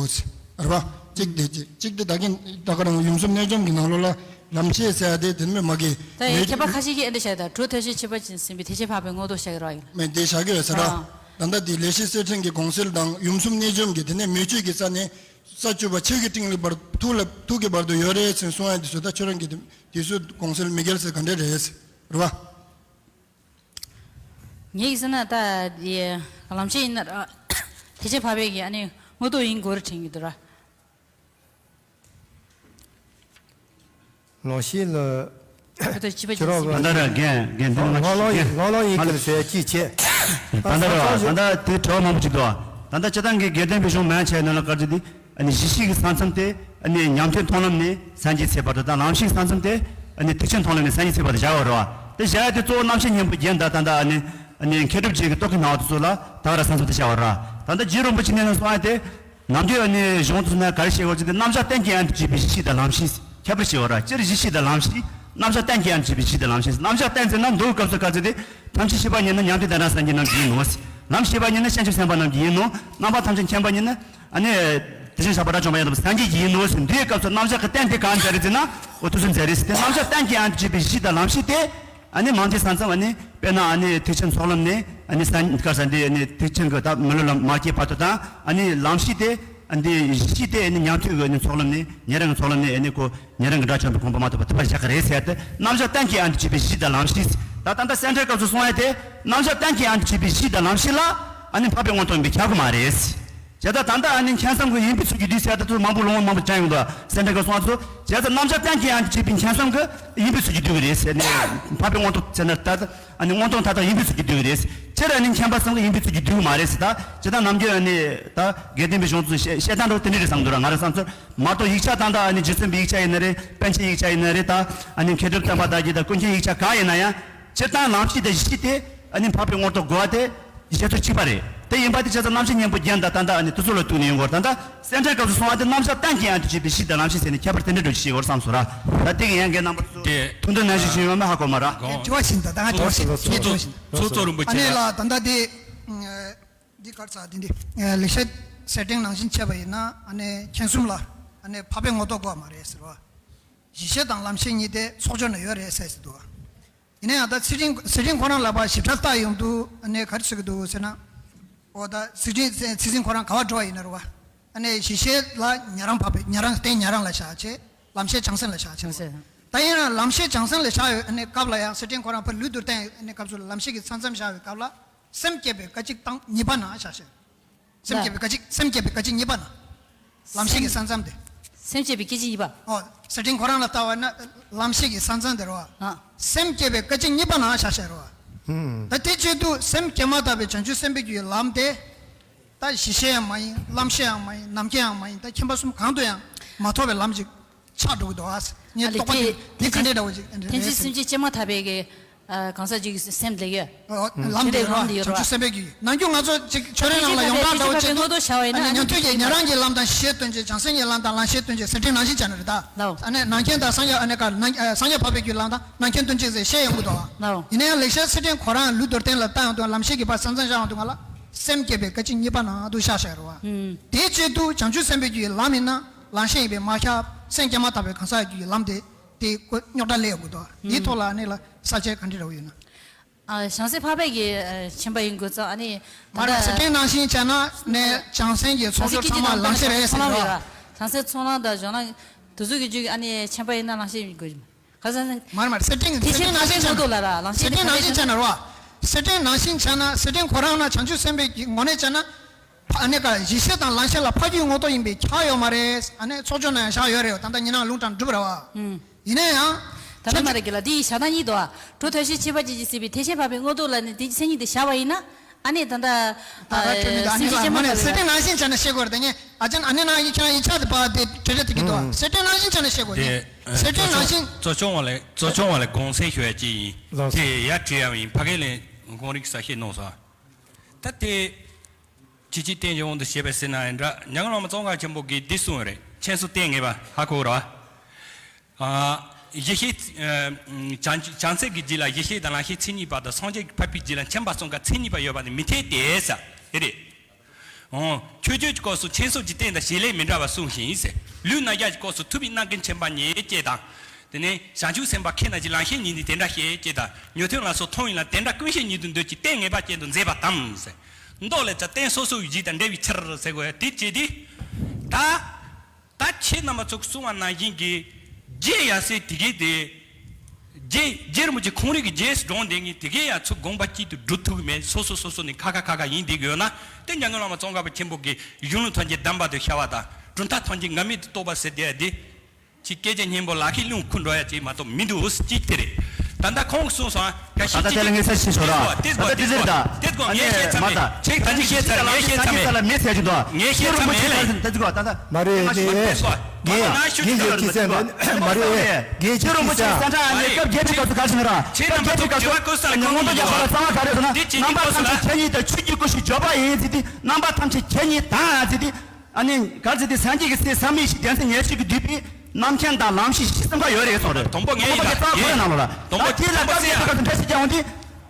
རེད་པ། གཅིག་དེ་གཅིག་གཅིག་དེ་ད་གིན་ད་ག་རང་ཡུམ་གསུམ་གནས་བཅོམ་གྱི་ནང་ལོགས་ལ་ལམ་ཤེས་ཟེར་ཡ་དེ་དེ་མོད་མ་གི་ད་ཡིན་མེད་མཁས་པ་ཁ་ཤས་ཀྱིས་ཨེ་འདྲ་བཤད་ད། གྲོལ་ཐོས་བཤད་ཕྱི་པ་ཅན་ཟིན་པའི་ཐེག་ཆེན་འཕགས་པའི་མངོན་རྟོགས་བཤད་ཀྱི་རོགས་ཡིན། མེད་དེ་བཞག་གི་ཡོད་ཟེར་ར། ད་ལྟ་དེ་ལེགས་བཤད་གསེར་ཕྲེང་གི་དགོངས་གསལ་དང་ཡུམ་གསུམ་གནས་བཅོམ་གྱི་དེ་ནས་མེ་མཆོད་ཀྱི་ས་ནས་ས་བཅུ་པ་ཆོས་ཀྱི་སྤྲིན་ལས་བར་ཐུགས་ལ་ཐུགས་ཀྱི་བར་དུ་ཡོད་རེད་ཟེར་གསུང་ཡ་དེ་ཚོ་ད་ཁྱོད་རང་གི་དེ་དེ་ཚོ་དགོངས་གསལ་མི་འགལ་ཟེར་ག་འདྲ་རེད་ཟེར་རེད་པ། ངས་ཟེར་ན་ད་དེ་ལམ་ཤེས་ཡིན་ན་ར། ཐེག་ཆེན་འཕགས་པའི་གི་ཨ་ནི་མངོན་རྟོགས་ཡིན་དགོས་རེད་དྲན་གྱི་འདུག་ར། ལོ་ཤེས་ལ། ཁྱོད་ཚོ་ཕྱི་པ་ཅན་ཟིན་པའི་ཁྱོད་རང་ད་ལྟ་ར་རྒན་རྒན་འདི་ང་ལོ་ལོ་ཡིན་ལོ་ལོ་ཡིན་ཁྱོད་ཟེར་ཅི་བྱེད། ད་ལྟ་ར་ད་ལྟ་དེ་དྲི་བ་མང་པོ་ཅིག་འདུག་ད་ལྟ་སྤྱིར་བཏང་གི་དགེ་ལྡན་པའི་གཞུང་མང་ཆེ་ནང་ལ་བཀར་རྒྱུ་དེ་ཨ་ནི་གཞི་ཤེས་ཀྱི་ས་མཚམས་དེ་ཨ་ནི་ཉན་ཐོས་མཐོང་ལམ་ནས་སངས་རྒྱས་ཚེ་བར་དུ་དང་ལམ་ཤེས་ཀྱི་ས་མཚམས་དེ་ཨ་ནི་ཐེག་ཆེན་མཐོང་ལམ་ནས་སངས་རྒྱས་ཚེ་བར་དུ་བཞག་ཡོད་རེད་པ། དེ་བཞག་ཡ་དེ་གཙོ་བོ་རྣམ་ཤེས་སྙིང་པོ་རྒྱན་དང་ད་ལྟ་ཨ་ནི་ཨ་ནི་མཁས་གྲུབ་རྗེ་གི་རྟོག་གེའི་སྣང་བ་དེ་ཚོ་ལ་ད་ག་ར་ས་མཚམས་དེ་བཞག་ཡོད་རེད་པ། ད་ལྟ་རྗེ་རིན་པོ་ཆེ་ནས་གསུངས་ཡ་དེ། ནམ་རྒྱུན་ཨ་ནི་གཞུང་དུ་ན་ག་རེ་བཤད་དགོས་ཟེར་ཏེ་རྣམ་གཞག་གཏན་གྱི་དབྱིངས་དུ་བྱས་པའི་གཞི་ཤེས་དང་ལམ་ཤེས་ཁྱད་པར་ཕྱེ་བ་ར། སྤྱིར་གཞི་ཤེས་དང་ལམ་ཤེས། རྣམ་གཞག་གཏན་གྱི་དབྱིངས་དུ་བྱས་པའི་གཞི་དང་ལམ་ཤེས། རྣམ་གཞག་གཏན་ཟེར་ན་མདོའི་སྐབས་སུ་ག་ཚོད་དེ། ཐམས་ཅད་ཤེས་པ་ཉིད་ནི་མྱང་འདས་དང་བྲལ་སངས་རྒྱས་རྣམས་ཀྱི་ཡིན་ནོ། ལམ་ཤེས་པ་ཉིད་ནི་བྱང་ཆུབ་སེམས་དཔའ་རྣམས་ཀྱི་ཡིན་ནོ། རྣམ་པ་ཐམས་ཅད་མཁྱེན་པ་ཉིད་ནི་ཨ་ནི་དེ་བཞིན་གཤེགས་པ་དགྲ་བཅོམ་པ་ཡང་དག་པར་སངས་རྒྱས་ཀྱི་ཡིན་ནོ་ཟེར། འདིའི་སྐབས་སུ་རྣམ་གཞག་གི་རྟེན་དེ་གང་མཛད་རེད་ཟེར་ན། འོ་དུས་སུ་མཛད་རེད་ཟེར་ཏེ། རྣམ་གཞག་གཏན་གྱི་དབྱིངས་དུ་བྱས་པའི་གཞི་དང་ལམ་ཤེས་དེ། ཨ་ནི་མང་ཆེ་ས་མཚམས་ཨ་ནི་དཔེར་ན་ཨ་ནི་ཐེག་ཆེན་ཚོགས་ལམ་ནས་ཨ་ནི་སངས་དཀར་ས་འདི་ཨ་ནི་ཐེག་ཆེན་གྱི་ད་མི་ལུས་ལམ་མ་སྐྱེས་བར་དུ་དང་། ཨ་ནི་ལམ་ཤེས་དེ་ཨ་ནི་གཞི་ཤེས་དེ་ཨ་ནི་ཉན་ཐོས་ཀྱི་ཨ་ནི་ཚོགས་ལམ་ནས་ཉན་རང་གི་ཚོགས་ལམ་ནས་ཨ་ནི་ཁོ་ཉན་རང་གི་དགྲ་བཅོམ་པའི་གོ་འཕང་མ་ཐོབ་པར་ཐུབ་པ་བཞག་གི་རེད་ཟེར་ཏེ། རྣམ་གཞག་གཏན་གྱི་དབྱིངས་དུ་བྱས་པའི་གཞི་དང་ལམ་ཤེས། ད་ད་ལྟ་སེམས་ཁྲལ་སྐབས་སུ་གསུང་ཡ་དེ་རྣམ་གཞག་གཏན་གྱི་དབྱིངས་དུ་བྱས་པའི་གཞི་དང་ལམ་ཤེས་ལ་ཨ་ནི་འཕགས་པའི་མངོན་རྟོགས་ཡིན་པས་ཁྱབ་ཀྱི་མ་རེད། བྱས་ཙང་ད་ལྟ་ཨ་ནི་མཁྱེན་བསམ་གྱི་ཡིན་པས་ཚུལ་གྱིས་བསྡུས་ཟེར་ད་དུ་མང་པོ་ལུང་མང་པོ་བྱུང་ཡོང་འདུག་སེམས་ཁྲལ་གྱི་གསུང་བ་ཚོ། བྱས་ཙང་རྣམ་གཞག་གཏན་གྱི་དབྱིངས་དུ་བྱས་པའི་མཁྱེན་བསམ་གྱི་ཡིན་པས་ཚུལ་གྱིས་བསྡུས་ཀྱི་རེད་ཟེར་ནས། འཕགས་པའི་མངོན་རྟོགས་ཟེར་ན་ད་ཨ་ནི་མངོན་རྟོགས་མཐའ་དག་ཡིན་པས་ཚུལ་གྱིས་བསྡུས་ཀྱི་རེད། སྤྱིར་ཨ་ནི་མཁྱེན་པ་བསམ་གྱི་ཡིན་པས་ཚུལ་གྱིས་བསྡུས་ཀྱི་མ་རེད་ཟེར། ད་སྤྱིར་བཏང་ནམ་རྒྱུན་ཨ་ནི་ད་དགེ་ལྡན་པའི་གཞུང་ཚོ་བཤད་བཤད་སྟངས་འདྲ་བོ་དེ་འདྲ་རེད་བསམ་འདུག་ར། ང་རང་བསམ་ཚོར་མ་གཏོགས་ཡིག་ཆ་ད་ལྟ་ཨ་ནི་རྗེ་བཙུན་པའི་ཡིག་ཆ་ཡིན་ན་རེད། པཎ་ཆེན་ཡིག་ཆ་ཡིན་ན་རེད། ད་ཨ་ནི་མཁས་གྲུབ་བསྟན་པ་དར་རྒྱས་དང་ཀུན་མཁྱེན་ཡིག་ཆ་གང་ཡིན་ན་ཡང་། སྤྱིར་བཏང་ལམ་ཤེས་དང་གཞི་ཤེས་དེ་ཨ་ནི་འཕགས་པའི་མངོན་རྟོགས་དགོས་པ་དེ་བཤད་ཚུལ་གཅིག་པ་རེད། དེ་ཡིན་པ་དེ་བྱས་ཙང་རྣམ་གཞག་སྙིང་པོ་རྒྱན་དང་ད་ལྟ་ཨ་ནི་དེ་ཚོ་ལ་གཏུགས་ནས་ཡོང་དགོས། ད་ལྟ་སེམས་ཁྲལ་སྐབས་སུ་གསུང་བ་དེ་རྣམ་གཞག་གཏན་གྱི་དབྱིངས་དུ་བྱས་པའི་གཞི་དང་ལམ་ཤེས་ཟེར་ནས་ཁྱད་པར་དེ་འདྲ་འགྲོ་ཅིག་བཤད་དགོས་བསམ་སོང་ར། ད་དེ་གི་ཡན་གའི་རྣམ་པ་ཚོ་དེ་ཐུགས་འདུན་ནན་ཞིག་བྱུང་ཡོད་མེད་ཧ་གོ་མ་ར། དགོངས། དྲི་བ་ཞིག་ད་ད་ང་དྲི་བ་ཞིག་ཚོགས་གཙོ་ཚོགས་གཙོ་རིན་པོ་ཆེ་ཨ་ནི་ལ། ལ་ད་ལྟ་དེ་འདི་གར་ཚ་འདི་འདི་ལེགས་བཤད་གསེར་ཕྲེང་ནང་བཞིན་བྱས་པ་ཡིན་ན་ཨ་ནི་མཁྱེན་གསུམ་ལ་ཨ་ནི་འཕགས་པའི་མངོན་རྟོགས་དགོས་མ་རེད་ཟེར་བ། གཞི་ཤེས་དང་ལམ་ཤེས་གཉིས་དེ་ཚོགས་སྦྱོར་ན་ཡོད་རེད་ཟེར་ཟེར་འདུག་ཡིན་ན་ཡང་ད་ཚེ་རིང་ཚེ་རིང་ཁོ་རང་ལ་ཕར་ཞིབ་ཕྲ་བལྟ་ཡོང་དུས་ཨ་ནི་ག་རེ་ཟེར་གྱི་འདུག་ཟེར་ན། འོ་ད་ཚེ་རིང་ཚེ་རིང་ཁོ་རང་ག་བ་འགྲོ་བ་ཡིན་ན་རུ་བ། ཨ་ནི་གཞི་ཤེས་ལ་ཉན་རང་འཕགས་པའི་ཉན་རང་རྟེན་ཉན་རང་ལ་བཞག་བྱས། ལམ་ཤེས་བྱང་སེམས་ལ་བཞག་བྱས། བྱང་སེམས། ད་ཡིན་ན་ལམ་ཤེས་བྱང་སེམས་ལ་བཞག་ཡོད་ཨ་ནི་སྐབས་ལ་ཡང་ཚེ་རིང་ཁོ་རང་ཕར་ལུས་དུར་བསྟན་ཡོད་ཨ་ནི་སྐབས་སུ་ལམ་ཤེས་ཀྱི་ས་མཚམས་བཞག་ཡོད་སྐབས་ལ། སེམས་བསྐྱེད་པའི་སྐད་ཅིག་དང་གཉིས་པ་ན་བཞག་བྱས། སེམས་བསྐྱེད་པའི་སྐད་ཅིག་སེམས་བསྐྱེད་པའི་སྐད་ཅིག་གཉིས་པ་ན། ལམ་ཤེས་ཀྱི་ས་མཚམས་དེ། སེམས་བསྐྱེད་པའི་སྐད་ཅིག་གཉིས་པ། ཨོ། ཚེ་རིང་ཁོ་རང་ལ་ལྟ་བ་ན་ལམ་ཤེས་ཀྱི་ས་མཚམས་དེ་རེད་བ། ཨ། སེམས་བསྐྱེད་པའི་སྐད་ཅིག་གཉིས་པ་ན་བཞག་བྱས་རེད་བ། ཧུམ། ད་དེ་བྱེད་དུས་སེམས་བསྐྱེད་མ་ཐག་པའི་བྱང་ཆུབ་སེམས་དཔའི་རྒྱུད་ཀྱི་ལམ་དེ། ད་གཞི་ཤེས་ཡང་མ་ཡིན་ལམ་ཤེས་ཡང་མ་ཡིན་ནམ་མཁའི་ཡང་མ་ཡིན་ད་མཁྱེན་པ་གསུམ་གང་དུ་ཡང་མ་ཐོབ་པའི་ལམ་ཅིག་ཆགས་འགྲོ་གི་འདུག་ཨ། ངས་ཨ་ལས་རྟོག་པ་དེ་དེ་དེ་ག་འདྲའི་འདྲ་བོ་ཅིག་ཐེག་ཆེན་སེམས་བསྐྱེད་བསྐྱེད་མ་ཐག་པའི་གི་ཨ་གང་ཟག་ཅིག་གི་སེམས་ལ་ཡོད། ཨོ། ལམ་དེ་རེད་བ། ལམ་དེ་ཡོད་བྱང་ཆུབ་སེམས་དཔའི་རྒྱུད་ཡིན་ནམ་རྒྱུན་ང་ཚོ་ཅིག་ཆོས་རའི་ནང་ལ་ཡོངས་གྲགས་འདྲ་བོ་ཅིག་ཏུ་ཨ་ནི་ཉན་ཐོས་ཀྱི་ཉན་རང་གི་ལམ་དང་གཞི་ཤེས་སྟོན་བྱེད་བྱང་སེམས་ཀྱི་ལམ་དང་ལམ་ཤེས་སྟོན་བྱེད་ཟེར་ཕྲེང་ནང་བཞིན་བྱས་ན་རེད་ད། ལའོ། ཨ་ནི་ནམ་མཁའི་དང་སངས་རྒྱས་ཨ་ནི་ག་ནམ་ཨ་སངས་རྒྱས་འཕགས་པའི་རྒྱུད་ལམ་དང་ནམ་མཁའི་སྟོན་བྱེད་ཟེར་བཤད་ཡོང་གི་འདུག་བ། ལའོ། ཡིན་ན་ཡང་ལེགས་བཤད་ཚེ་རིང་ཁོ་རང་ལུས་དུར་བསྟན་ལ་བལྟ་ཡོང་དུས་ལམ་ཤེས་ཀྱི་ཕར་ས་མཚམས་བཞག་ཡོང་དུས་ང་ལ་སེམས་བསྐྱེད་པའི་སྐད་ཅིག་གཉིས་པ་ནང་དུ་བཞག་བཞག་རེད་བ། ཨུམ། དེའི་ཆེད་དུ་བྱང་ཆུབ་སེམས་དཔའི་རྒྱུད་ཀྱི་ལམ་ཡིན་ན། ལམ་ཤེས་ཡིན་པས་མ་ཁྱབ། སེམས་བསྐྱེད་མ་ཐག་པའི་གང་ཟག་རྒྱུད་ཀྱི་ལམ་དེ་དེ་ཀོ་རྙོག་དྲ་སླེབས་ཡོང་གི་འདུག་འདིའི་ཐོག་ལ་ཨ་ནི་ལ་ས་བཅད་ག་འདྲ་རེ་བ་ཡོད་ན། ཨ་བྱང་སེམས་འཕགས་པའི་གི་ཨ་ཁྱིམ་པ་ཡིན་དགོས་ཙང་ཨ་ནི། མ་རེད་ཚེ་རིང་ནང་བཞིན་བྱས་ན་ནས་བྱང་སེམས་ཀྱི་ཚོགས་སྦྱོར་ཚང་མ་ལམ་ཤེས་རེད་ཟེར་གི་རེད་བ། བྱང་སེམས་ཚོགས་ལམ་དང་སྦྱོར་ལམ་དེ་ཚོ་གི་རྒྱུད་ཀྱི་ཨ་ནི་ཁྱིམ་པ་ཡིན་ན་ལམ་ཤེས་ཡིན་དགོས། ག་ས་ནི། མ་རེད་མ་རེད་ཚེ་རིང་ཚེ་རིང་ནང་བཞིན་བྱས་ན་ཚེ་རིང་ནང་བཞིན་བྱས་ན་རེད་བ། ཚེ་རིང་ནང་བཞིན་བྱས་ན་ཚེ་རིང་ཁོ་རང་ན་བྱང་ཆུབ་སེམས་དཔའི་གི་ངོ་ནས་བྱས་ན། ཨ་ནི་ཀ་གཞི་ཤེས་དང་ལམ་ཤེས་ལ་འཕགས་རྒྱུད་ངོ་ཐོག་ཡིན་པས་ཁྱབ་ཡོད་མ་རེད། ཨ་ནི་ཚོགས་སྦྱོར་ན་ཡང་བཞག་ཡོད་རེད་བ། ད་ལྟ་ཉི་ནང་ལུང་དྲངས་གྲུབ་རེད་བ། ཨུམ། ཡིན་ན་ཡང་། ད་ལྟ་མ་རེད་གི་ལ་འདི་ཡི་བྱ་སྟངས་གཉིས་འདུག་ཨ། གྲོལ་ཐོས་བཤད་ཕྱི་པ་ཅན་གྱིས་ཟེར་བའི་ཐེག་ཆེན་འཕགས་པའི་མངོན་རྟོགས་ལ་ནི་འདི་མཚན་ཉིད་དུ་བཞག་པ་ཡིན་ན། ཨ་ནི་ད་ལྟ། ད་ག་ཨ་གྲོལ་མི་འདུག་ཨ་ནི་སེམས་ཅན་ལ་ཅན་མ་མ་ནས་ཚེ་རིང་ནང་བཞིན་བྱས་ན་ཤེས་དགོས་རེད་ད་ངས་ཨ་ཅན་ཨ་ནི་ན་ཡི་ཁྱེད་རང་ཡིག་ཆ་དེ་པ་དེ་བྲེལ་བྲེལ་དེ་གི་འདུག་ཨ། ཚེ་རིང་ནང་བཞིན་བྱས་ན་ཤེས་དགོས་རེད། ཚེ་རིང་ནང་བཞིན། གཙོ་སྐྱོང་བ་ལ་གཙོ་སྐྱོང་བ་ལ་དགོངས་སེལ་ཞུ་ཡ་ཅིག་ཡིན། ལགས་སོ། དེ་ཡར་བྲིས་ཡ་ཡིན་ཕ་གི་ལས་དགོངས་རིགས་གསལ་བཤད་གནང་སོང་། ད་དེ། ཇི་སྲིད་བསྟན་འགྱུར་དབང་དུ་བྱས་པའི་ཟེར་ན་ཡང་འདྲ་ཉང་བླ་མ་ཙོང་ཁ་ཆེན་པོ་གིས་འདི་གསུངས་རེད། མཁྱེན་སོ་ལྟས་ངེས་པ་ཧ་གོ་ར། ཨ། ཡེ་ཤེས། ཨ། བྱང་བྱང་སེམས་ཀྱི་རྒྱུད་ལ་ཡེ་ཤེས་དང་ལམ་ཤེས་མཚན་ཉིད་པ་དང་སངས་རྒྱས་ཀྱི་འཕགས་པའི་རྒྱུད་ལ་མཁྱེན་པ་གསུམ་ཀ་མཚན་ཉིད་པ་ཡོད་པ་ནི་མི་འཐད་དེ་ཟེར། དེ་རེད། འོ། མཆོད་བརྗོད་ཀྱི་སྐབས་སུ་མཁྱེན་སོ་ཀྱི་རྟེན་དང་བྱེད་ལས་མི་འདྲ་བ་གསུངས་ཤིང་ཟེར། ལུས་རྣམ་གཞག་གི་སྐབས་སུ་ཐུབ་པའི་རྣམ་ཀུན་མཁྱེན་པ་ཉིད་ཅེས་དང་། དེ་ནས་བྱང་ཆུབ་སེམས་དཔའ་མཁྱེན་རྣམས་ཀྱི་ལམ་ཤེས་ཉིད་ནི་དེ་འདྲ་ཞེས་ཅེས་དང་། ཉན་ཐོས་ལ་སོགས་མཐོང་བའི་ལམ་དེ་འདྲ་ཀུན་ཤེས་ཉིད་དུ་འདོད་ཀྱི་རྟེན་ངེས་པ་ཅན་དུ་མཛད་པ་དང་ཟེར། མདོ་ལས་ཀྱང་རྟེན་སོ་སོའི་རྒྱུད་དང་འབྲེལ་བའི་ཕྱིར་ཟེར་དགོས་ཡ་དེ་བྱས་ཏེ། ད། ད་ཁྱེད་རྣམ་པ་ཚོ་གསུང་བ་ནང་བཞིན་གྱི་རྗེ་ཡབ་སྲས་དེ་གའི་དེ། རྗེ་རྗེ་རིན་པོ་ཆེ་ཁོང་རང་གི་རྗེས་སུ་འབྲངས་བསྡད་མཁན་དེ་གའི་ཡ་ཚོ་དགོངས་པ་གཅིག་ཏུ་སྒྲུབ་ཐུབ་ཀྱི་མེད། སོ་སོ་སོ་སོ་ནས་ཁ་ཁ་ཁ་ཁ་ཡིན་བསྡད་ཀྱི་ཡོད་ན། དེ་འཇམ་མགོན་བླ་མ་ཙོང་ཁ་པ་ཆེན་པོ་གི་གཞུང་ལུགས་ཐམས་ཅད་བདེན་པ་དུ་ཤར་བ་དང་གྲུབ་མཐའ་ཐམས་ཅད་ངེས་མེད་དུ་རྟོགས་པ་ཟེར་བསྡད་ཡ་དེ། ཅིག་སྐད་ཆ་སྙན་པོ་ལག་ཁྱེར་བླུགས་ཁུར་འགྲོ་ཡ་ཅིག་མ་གཏོགས་མི་འདུག་ཅིག་དེ་རེད། ད་ལྟ་ཁོང་གིས་གསུངས་སོང་། ད་ལྟ་དེ་ལ་ངས་ས་ཞིག་ཞོར་ར། ད་ལྟ་དེ་ཟེར་ད། ཨ་ནི་ངས་བཤད་ཚར་མེད། ཁྱེད་ད་ཅི་བཤད་ཚར་མེད། ངས་བཤད་ཚར་མེད། ལ་མེད་ཟེར་གྱི་འདུག་ངས་བཤད་ཚར་མེད་ལ། ད་ཅི་གོ་ད་ད། མ་རེད། ངས་ངས་ངས་ཅི་ཟེར་ན་མ་རེད། ངས་ཅི་ཟེར་ན། མ་རེད། ཁྱེད་རིན་པོ་ཆེ་སེམས་ཁྲལ་ཨ་ནི་སྐབས་བརྒྱད་པའི་སྐབས་སུ་ག་རེ་ཟེར་ན་ར། སྐབས་བརྒྱད་པའི་སྐབས་སུ་ཨ་ནི་ངོ་མ་རྒྱག་པ་ལ་རྩ་བ་ག་རེ་ཟེར་ན། རྣམ་པ་ཐམས་ཅད་ཁྱེད་ཉིད་དང་ཆོས་ཀྱི་སྐུ་ཞེས་བརྗོད་པ་ཡིན་ཟེར་ཏེ། རྣམ་པ་ཐམས་ཅད་ཁྱེད་ཉིད་དང་ཟེར་ཏེ། ཨ་ནི་ག་རེ་ཟེར་ཏེ། སངས་རྒྱས་ཀྱི་སྲས་ཟབ་མོའི་ཡེ་ཤེས་ཀྱིས་བསྡུས་པའི་རྣམ་མཁྱེན་དང་ལམ་ཤེས་གཞི་གསུམ་ཀ་ཡོད་རེད་གསུངས་རེད། དང་པོ་ངས་ཡིན་ད། རྩ་བ་ཁོ་རང་ནང་ལོགས་ལ། དང་པོ་དེ་ལ་དང་པོ་སྐབས་བརྒྱད་པའི་སྐབས་སུ་འགྲེལ་བཤད་རྒྱག་འོང་དུས།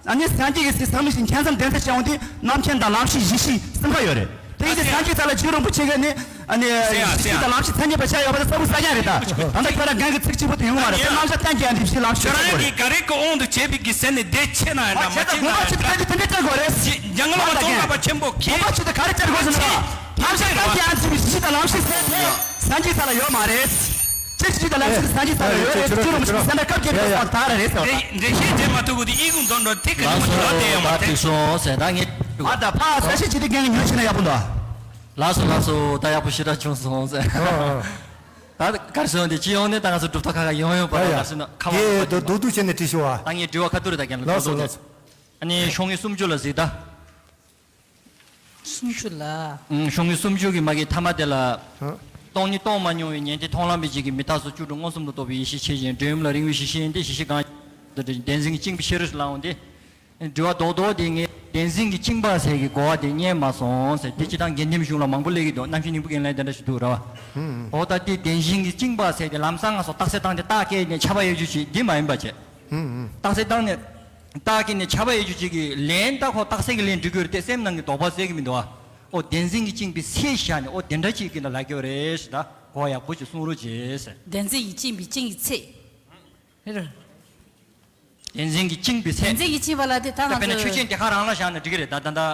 ཨ་ནི་སངས་རྒྱས་ཀྱི་སྲས་ཟབ་མོའི་ཡེ་ཤེས་མཁྱེན་མཚམས་གདེང་ཚད་བཤད་འོང་དུས་རྣམ་མཁྱེན་དང་ལམ་ཤེས་གཞི་ཤེས་གསུམ་ཀ་ཡོད་རེད། དེ་ཡིན་དུས་སངས་རྒྱས་ས་ལ་རྗེ་རིན་པོ་ཆེ་གིས་ནི་ཨ་ནི་གཞི་ཤེས་དང་ལམ་ཤེས་མཚན་ཉིད་པ་བཤད་ཡོད་པ་དེ་གསལ་པོ་གསལ་རྐྱང་རེད་ད། ད་ལྟ་ཁྱོད་རང་རྒན་གྱི་ཚིག་གཅིག་པོ་དེ་ཡོང་མ་རེད། དེ་རྣམ་གཞག་གཏན་འཁེལ་ཡ་འདི་ཕྱི་ལམ་ཤེས་ཁྱོད་རང་གིས་ག་རེ་གི་དབང་དུ་བྱས་པའི་གི་ཟེར་ནས་དེ་ཆེ་ན་ཡང་འདྲ་མ་ཆེ་ན་ཡང་འདྲ། དགོངས་པ་ཆེ་དེ་དེ་འདྲ་བྱེད་དགོས་རེད། འཇམ་མགོན་བླ་མ་ཙོང་ཁ་པ་ཆེན་པོ་གིས། དགོངས་པ་ཆེ་དེ་ག་རེ་བྱེད་དགོས་ཟེར་ན། རྣམ་གཞག་གཏན་འཁེལ་ཡ་འདི་ཕྱི་དང་ལམ་ཤེས་ཟེར་དེ་སངས་རྒྱས་ས་ལ་ཡོད་མ་རེད། ཅེས་ཅིག་དང་ལམ་ཤེས་སངས་རྒྱས་ས་ལ་ཡོད་རེད། ཅེས་རུང་ཞིག་སེམས་ཁྲལ་སྐབས་བརྒྱད་པའི་སྐབས་དར་རེད་ཟེར་བ། འགྲེལ་བཤད་བྱེད་མ་ཐུབ་གི་དེ་ཨི་ཁུང་འདོན་འགྲོ་དེ་གི་ལགས་སོ། ད་ཡག་པོ་ཞེ་དྲག་བྱུང་སོང་ཟེར་ད་ངས། ཨ་ད་ཕ་ས་ཤེས་ཅི་དེ་རྒན་གྱི་ཉོན་ཤེས་ན་ཡག་པོ་འདུག་ལགས་སོ་ལགས་སོ། ད་ཡག་པོ་ཞེ་དྲག་བྱུང་སོང་ཟེར། ད་གར་སོང་དེ་སྤྱི་ཡོངས་ནས་ད་ང་ཚོ་གྲུབ་མཐའ་ཁ་ཁ་ཡོང་ཡོང་པ་ད་གར་སོང་ན་ཁ་བ་ཡ་ཡ། དེ་རྡོག་རྡོག་བྱས་ནས་དྲི་ཤོག་ཨ། ད་ངས་དྲི་བ་ཁ་ཐུག་རེ་ད་རྒན་ལ་ལགས་སོ་ལགས་སོ། ཨ་ནི་ཤོག་ངོས་སུམ་ཅུ་ལ་གཟིགས་ད། སུམ་ཅུ་ལ། ཨང་། ཤོག་ངོས་སུམ་ཅུ་གི་མ་གི་མཐའ་མ་དེ་ལ། ཨ། སྟོང་ཉིད་རྟོགས་མ་མྱོང་བའི་ཉན་ཐོས་མཐོང་ལམ་པའི་རྗེས་ཀྱི་མི་རྟག་སོགས་བཅུ་དྲུག་མངོན་སུམ་དུ་རྟོགས་པའི་ཡེ་ཤེས་ཆེ་ཞིང་འབྲིང་རིམ་ལ་རིང་བའི་གཞི་ཤེས་ཡིན་ཏེ། གཞི་ཤེས་གང་དུ་བདེན་འཛིན་གྱིས་བཅིངས་པའི་ཕྱིར་ལབ་འོང་སྟེ། དྲི་བ་རྡོག་རྡོག་དེ་ངས་བདེན་འཛིན་གྱིས་བཅིངས་པ་ཟེར་གྱི་གོ་བ་དེ་རྙེད་མ་སོང་ཟེར་དེ་སྤྱིར་བཏང་དགེ་ལྡན་གཞུང་ལ་མང་པོ་སླེབས་ཀྱི་འདུག་རྣམ་དཔྱོད་སྙིང་པོ་རྒན་ལགས་དེ་འདྲ་ཞིག་འདུག་ར་བ། ཧུམ། འོ་ད་དེ་བདེན་འཛིན་གྱིས་བཅིངས་པ་ཟེར་དེ་ལམ་སང་ང་ཚོ་རྟགས་གསལ་བཏང་སྟེ་རྟགས་བཀལ་ནས་ཁྱབ་པ་ཡོད་རྒྱུ་ཞིག་འདི་མ་ཡིན་པ་བྱས། ཧུམ་ཧུམ། རྟགས་གསལ་བཏང་ནས། རྟགས་ཀྱིས་ནི་ཁྱབ་པ་ཡོད་རྒྱུ་གཅིག་གི་ལན་ད་ཁོ་རྟགས་གསལ་གྱི་ལན་འབྲི་དགོས་རེད་དེ་སེམས་ནང་གི་དོགས་པ་སེལ་གྱི་མི་འདུག་ཨ། ཨོ་བདེན་འཛིན་གྱིས་བཅིངས་པའི་ཚེ་བཞག་ནས་ཨོ་དེ་འདྲ་ཅིག་གི་ལ་ལབ་ཀྱི་ཡོད་རེད་ཞེས་ད་གོ་ཡག་པོ་ཅིག་གསུང་རོགས་བྱེད་ཟེར། བདེན་འཛིན་གྱིས་བཅིངས་པའི་བཅིངས་ཀྱི་ཚེ། རེད། བདེན་འཛིན་གྱིས་བཅིངས་པའི་ཚེ། བདེན་འཛིན་གྱིས་བཅིངས་པ་ལ་དེ་ད་ད་དཔེར་ན་ང་ཆོས་ཅན་ཚོ་དེ་ག་རང་ལ་བཞག་ན་འགྲིག་གི་རེད་ད་ད་ད་དེ་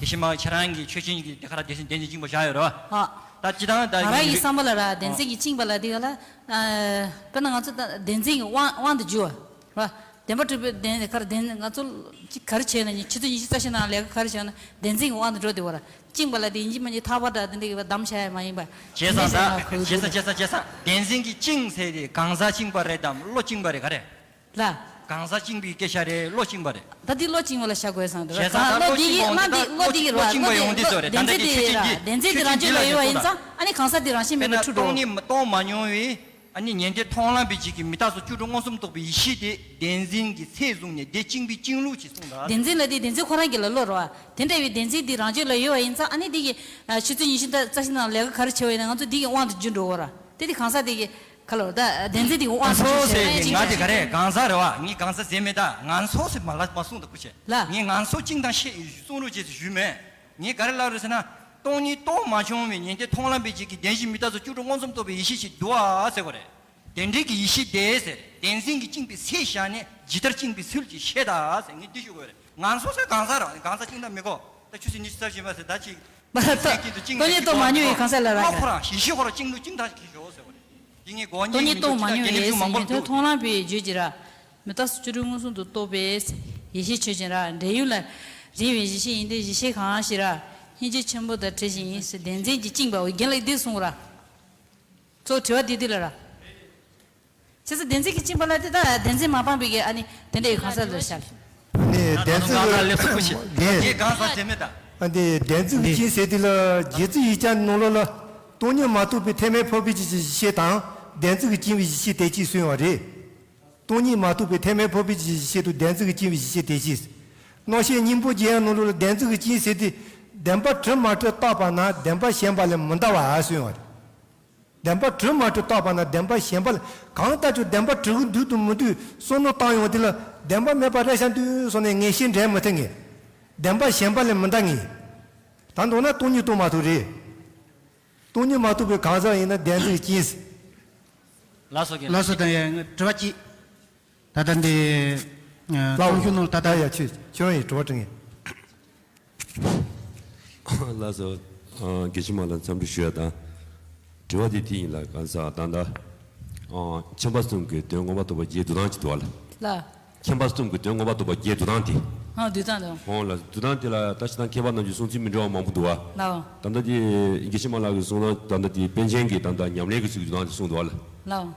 ཕྱི་མ་ཁྱེད་རང་གི་ཆོས་ཅན་གྱི་དེ་ག་ར་བདེན་འཛིན་བདེན་འཛིན་བཅིངས་པ་བཞག་ཡོད་རེད་བ། ཨ། ད་སྤྱིར་བཏང་ད་ང་རང་གི་བསམ་པ་ལ་ར་བདེན་འཛིན་གྱིས་བཅིངས་པ་ལ་དེ་ག་ལ། དཔེར་ན་ང་ཚོ་ད་བདེན་འཛིན་གྱི་དབང་དབང་དུ་གྱུར་བ། ར། བདེན་པར་གྲུབ་པའི་བདེན་ག་རེ་བདེན་ང་ཚོ་ཅིག་ག་རེ་བྱས་ན་ནི་ཆུ་ཚོད་ཉི་ཤུ་རྩ་བཞི་ནང་ལས་ཀ་ག་རེ་བྱས་ན་བདེན་འཛིན་གྱི་དབང་དུ་འགྲོ་བདེ་བ་ར། བཅིངས་པ་ལ་དེ་ཡིན་གཅིག་མིན་གཅིག་ཐག་པ་འདྲ་དེ་འདྲ་གི་བ་བསྡམས་བྱ་ཡ་མ་ཡིན་པ། བྱས་ཙང་ད་བྱས་ཙང་བྱས་ཙང་བྱས་ཙང་བདེན་འཛིན་གྱིས་བཅིངས་ཟེར་དེ་གང་ཟག་བཅིངས་པ་རེད་དམ་བློ་བཅིངས་པ་རེད་ག་རེ། ལ། གང་ཟག་བཅིངས་པའི་སྐད་ཆ་རེད་བློ་བཅིངས་པ་རེད། ད་འདི་བློ་བཅིངས་པ་ལ་བཞག་དགོས་བསམ་འདུག་བྱས་ཙང་ད་བློ་འདི་ཡིན་ན་འདི་བློ་འདི་ཡིན་ར་བློ་བཅིངས་པ་ཡོང་འདི་ཚོ་རེད་ད་བདེན་འཛིན་འདི་ཡིན་ར་བདེན་འཛིན་འདི་རང་ཆོས་ཅན་ཡིན་ཡིན་ཙང་ཨ་ནི་གང་ཟག་འདི་རང་བཞིན་མེད་པར་འཁྲུལ་འགྲོ། དཔེར་ན་སྟོང་ཉིད་མ་རྟོགས་མ་མྱོང་བའི། ཨ་ནི་ཉན་ཐོས་མཐོང་ལམ་པའི་རྗེས་ཀྱི་མི་རྟག་སོགས་བཅུ་དྲུག་མངོན་སུམ་རྟོགས་པའི་ཡེ་ཤེས་དེ་བདེན་འཛིན་གྱི་ཚད་བཟུང་ནས་དེ་བཅིངས་པའི་བཅིངས་ལུགས་ཅེས་གསུངས་ལ། བདེན་འཛིན་ལ་དེ་བདེན་འཛིན་ཁོ་རང་གི་ལ་བློ་རེད་བ། དེ་འདྲ་བའི་བདེན་འཛིན་དེ་རང་རྒྱུད་ལ་ཡོད་པ་ཡིན་ཙང་ཨ་ནི་དེ་གི་ཆུ་ཚོད་ཉི་ཤུ་རྩ་བཞི་ནང་ལས་ཀ་ག་རེ་བྱེད་པ་ཡིན་ན་ང་ཚོ་དེ་གི་དབང་དུ་འགྱུར་འགྲོ་བ་ར། དེ་དེ་གང་ཟག་དེ་གི་ག་ལོ་ད་བདེན་འཛིན་དེ་གི་དབང་དུ་ཚོགས་ཟེར་གྱི་ང་དེ་ག་རེ་གང་ཟག་རེད་བ། ངས་གང་ཟག་ཟེར་མེད་ད་ངན་སོང་ཟེར་མ་ལ་མ་གསུངས་ད་ཁུ་ཆེ། ལ། ངས་ངན་སོང་བཅིངས་དང་ཤེས་གསུང་རོགས་བྱེད་ཟེར་ཞུས་མེད། ངས་ག་རེ་ལབ་རེད་ཟེར་ན། སྟོང་ཉིད་རྟོགས་མ་བྱུང་བའི་ཉན་ཐོས་མཐོང་ལམ་པའི་རྗེས་ཀྱི་བདེན་བཞིའི་མི་རྟག་སོགས་བཅུ་དྲུག་མངོན་སུམ་རྟོགས་པའི་ཡེ་ཤེས་ཤིག་འདུག་ཨ་ཟེར་བ་རེད། དེ་འདྲའི་གི་ཡེ་ཤེས་དེ་ཟེར་བདེན་འཛིན་གྱིས་བཅིངས་པའི་ཚེ་བཞག་ནས་ཇི་ལྟར་བཅིངས་པའི་ཚུལ་གྱིས་ཤེས་ད་ཟེར་ངས་འདི་ཞུ་དགོས་རེད། ངན་སོང་ཟེར་གང་ཟག་རེད་གང་ཟག་བཅིངས་ད་མི་གོ། ད་ཆུ་ཚོད་ཉི་ཤུ་རྩ་བཞི་མ་ཟེར་ད་ཅིག་སྟོང་ཉིད་རྟོགས་མ་མྱོང་བའི་གང་ཟག་ལ་རག་གི་རེད། ཁོ་རང་ཡེ་ཤེས་ཁོ་རང་བཅིངས་ལུགས་བཅིངས་ད་གི་ཞོག་ཟེར་བ་རེད། འདི་ངས་གོ་སྟོང་ཉིད་རྟོགས་མ་མྱོང་བའི་ཟེར་ཉན་ཐོས་མཐོང་ལམ་པའི་རྗེས་ཀྱི་ར། མི་རྟག་སོགས་བཅུ་དྲུག་མངོན་སུམ་དུ་རྟོགས་པའི་ཡེ་ཤེས་ཆོས་ཅན་ར། འབྲས་ཡུལ་ལ་རིང་བའི་གཞི་ཤེས་ཡིན་ཏེ་གཞི་ཤེས་གང་ཞིག་ར། སྙིང་རྗེ་ཆེན་པོ་དང་བྲལ་ཞིང་ཡིན་ཟེར་བདེན་འཛིན་གྱིས་བཅིངས་པའོ་རྒན་ལགས་འདི་གསུངས་ར། གཙོ་བོ་དྲི་བ་འདི་འདི་ལ་ར། བྱས་ཙང་བདེན་འཛིན་གྱིས་བཅིངས་པ་ལ་དེ་ད་བདེན་འཛིན་མ་སྤངས་པའི་གི་ཨ་ནི་དེ་འདྲ་ཡི་གང་ཟག་ལ་བཞག་ནས་བདེན་ཚིག་ངས་གང་ཟག་ཟེར་མེད་ད། འདི་བདེན་ཚིག་གི་ཅིང་ཟེར་དུས་ལ་རྗེ་བཙུན་ཡིག་བརྒྱ་ནང་ལོགས་ལ་སྟོང་ཉིད་མ་རྟོགས་པའི་ཐེག་དམན་འཕགས་པའི་ཡེ་ཤེས་དང་བདེན་ཚིག་གི་བཅིངས་པའི་ཡེ་ཤེས་དེ་གཅིག་གསུངས་པ་རེད། སྟོང་ཉིད་མ་རྟོགས་པའི་ཐེག་དམན་འཕགས་པའི་ཡེ་ཤེས་དང་བདེན་ཚིག་གི་བཅིངས་པའི་ཡེ་ཤེས་དེ་གཅིག་རྣམ་བཤད་སྙིང་པོ་རྒྱན་ནང་ལོགས་ལ་བདེན་ཚིག་གི་ཅིང་ཟེར་དུས་བདེན་པ་གྲུབ་མ་གྲུབ་བརྟགས་པ་ན་བདེན་པ་ཞེན་པ་ལས་མི་འདའ་བ་གསུངས་པ་རེད། བདེན་པ་གྲུབ་མ་གྲུབ་བརྟག་པ་ན་བདེན་པ་གཞན་པ་ལས། གང་ལྟར་ཀྱང་བདེན་པ་གྲུབ་ཀྱི་འདུག་དང་མི་འདུག་བསམ་བློ་བཏང་ཡོང་དུས་ལ། བདེན་པ་མེད་པ་རེད་ཤག་འདུག་བསམ་ནས་ངེས་ཤེས་འདྲེན་མི་ཐུབ་ངེས། བདེན་པ་གཞན་པ་ལས་མི་འདའ་ངེས། ད་མདོར་ན་སྟོང་ཉིད་རྟོགས་མ་ཐུབ་རེད། སྟོང་ཉིད་མ་རྟོགས་པའི་གང་ཟག་ཡིན་ན་བདེན་འཛིན་གྱིས། ལགས་སོ་རྒན། ལགས་སོ། ད་ཡང་དྲི་བ་གཅིག་ད་ལྟ་འདི། ཨ། ལགས། གཏོང་ཤུགས་ནང་ད་ལྟ། ཡ་ཡ། ཁྱོད་ཁྱོད་རང་ཡིས་དྲི་བ་དྲི་ངེས། ལགས་སོ། ཨ། དགེ་བཤེས་མ་ལགས་འཚམས་འདྲི་ཞུ་ཡ་དང་། དྲི་བ་དེ་དེ་ཡིན་ལ། གང་ཟག་ད་ལྟ། ཨ། མཁྱེན་པ་གསུམ་གྱི་དོན་མངོན་པར་རྟོགས་པ་རྒྱའི་འདུལ་སྟངས་ཅིག་འདུག་བ་ལ། ལགས། མཁྱེན་པ་གསུམ་གྱི་དོན་མངོན་པར་རྟོགས་པ་རྒྱའི་འདུལ་སྟངས་དེ། ཨ། འདུལ་སྟངས་དང་། འོང་ལ། འདུལ་སྟངས་དེ་ལ་ད་ཅི་ལྟར་མཁས་པ་རྣམས་ཀྱི་གསུང་ཚུལ་མི་འདྲ་བ་མང་པོ་འདུག་བ། ལགས། ད་ལྟ་དེ་དགེ་བཤེས་མ་ལགས་ཀྱིས་གསུངས་ན། ད་ལྟ་དེ་པཎ་ཆེན་གྱིས་ད་ལྟ་ཉམས་ལེན་གྱི་ཚུལ་གྱི་འདུལ་སྟངས་དེ་གསུངས་འདུག་བ་ལ། ལགས།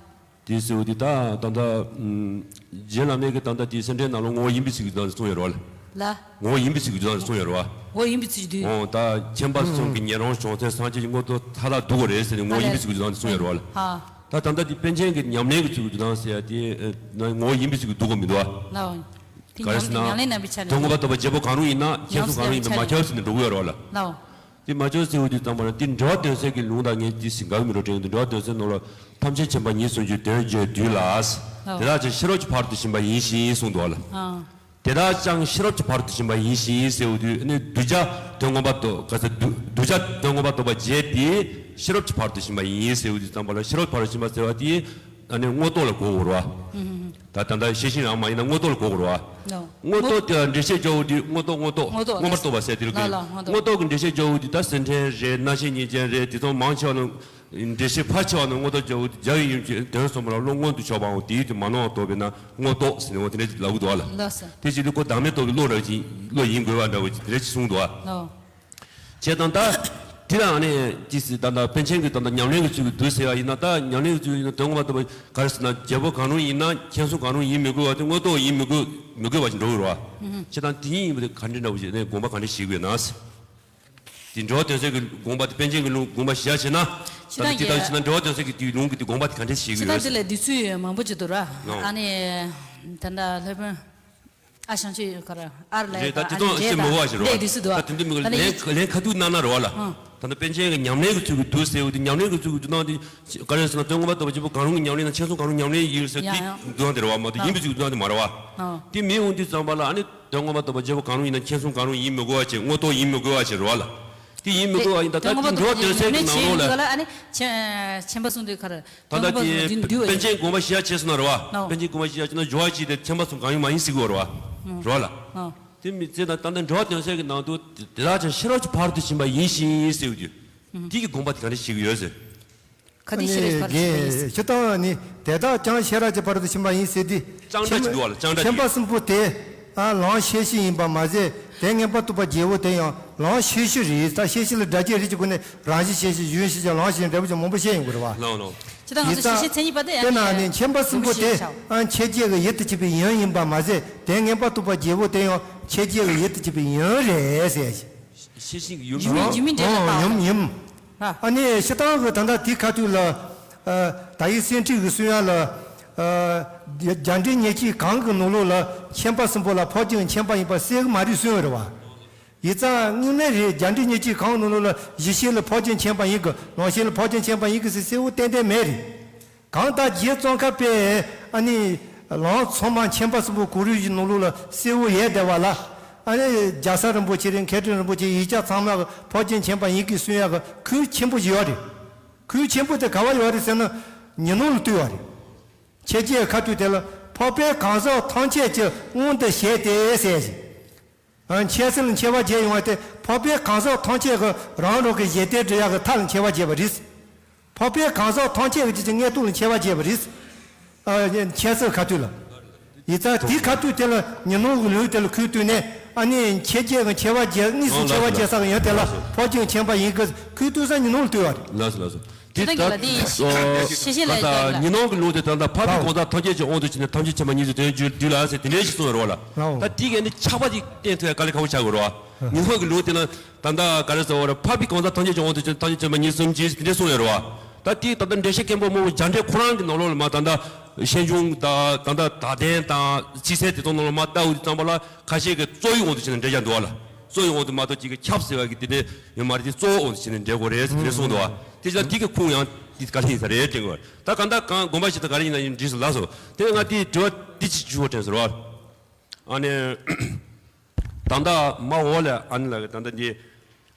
དེ་ཟེར་བ་དེ་ད་ད་ལྟ། ཨམ། རྗེ་བླ་མས་ཀྱི་ད་ལྟ་དེ་སེམས་ཁྲལ་ནང་ལ་ངོ་བོ་ཡིན་པའི་ཚུལ་གྱི་འདུལ་སྟངས་དེ་གསུངས་ཡོད་རེད་བ་ལ། ལགས། ངོ་བོ་ཡིན་པའི་ཚུལ་གྱི་འདུལ་སྟངས་དེ་གསུངས་ཡོད་རེད་བ། ངོ་བོ་ཡིན་པའི་ཚུལ་གྱི་འདུལ། འོང་། ད་མཁྱེན་པ་གསུམ་གྱི་ཉན་རང་བྱང་སེམས་སངས་རྒྱས་ཀྱི་མངོན་རྟོགས་མཐའ་དག་འདུ་དགོས་རེད་ཟེར་ནས་ངོ་བོ་ཡིན་པའི་ཚུལ་གྱི་འདུལ་སྟངས་དེ་གསུངས་ཡོད་རེད་བ་ལ། ཧ། ད་ད་ལྟ་དེ་པཎ་ཆེན་གྱི་ཉམས་ལེན་གྱི་ཚུལ་གྱི་འདུལ་སྟངས་ཟེར་ཡ་དེ། ཨ། ངོ་བོ་ཡིན་པའི་ཚུལ་གྱི་འདུ་དགོས་མི་འདུག་བ། ལགས། དེ་ག་རེ་ཉམས་ཟེར་ན། ཉམས་ལེན་རྣམ་པའི་ཆ་ནས། དོན་མངོན་པར་རྟོགས་པ་རྒྱལ་པོ་གང་རུང་ཡིན་ན། མཁྱེན་སོང་གང་རུང་ཡིན་པས་མ་ཁྱབ་ཟེར་ནས་འགྲོ་གི་ཡོད་རེད་བ་ལ། ལགས། དེ་མ་ཁྱབ་ཟེར་བ་དེ་ཙམ་པ་ན། དེ་འགྲེལ་པ་དོན་གསལ་གྱི་ལུང་དང་། ངས་དེ་ཟིན་ག་གི་མི་འགྲོ་དྲན་གྱི་འདུག་འགྲེལ་པ་དོན་གསལ་ནང་ལ། ཐམས་ཅད་མཁྱེན་པ་ཉིད་གསུངས་ཀྱི་དོན་བརྗོད་དུས་ལ། ལགས། དེ་དག་ཀྱང་ཤེས་རབ་ཀྱི་ཕ་རོལ་ཏུ་ཕྱིན་པ་ཡིན་ཞིང་གསུངས་འདུག་བ་ལ། ཨ། དེ་དག་ཀྱང་ཤེས་རབ་ཀྱི་ཕ་རོལ་ཏུ་ཕྱིན་པ་ཡིན་ཞིང་ཟེར་བ་དེ་ནི། གདུལ་བྱ་དོན་མངོན་པར་རྟོགས། ག་ཟེར། གདུལ་གདུལ་བྱ་དོན་མངོན་པར་རྟོགས་པ་བརྒྱད་དེ་ཤེས་རབ་ཀྱི་ཕ་རོལ་ཏུ་ཕྱིན་པ་ཡིན་ཟེར་བ་དེ་ཙམ་པ་ལ། ཤེས་རབ་ཀྱི་ཕ་རོལ་ཏུ་ཕྱིན་པ་ཟེར་བ་དེ། ཨ་ནི་མངོན་རྟོགས་ལ་གོ་དགོས་རེད་བ། ཨུམ། ད་ད་ལྟ་ཤེས་བཞིན་རང་མ་ཡིན་ན་མངོན་རྟོགས་ལ་གོ་དགོས་རེད་བ། ལགས། མངོན་རྟོགས་དེ་ལ་འགྲེལ་བཤད་རྒྱག་དགོས་དུས། མངོན་རྟོགས། མངོན་རྟོགས། མངོན་རྟོགས། མངོན་པར་རྟོགས་པ་ཟེར་དེ་ལ་གོ། ལགས་ལགས། མངོན་རྟོགས། མངོན་རྟོགས་ཀྱི་འགྲེལ་བཤད་རྒྱག་དགོས་དུས། ད་སེམས་ཁྲལ་རེད། རྣམ་ཤེས་ཉིད་ཅན་རེད། དེ་ཚོ་མང་ཆེ་བ་ནི། འགྲེལ་བཤད་ཕལ་ཆེ་བ་ནི་མངོན་རྟོགས་རྒྱག་དགོས་དུས། རྒྱ་ཡི་ཡུམ་གྱི་དོན་གསུངས་པ་ལ། བློ་མངོན་དུ་ཕྱོགས་པའམ། དེའི་དོན་མ་ནོར་བར་རྟོགས་པས་ན་མངོན་རྟོགས་ཟེར་ནས་འོ་དེ་འདྲ་ལབ་ཀྱི་འདུག་བ་ལ། ལགས་སོ། དེ་བྱེད་དུས་ཁོ་བདག་མེད་རྟོགས་པའི་བློ་འདྲ་བ་ཅིག། བློ་ཡིན་དགོས་པ་འདྲ་བ་ཅིག་དེ་འདྲ་ཅིག་གསུངས་འདུག་བ། ལགས། བྱས་ཙང་ད། དེ་ལ་ཨ་ནི་ཅི་ཟེར། ད་ལྟ་པཎ་ཆེན་གྱིས་ད་ལྟ་ཉམས་ལེན་གྱི་ཚུལ་གྱིས་འདུལ་ཟེར་བ་ཡིན་ན། ད་ཉམས་ལེན་གྱི་ཚུལ་ཡིན་ན་དོན་མངོན་པར་རྟོགས་པ་ག་རེ་ཟེར་ན། རྒྱལ་པོ་གང་རུང་ཡིན་ན། མཁྱེན་སོང་གང་རུང་ཡིན་མི་དགོས་པ་དེ། མངོན་རྟོགས་ཡིན་མི་དགོས། མི་དགོས་པ་ཞིག་འགྲོ་གི་རེད་བ། ཨུ་ཧུ། བྱས་ཙང་དེ་ཉིད་ཡིན་པ་དེ་ག་འདྲ་འདྲ་བོ་ཞིག་ནས་དགོངས་པ་ག་འདྲ་བཞེས་ཀྱི་ཡོད་ན་ཟེར། དེ་འགྲེལ་པ་དོན་གསལ་གྱི་དགོངས་པ་དེ། པཎ་ཆེན་གྱི་ལུང་དགོངས་པ་གཞིར་བྱས་ན། ད་ལྟ་དེ་ལྟར་བྱས་ན་འགྲེལ་པ་དོན་གསལ་གྱི་དེའི་ལུང་གི་དེ་དགོངས་པ་དེ་ག་འདྲ་བཞེས་ཀྱི་ཡོད་ཟེར། སྤྱིར་བཏང་དེ་ལ་འདི་ཚོ་ཡོད་མང་པོ་ཅིག་འདུག་ར། ཨོ། ཨ་ནི། ད་ལྟ་སློབ་དཔོན། ཨ། བྱང་ཆུབ་ཡོད་ཁར་ཨར་ལས། རེད། ད་དེ་ཚོ་ཨ་ནི་ཅིག་མི་འོ་བ་ཞིག་རེད་བ། འདི་སུ་འདུག་ད་དེ་འདི་མི་ད་ནི་ལན་ལན་ཁ་ཐུག་གནང་ན་རེད་བ་ལ། ཨ། ད་ལྟ་པཎ་ཆེན་གྱི་ཉམས་ལེན་གྱི་ཚུལ་གྱིས་འདུལ་ཟེར་བ་དེ། ཉམས་ལེན་གྱི་ཚུལ་གྱིས་འདུལ་སྟངས་དེ་ག་རེ་ཟེར་ན། དོན་མངོན་པར་རྟོགས་པ་རྒྱལ་པོ་གང་རུང་གི་ཉམས་ལེན་ན། མཁྱེན་སོང་གང་རུང་ཉམས་ལེན་ཡིན་ཟེར། ཡ་དེ་ཡ། འདུལ་སྟངས་དེ་རེད་བ། མ་གཏོགས་ཨ། ཡིན་པའི་ཚུལ་གྱིས་འདུལ་སྟངས་དེ་མ་རེད་བ། ཨ། དེ་མི་འོང་དུས་ཙམ་པ་ལ། ཨ་ནི་དོན་མངོན་པར་རྟོགས་པ་རྒྱལ་པོ་གང་རུང་ཡིན་ན། མཁྱེན་སོང་གང་རུང་ཡིན་མི་དགོས་པ་བྱས། མངོན་རྟོགས་ཡིན་མི་དགོས་པ་བྱས་རེད་བ་ལ། དེ་ཡིན་མི་དགོས་པ་ཡིན། ད་ད་དེ་འགྲེལ་པ་དོན་གསལ་གྱི་ནང་ལོགས་ལ། ཨ་ནི་མཁྱེན་མཁྱེན་པ་གསུམ་དེ་ག་རེ། ད་ལྟ་དེ་པཎ་ཆེན་དགོངས་པ་གཞིར་བྱས་སོང་ན་རེད་བ། ཨོ། པཎ་ཆེན་དགོངས་པ་གཞིར་བྱས་ན། སྦྱོར་བ་གཅིག་དེ་མཁྱེན་པ་གསུམ་གང་ཡིན་མ་ཡིན་ཟེར་གྱི་ཡོད་རེད་བ། ཨོ། རེད་བ་ལ། ཨོ། དེ་མི་ཚེ་ད་ལྟ་འགྲེལ་པ་དོན་གསལ་གྱི་ནང་དུ་དེ་དག་ཀྱང་ཤེས་རབ་ཀྱི་ཕ་རོལ་ཏུ་ཕྱིན་པ་ཡིན་ཞིང་ཟེར་བ་དེ། ཨུ། དེ་གི་དགོངས་པ་དེ་ག་འདྲ་བཞེས་ཀྱི་ཡོད་ཟེར། ག་དེ་ཤེས་རབ་ཀྱི་ཕ་རོལ་ཏུ་ཕྱིན་པ་ཡིན་ཟེར། སྤྱིར་བཏང་ནི་དེ་དག་ཀྱང་ཤེས་རབ་ཀྱི་ཕ་རོལ་ཏུ་ཕྱིན་པ་ཡིན་ཟེར་དུས། ལྕང་སྒྲ་ཅིག་འདུག་བ་ལ། ལྕང་སྒྲ་ཅིག་མཁྱེན་པ་གསུམ་པོ་དེ། ཨ། ལམ་ཤེས་བཞིན་ཡིན་པ་མ་ཟད། དོན་མངོན་པར་རྟོགས་པ་རྒྱལ་པོ་དེ་ཡང་ལམ་ཤེས་བཞིན་རེད། ད་ཤེས་བཞིན་ལ་སྒྲ་སྐྱེད་རིགས་ཀྱི་སྒོ་ནས་རང་བཞིན་ཤེས་བཞིན། ཡུལ་ཤེས་བཞིན། ལམ་ཤེས་བཞིན། འབྲས་བུ་ཤེས་བཞིན། མང་པོ་བཤད་ཡོང་གི་རེད་བ། ལགས་ལགས། སྤྱིར་བཏང་ང་ཚོ་ཤེས་བཞིན་མཚན་ཉིད་པ་དེ། ཡིན་ཙང་དཔེར་ན་ནི་མཁྱེན་པ་གསུམ་པོ་དེ། ཨ། མཁྱེན་བྱེད་ཀྱི་ཡུལ་དུ་གྱུར་པའི་ཡུམ་ཡིན་པ་མ་ཟད། དོན་མངོན་པར་རྟོགས་པ་རྒྱལ་པོ་དེ་ཡང་མཁྱེན་བྱེད་ཀྱི་ཡུལ་དུ་གྱུར་པའི་ཡུམ་རེད་ཟེར། ཤེས་བཞིན་གྱི་ཡུམ། ཡུམ་ཡིན། ཡུམ་ཡིན་འདྲ་ལ། ཨོ། ཡུམ་ཡིན། ཨ། ཨ་ནི་སྤྱིར་བཏང་གི་ད་ལྟ་དེའི་ཁ་ཐུག་ལ། ཨ། ད་ཡིག་སེང་ཁྲིག་གི་གསུང་ཡག་ལ། ཨ། རྒྱ་འགྲེལ་ཉེར་གཅིག་གང་གི་ནང་ལོགས་ལ་མཁྱེན་པ་གསུམ་པོ་ལ་འཕགས་རྒྱུད་མཁྱེན་པ་ཡིན་པ་གསལ་གི་མ་རེད་གསུང་ཡོད་རེད་བ། ཡིན་ཙང་དངོས་གནས་རེད། རྒྱ་འགྲེལ་ཉེར་གཅིག་གང་ནང་ལོགས་ལ་གཞི་ཤེས་ལ་འཕགས་རྒྱུད་མཁྱེན་པ་ཡིན་གི། ལམ་ཤེས་ལ་འཕགས་རྒྱུད་མཁྱེན་པ་ཡིན་གི་ཟེར་གསལ་བོ་ཏན་ཏན་མེད་རེད། གང་ལྟར་རྗེ་ཙོང་ཁ་པས་ཨ་ནི་ལམ་ཚང་མ་མཁྱེན་པ་གསུམ་པོ་གོ་རིམ་བཞིན་ནང་ལོགས་ལ་གསལ་བོ་ཡོད་བསྡད་པ་ལ། ཨ་ནི་རྒྱལ་ཚབ་རིན་པོ་ཆེ་རེད། མཁས་གྲུབ་རིན་པོ་ཆེ། ཡིག་ཆ་ཚང་མ་གི་འཕགས་རྒྱུད་མཁྱེན་པ་ཡིན་གི་གསུང་ཡག་གི་ཁུངས་ཆེན་པོ་ཞིག་ཡོད་རེད། ཁུངས་ཆེན་པོ་དེ་ག་བ་ཡོད་རེད་ཟེར་ན། ཉོན་མོངས་ལ་ལྟོས་པ་རེད། མཁྱེན་བྱེད་ཁ་ཐུག་དེ་ལ། འཕགས་པའི་གང་ཟག་ཐམས་ཅད་ཀྱི་དབང་དུ་བྱས་ཏེ་ཟེར་ཞིང་། ཨ། མཁྱེན་བྱེད་ལ་མཁྱེན་པ་བརྒྱད་ཡོང་བ་དེ། འཕགས་པའི་གང་ཟག་ཐམས་ཅད་ཀྱི་རང་རང་གི་གཞན་དོན་སྒྲུབ་ཡག་གི་ཐབས་ལ་མཁྱེན་པ་བརྒྱད་པ་རེད། འཕགས་པའི་གང་ཟག་ཐམས་ཅད་ཀྱི་རྒྱུད་ཀྱི་དངོས་སྟོབས་ལ་མཁྱེན་པ་བརྒྱད་པ་རེད། ཨ། མཁྱེན་བྱེད་ཁ་ཐུག་ལ། ཡིན་ཙང་དེའི་ཁ་ཐུག་དེ་ལ་ཉོན་མོངས་ཀྱི་ལུགས་དེ་ལ་ཁུངས་གཏུགས་ནས། ཨ་ནི་མཁྱེན་བྱེད་ཀྱི་མཁྱེན་པ་བརྒྱད། དངོས་སུ་མཁྱེན་པ་བརྒྱད་ཟེར་གི་ཡོད་དེ་ལ། འཕགས་རྒྱུད་མཁྱེན་པ་ཡིན་གི་ཁུངས་གཏུགས་ས་ཉོན་མོངས་ལ་ལྟོས་པ་རེད། ལགས་སོ། ལགས་སོ། དེ་ད་ལྟ་དེ་ཤེས་བཞིན་ལ་ད་ལྟ་ཉོན་མོངས་ཀྱི་ལུགས་དེ། ད་ལྟ་འཕགས་པའི་གང་ཟག་ཐམས་ཅད་ཀྱི་དབང་དུ་བྱས་ནས་ཐམས་ཅད་མཁྱེན་པ་ཉིད་ཀྱི་དོན་བརྗོད་དུས་ལ་ཟེར། དེ་འདྲའི་ཞིག་གསུངས་ཡོད་རེད་བ་ལ། ལགས། ད་དེ་ག་ནི་ཆགས་པ་ཅིག་བསྟན་ཐུབ་ཡ་དཀའ་ལས་ཁག་པོ་ཆགས་ཀྱི་རེད་བ། ཉོན་མོངས་ཀྱི་ལུགས་དེ་ལ་ད་ལྟ་ག་རེ་ཟེར་བ་རེད། འཕགས་པའི་གང་ཟག་ཐམས་ཅད་ཀྱི་དབང་དུ་བྱས་ནས་ཐམས་ཅད་མཁྱེན་པ་ཉིད་གསུམ་གྱིས་དེ་འདྲ་གསུངས་ཡོད་རེད་བ། ད་དེ་ད་ལྟ་འགྲེལ་བཤད་མཁན་པོ་མང་པོ་རྒྱ་འགྲེལ་ཁོ་རང་གི་ནང་ལོགས་ལ་མར་ད་ལྟ་ཤེས་འབྱུང་དང་། ད་ལྟ་དག་ལྡན་དང་། སྤྱི་སེལ་དེ་ཚོ་ནང་ལ་མར་ལྟ་འོང་དུས་ཙམ་པ་ལ། ཁ་ཤས་ཀྱིས་རྩོལ་བའི་དབང་དུ་བྱས་ནས་འགྲེལ་བཞག་འདུག་བ་ལ། རྩོལ་བའི་དབང་དུ་མ་གཏོགས་གཅིག་གིས་ཁྱབ་ཟེར་བ་གི་དེ་འདྲ་ཡོད་མ་རེད། དེ་རྩོལ་བའི་དབང་དུ་བྱས་ནས་འགྲེལ་དགོས་རེད་ཟེར་དེ་འདྲ་གསུངས་འདུག་བ། དེ་ལ་དེ་གི་ཁུངས་ཡང་ འདི་ག་རེ་ཡིན་ས་རེད་དྲན་གི་ཡོད། ད་གང་ལྟར་གང་དགོངས་པ་ཞིག་ད་ག་རེ་ཡིན་ན་ཡིན་འགྲིག་སོང་ལགས་སོ། དེ་ནས་ང་དེའི་དྲི་བ་འདི་ཅིག་ཞུ་བ་དྲན་སོང་རོགས། ཨ་ནི། ད་ལྟ་མ་འོག་ལ་ཨ་ནི་ལ་ད་ལྟ་འདི།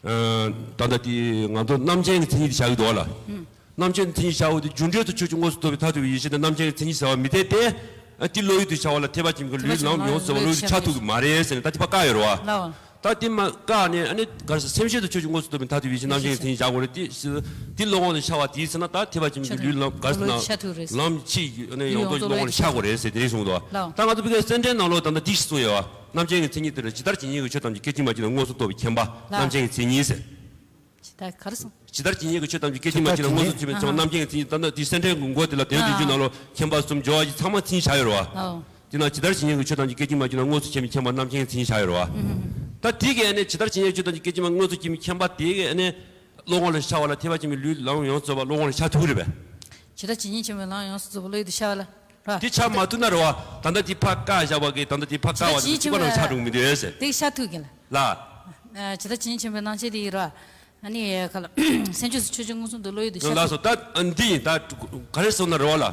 ཨ། ད་ལྟ་འདི་ང་ཚོ་རྣམ་མཁྱེན་གྱི་མཚན་ཉིད་དེ་བཞག་གི་འདུག་བ་ལ། རྣམ་མཁྱེན་གྱི་མཚན་ཉིད་བཞག་འོ་དེ་རྒྱུ་འབྲས་དང་ཆོས་ཀྱི་དངོས་སུ་རྟོགས་པའི་མཐར་ཐུག་པའི་ཡེ་ཤེས་དེ་རྣམ་མཁྱེན་གྱི་མཚན་ཉིད་ཟེར་བ་མི་འཐད་དེ། ཨ། དེ་བློ་ཡུལ་དུ་ཤར་བ་ལ་ཐེག་པ་ཆེན་པོའི་ལུས་ལམ་ཡོངས་སུ་རྫོགས་པ་བློ་ཡུལ་དུ་ཤར་ཐུབ་ཀྱི་མ་རེད་ཟེར་ནས་ད་དེ་ཕར་བཀག་ཡོད་རེད་བ། ལའོ། ད་དེ་མ་བཀག་ནས་ཨ་ནི་ག་རེ་ཟེར་སེམས་ཤེས་དང་ཆོས་ཀྱི་དངོས་སུ་རྟོགས་པའི་མཐར་ཐུག་པའི་ཡེ་ཤེས་རྣམ་མཁྱེན་གྱི་མཚན་ཉིད་བཞག་དགོས་རེད་དེ། དེ་བློ་ངོ་ལ་ཤར་བ་དེའི་ཚེ་ན་ད་ཐེག་པ་ཆེན་པོའི་ལུས་ལམ་ག་རེ་ཟེར་ན་ལམ་ཆེས་ཨ་ནི་ཡོངས་རྫོགས་བློ་ངོ་ལ་ཤར་དགོས་རེད་ཟེར་དེ་རེད་གསུངས་འདུག་ད་ང་ཚོ་བོད་སྐད་གསལ་འགྲེལ་ནང་ལོགས་ད་ལྟ་དེ་ཞིག་གསུངས་ཡོད་བ། རྣམ་མཁྱེན་གྱི་མཚན་ཉིད་དེ་ལ་ཇི་ལྟར་ཇི་སྙེད་ཀྱི་ཆོས་ཐམས་ཅད་སྐད་ཅིག་མ་གཅིག་ན་དངོས་སུ་རྟོགས་པའི་མཁྱེན་པ་རྣམ་མཁྱེན་གྱི་མཚན་ཉིད་ཟེར། ཇི་ལྟར་ག་རེ་གསུངས། ཇི་ལྟར་ཇི་སྙེད་ཀྱི་ཆོས་ཐམས་ཅད་སྐད་ཅིག་མ་གཅིག་ན་དངོས་སུ་རྟོགས་པའི་མཁྱེན་པ་རྣམ་མཁྱེན་གྱི་མཚན་ཉིད། ད་ལྟ་དེ་སེམས་ཁྲལ་དགོངས་དེ་ལ་དོན་དེ་རྒྱུ་ནང་ལོགས་མཁྱེན་པ་གསུམ་སྦྱོར་བ་ཡི་ཚང་མ་མཚན་ཉིད་བཞག་ཡོད་རེད་བ། དེ་ན་ཇི་ལྟར་ཇི་སྙེད་ཀྱི་ཆོས་ཐམས་ཅད་སྐད་ཅིག་མ་གཅིག་ན་དངོས་སུ་མཁྱེན་པའི་མཁྱེན་པ་རྣམ་མཁྱེན་གྱི་མཚན་ཉིད་བཞག་ཡོད་རེད་བ། ད་དེ་གས་ནི་ཇི་ལྟར་ཇི་སྙེད་ཀྱི་ཆོས་ཐམས་ཅད་སྐད་ཅིག་མ་དངོས་སུ་མཁྱེན་པའི་མཁྱེན་པ་དེ་གས་ནི། བློ་ངོ་ལ་ཤར་བ་ལ་ཐེག་པ་ཆེན་པོའི་ལུས་ལམ་ཡོངས་རྫོགས་པ་བློ་ངོ་ལ་ཤར་ཐུབ་རེད་པས། ཇི་ལྟར་ཇི་སྙེད་ཆེན་པོའི་ལམ་ཡོངས་སུ་རྫོགས་པ་བློ་ཡུལ་དུ་ཤར་བ་ལ། ར། དེ་ཤར་མ་ཐུབ་ན་རེད་བ། ད་ལྟ་དེ་ཕར་བཀག་བཞག་པ་གི་ད་ལྟ་དེ་ཕར་བཀག་བ་དེ་གཅིག་པ་རང་ཤར་འགྲོ་གི་མི་འདུག་ཟེར། དེ་ཤར་ཐུབ་ཀྱི་ལ། ལ། ཇི་ལྟར་ཇི་སྙེད་ཆེན་པོའི་རྣམ་མཁྱེན་དེ་ཡིན་ར། ཨ་ནི་ག་ལ། སེམས་བསྐྱེད་སུ་ཆོས་ཀྱི་མངོན་སུམ་དུ་བློ་ཡུལ་དུ་ཤར་ལགས་སོ། ཐུབ། ད་འདི་ཡིན་ད་ག་རེ་ཟེར་ན་རེད་བ་ལ།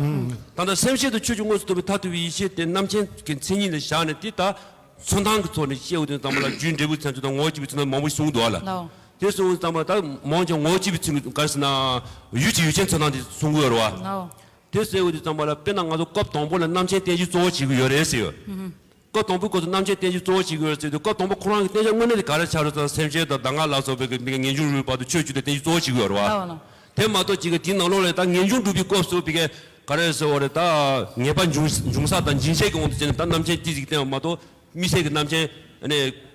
ད་ལྟ་སེམས་བསྐྱེད་དུ་ཆོས་ཀྱི་དངོས་སུ་རྟོགས་པའི་མཐར་ཐུག་པའི་ཡེ་ཤེས་དེ་རྣམ་མཁྱེན་གྱི་མཚན་ཉིད་ལ་བཞག་ནས་དེ་ད། ཚོན་མདངས་ཀྱི་ཚོགས་ནས་བཤད་འོས་དོན་ཙམ་པ་ལ་རྒྱུའི་འབྲས་བུའི་མཚན་ཚོགས་དང་ངོ་བོ་གཅིག་པའི་ཚོན་མདངས་མང་པོ་གསུངས་འདུག་ཨ་ལ། ལའོ། དེ་གསུངས་ཙམ་པ་ལ་ད་མང་ཆེ་ངོ་བོ་གཅིག་པའི་ཚོན་ག་རེ་ཟེར་ན། ཡུལ་གྱི་ཡུལ་ཅན་ཚོན་མདངས་དེ་གསུང་གི་ཡོད་རེད་བ། ལའོ། དེ་ཟེར་འོས་དོན་ཙམ་པ་ལ་དཔེར་ན་ང་ཚོ་སྐབས་དང་པོ་ལ་རྣམ་མཁྱེན་རྟེན་གཞི་གཙོ་བོ་བྱེད་ཀྱི་ཡོད་རེད་ཟེར་ཡོད། སྐབས་དང་པོའི་སྐབས་སུ་རྣམ་མཁྱེན་རྟེན་གཞི་གཙོ་བོ་བྱེད་ཀྱི་ཡོད་རེད་ཟེར་དུས་སྐབས་དང་པོ་ཁོ་རང་གི་རྟེན་གཞི་དངོས་གནས་དེ་ག་རེ་ཆགས་རེད་ཟེར་ན་སེམས་ཅན་དང་གདམས་ངག་ལ་སོགས་པའི་གི་ངེས་འབྱུང་རིག་པ་དང་ཆོས་བཅུ་དེ་རྟེན་གཞི་གཙོ་བོ་བྱེད་ཀྱི་ཡོད་རེད་བ། ལའོ་ལའོ། དེ་མ་གཏོགས་ཅིག་གི་དེའི་ནང་ལོགས་ལ་ད་ངེས་འབྱུང་སྒྲུབ་པའི་སྐབས་སུ་བི་གའི་ག་རེ་ཟེར་བ་རེད་ད། ངེས་པ་འབྱུང་འབྱུང་ས་དང་འབྱིན་བྱེད་ཀྱི་དབང་དུ་བྱས་ནས་ད་རྣམ་མཁྱེན་ཏི་ཟིག་བསྟན་པ་མ་གཏོགས། དམིགས་བསལ་གྱི་རྣམ་མཁྱེན་ནས་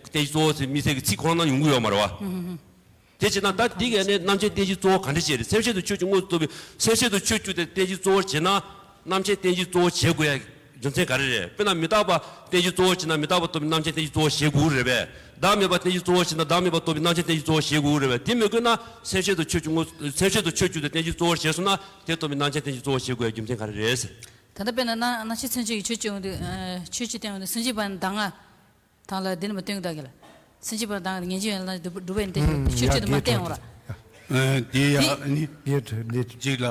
རྟེན་གཞི་གཙོ་བོ་ཟེར་དམིགས་བསལ་གྱི་ཚིག་ཁོ་རང་ནང་ཡོང་གི་ཡོད་མ་རེད་བ། དེ་བྱས་ན་ད་འདི་གས་ནས་རྣམ་མཁྱེན་རྟེན་གཞི་གཙོ་བོ་ག་འདྲ་བྱས་རེད། སེམས་བསྐྱེད་དུ་ཆོས་ཀྱི་དངོས་སུ་རྟོགས་པའི་སེམས་བསྐྱེད་དུ་ཆོས་བཅུ་དེ་རྟེན་གཞི་གཙོ་བོར་བྱས་ན། རྣམ་མཁྱེན་རྟེན་གཞི་གཙོ་བོ་བྱེད་དགོས་ཡ་རྒྱུ་མཚན་ག་རེ་རེད། དཔེར་ན་མི་རྟག་པ་རྟེན་གཞི་གཙོ་བོར་བྱས་ན་མི་རྟག་པ་རྟོགས་པའི་རྣམ་མཁྱེན་རྟེན་གཞི་གཙོ་བོ་བྱེད་དགོས་རེད་པས། བདག་མེད་པ་རྟེན་གཞི་གཙོ་བོར་བྱས་ན་བདག་མེད་པ་རྟོགས་པའི་རྣམ་མཁྱེན་རྟེན་གཞི་གཙོ་བོ་བྱེད་དགོས་རེད་པས། དེ་མི་དགོས་ན་སེམས་བསྐྱེད་དུ་ཆོས་ཀྱི་དངོས་སེམས་བསྐྱེད་དུ་ཆོས་བཅུ་དེ་རྟེན་གཞི་གཙོ་བོར་བྱས་སོང་ན་དེ་རྟོགས་པའི་རྣམ་མཁྱེན་རྟེན་གཞི་གཙོ་བོ་བྱེད་དགོས་ཡ་རྒྱུ་མཚན་ག་རེ་རེད། ད་ལྟ་དཔེར་ན་ན་ན་ཆེ་མཚན་བཅས་ཀྱི་ཆོས་བཅུ་འདི། ཆོས་བཅུ་བསྟན་པ་འདི་སེམས་བསྐྱེད་པ་གདམས་ངག་དང་ལ་འདི་ནི་མ་བསྟན་གི་ད་གི་ལ། སེམས་བསྐྱེད་པ་དང་ངེས་འབྱུང་ཡན་ལག་སྒྲུབ་པའི་འདི་ཆོས་ཆོས་དུ་མ་བསྟན་འོང་ར། འདི་ཡ་ནི་འཇིག་ལ་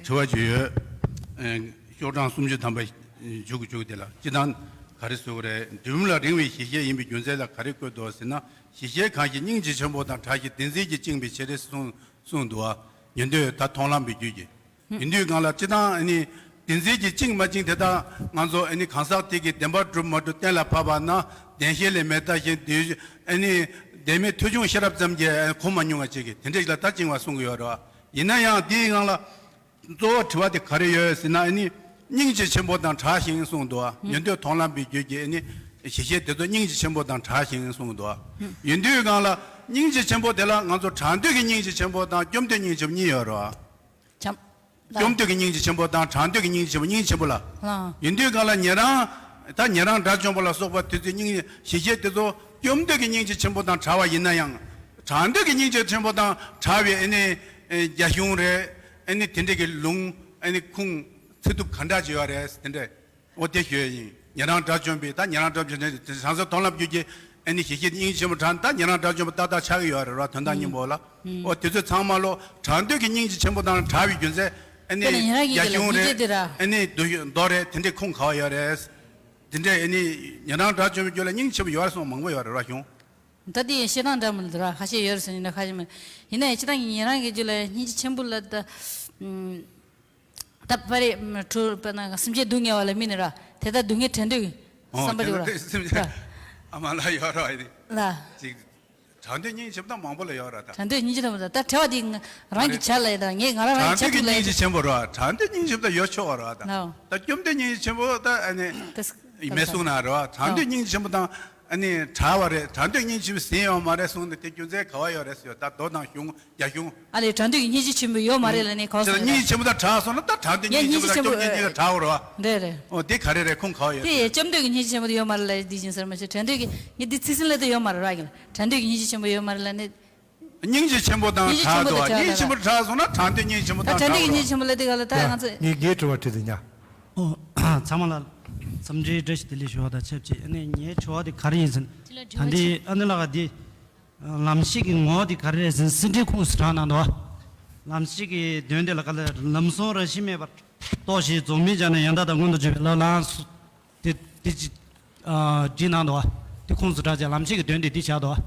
དྲི་བ་ཅིག་ཡོད། ཤོག་གྲངས་སུམ་ཅུ་ཐམ་པ་མཇུག་མཇུག་དེ་ལ་སྤྱི་བཏང་ག་རེ་ཟེར་དགོས་རེད། འབྲིང་རིམ་ལ་རིང་བའི་ཞི་བྱེད་ཡིན་པའི་རྒྱུ་མཚན་ལ་ག་རེ་བཀོད་འདུག་ཟེར་ན། ཞི་བྱེད་གང་ཞིག་སྙིང་རྗེ་ཆེན་པོ་དང་བྲལ་ཞིང་བདེན་འཛིན་གྱིས་བཅིངས་པའི་ཕྱིར་གསུངས་གསུངས་འདུག་བ། ཉན་ཐོས་ད་མཐོང་ལམ་པའི་རྒྱུད་ཀྱི། ཡིན་དུས་གང་ལ་སྤྱི་བཏང་ཨ་ནི་བདེན་འཛིན་གྱིས་བཅིངས་མ་བཅིངས་དེ་དག་ང་ཚོ་ཨ་ནི་གང་ཟག་དེ་གིས་བདེན་པ་གྲུབ་མ་གྲུབ་གཏན་ལ་ཕབ་པ་ན་བདེན་ཞེན་ལས་མི་འདའ་ཞིང་དེ་ཨ་ནི་བདེན་མེད་ཐོས་བྱུང་ཤེས་རབ་ཙམ་གྱིས་གོ་མ་མྱོང་བ་ཅིག་གིས་དེ་འདྲ་ཞིག་ལ་ད་བཅིངས་པ་གསུང་གི་ཡོད་རེད་བ། ཡིན་ན་ཡང་དེའི་སྒང་ལ་གཙོ་བོ་དྲི་བ་དེ་ག་རེ་ཡོད་ཟེར་ན་ཨ་ནི་སྙིང་རྗེ་ཆེན་པོ་དང་བྲལ་ཞིང་གསུངས་འདུག་བ། ཉན་ཐོས་མཐོང་ལམ་པའི་རྒྱུད་ཀྱི་ཨ་ནི་ཞི་བྱེད་དེ་ཚོ་སྙིང་རྗེ་ཆེན་པོ་དང་བྲལ་ཞིང་གསུངས་འདུག་བ། ཡིན་དུས་སྒང་ལ་སྙིང་རྗེ་ཆེན་པོ་དེ་ལ་ང་ཚོ་དྲང་འདོད་ཀྱི་སྙིང་རྗེ་ཆེན་པོ་དང་སྐྱོབ་འདོད་སྙིང་རྗེ་ཆེན་པོ་གཉིས་ཡོད་རེད་བ། བྱམས། བཅོམ་འདོད་ཀྱི་སྙིང་རྗེ་ཆེན་པོ་དང་དྲང་འདོད་ཀྱི་སྙིང་རྗེ་ཆེན་པོ་སྙིང་རྗེ་ཆེན་པོ་ལ། ལགས། ཡིན་དུས་གང་ལ་ཉན་རང་། ད་ཉན་རང་དགྲ་བཅོམ་པ་ལ་སོགས་པ་དེ་ཚོའི་སྙིང་ཞི་བྱེད་དེ་ཚོ་བཅོམ་འདོད་ཀྱི་སྙིང་རྗེ་ཆེན་པོ་དང་བྲལ་བ་ཡིན་ན་ཡང་། དྲང་འདོད་ཀྱི་སྙིང་རྗེ་ཆེན་པོ་དང་བྲལ་བའི་ཨ་ནི། རྒྱ་གཞུང་རེད། ཨ་ནི་དེ་འདྲ་གི་ལུང་ཨ་ནི་ཁུངས་ཚིག་ཐུབ་ག་འདྲ་ཅིག་ཡོད་རེད་དེ་འདྲ། འོ་དེ་ཞུ་ཡ་ཡིན། ཉན་རང་དགྲ་བཅོམ་པའི་ད་ཉན་རང་དགྲ་བཅོམ་པའི་བྱང་སེམས་མཐོང་ལམ་རྒྱུད་ཀྱི་ཨ་ནི་ཞི་བྱེད་སྙིང་རྗེ་ཆེན་པོ་དྲང་ད་ཉན་རང་དགྲ་བཅོམ་པ་ཏག་ཏག་ཆགས་ཀྱི་ཡོད་རེད་ར་དོན་དག་སྙིང་པོ་ལ། འོ་དེ་ཚོ་ཚང་མ་ལོ་དྲང་འདོད་ཀྱི་སྙིང་རྗེ་ཆེན་པོ་དང་བྲལ་བའི་རྒྱུ་མཚན་ཨ་ནི་དཔེར་ན་ཉན་རང་གི་རྒྱ་གཞུང་རེད། ཨ་ནི་མདོ་རེད་དེ་འདྲའི་ཁུངས་ག་བ་ཡོད་རེད། དེ་འདྲའི་ཨ་ནི་ཉན་རང་དགྲ་བཅོམ་པའི་རྒྱུད་ལ་སྙིང་རྗེ་ཆེན་པོ་ཡོད་རེད་གསུངས་མང་པོ་ཡོད་རེད་ར་གཞུང་། ད་དེ་བཤད་སྟངས་འདྲ་མི་འདུག་ར་ཁ་ཤས་ཡོད་རེད་ཟེར་ནས་ཁ་ཤས་མ་ཡིན་ན་ཡང་སྤྱི་བཏང་གི་ཉན་རང་གི་རྒྱུད་ལ་སྙིང་རྗེ་ཆེན་པོ་ལ་ད། ད་པ་རེ་ཁྲོ་པ་ན་སེམས་ཅན་སྡུག་བསྔལ་བ་ལ་དམིགས་ནས་ར་དེ་ལྟར་སྡུག་བསྔལ་བྲལ་འདོད་ཀྱི་བསམ་པ་རེད་ར། ཨ་མ་ལ་ཡོད་ར་ཨེ་ནི། ལ། ཅིག་དྲང་འདོད་སྙིང་རྗེ་ཆེན་པོ་དང་མང་པོ་ལ་ཡོད་ར་ད། དྲང་འདོད་སྙིང་རྗེ་ཆེན་པོ་ད་ད་བྲལ་བ་དེ་རང་གི་ཆ་ལ་ཡོད་ད་ངས་ང་རང་རང་གི་ཆ་ཐུབ་ལ་ཡོད་ད། དྲང་འདོད་ཀྱི་སྙིང་རྗེ་ཆེན་པོ་ར་དྲང་འདོད་སྙིང་རྗེ་ཆེན་པོ་ད་ཡོད་ཆོག་པ་ར་ད། ད་བཅོམ་ལྡན་སྙིང་རྗེ་ཆེན་པོ་ད་ཨ་ནི་མེད་གསུངས་ན་ར་དྲང་འདོད་སྙིང་རྗེ་ཆེན་པོ་དང་ཨ་ནི་བྲལ་བ་རེད་དྲང་འདོད་སྙིང་རྗེ་ཆེན་པོ་ཟིན་ཡོད་མ་རེད་གསུངས་ནས་དེ་རྒྱུ་མཚན་ག་བ་ཡོད་རེད་ཟེར་ཡོད་ད་མདོ་དང་གཞུང་། རྒྱ་གཞུང་། ཨ་ལས་དྲང་འདོད་ཀྱི་སྙིང་རྗེ་ཆེན་པོ་ཡོད་མ་རེད་ལ་ནི་གང་ཟེར་ན། སྙིང་རྗེ་ཆེན་པོ་དང་བྲལ་སོང་ན་ད་དྲང་འདོད་སྙིང་རྗེ་ཆེན་པོ་དང་སྐྱོབ་འདོད་སྙིང་རྗེ་དང་བྲལ་བ་རེད་བ། རེད་རེད། ཨོ་དེ་ག་རེ་རེད་ཁུངས་ག་བ་ཡོད་དེ་ཡས་སྐྱོབ་འདོད་ཀྱི་སྙིང་རྗེ་ཆེན་པོ་དེ་ཡོད་མ་རེད་ལ་འདི་བཞིན་ཟེར་མ་ཤེས་དྲང་འདོད་ཀྱི་ངས་འདི་ཚིག་ཟིན་ལ་དེ་ཡོད་མ་རེད་ར་གི་ལ་དྲང་འདོད་ཀྱི་སྙིང་རྗེ་ཆེན་པོ་ཡོད་མ་རེད་ལ་ནི། སྙིང་རྗེ་ཆེན་པོ་དང་བྲལ་འདུག་བ་སྙིང་རྗེ་ཆེན་པོ་དང་བྲལ་སོང་ན་དྲང་འདོད་སྙིང་རྗེ་ཆེན་པོ་ད་དང་དྲང་འདོད་ཀྱི་བྲལ་བ་སྙིང་རྗེ་ཆེན་པོ་ལ་དེ་ག་ལ་ད་ང་ཚོ། ངས་ངའི་དྲི་བ་དྲིས་དང་ཉ། ཨོ། ཚང་མ་ལ་འཚམས་འདྲིའི་བཀྲ་ཤིས་བདེ་ལེགས་ཞུ་བ་དང་ཆབས་ཅིག་ཨ་ནི་ངའི་དྲི་བ་དེ་ག་རེ་ཡིན་ཟེར་ན། དྲི་བ་ད་འདི་ཨ་ནི་ལགས་འདི། ལམ་ཤེས་ཀྱི་ངོ་བོ་དེ་ག་རེ་རེད་ཟེར་ན་སེམས་ཁྲལ་ཁུངས་སུ་དྲངས་གནང་འདུག་བ། ལམ་ཤེས་ཀྱི་དོན་དེ་ལ་ག་ལ་ལམ་ཟུང་རང་བཞིན་མེད་པར་རྟོགས་ཤིང་རྫོགས་སྨིན་བྱ་ནས་ཡང་དག་དང་མངོན་དུ་བྱེད་པའི་ལམ་ལམ་སུ་དེ་དེ་ཅི་ཨ་བྲིས་གནང་འདུག་དེ་ཁུངས་སུ་དྲངས་བྱས་ལམ་ཤེས་ཀྱི་དོན་དེ་འདི་བཞག་འདུག་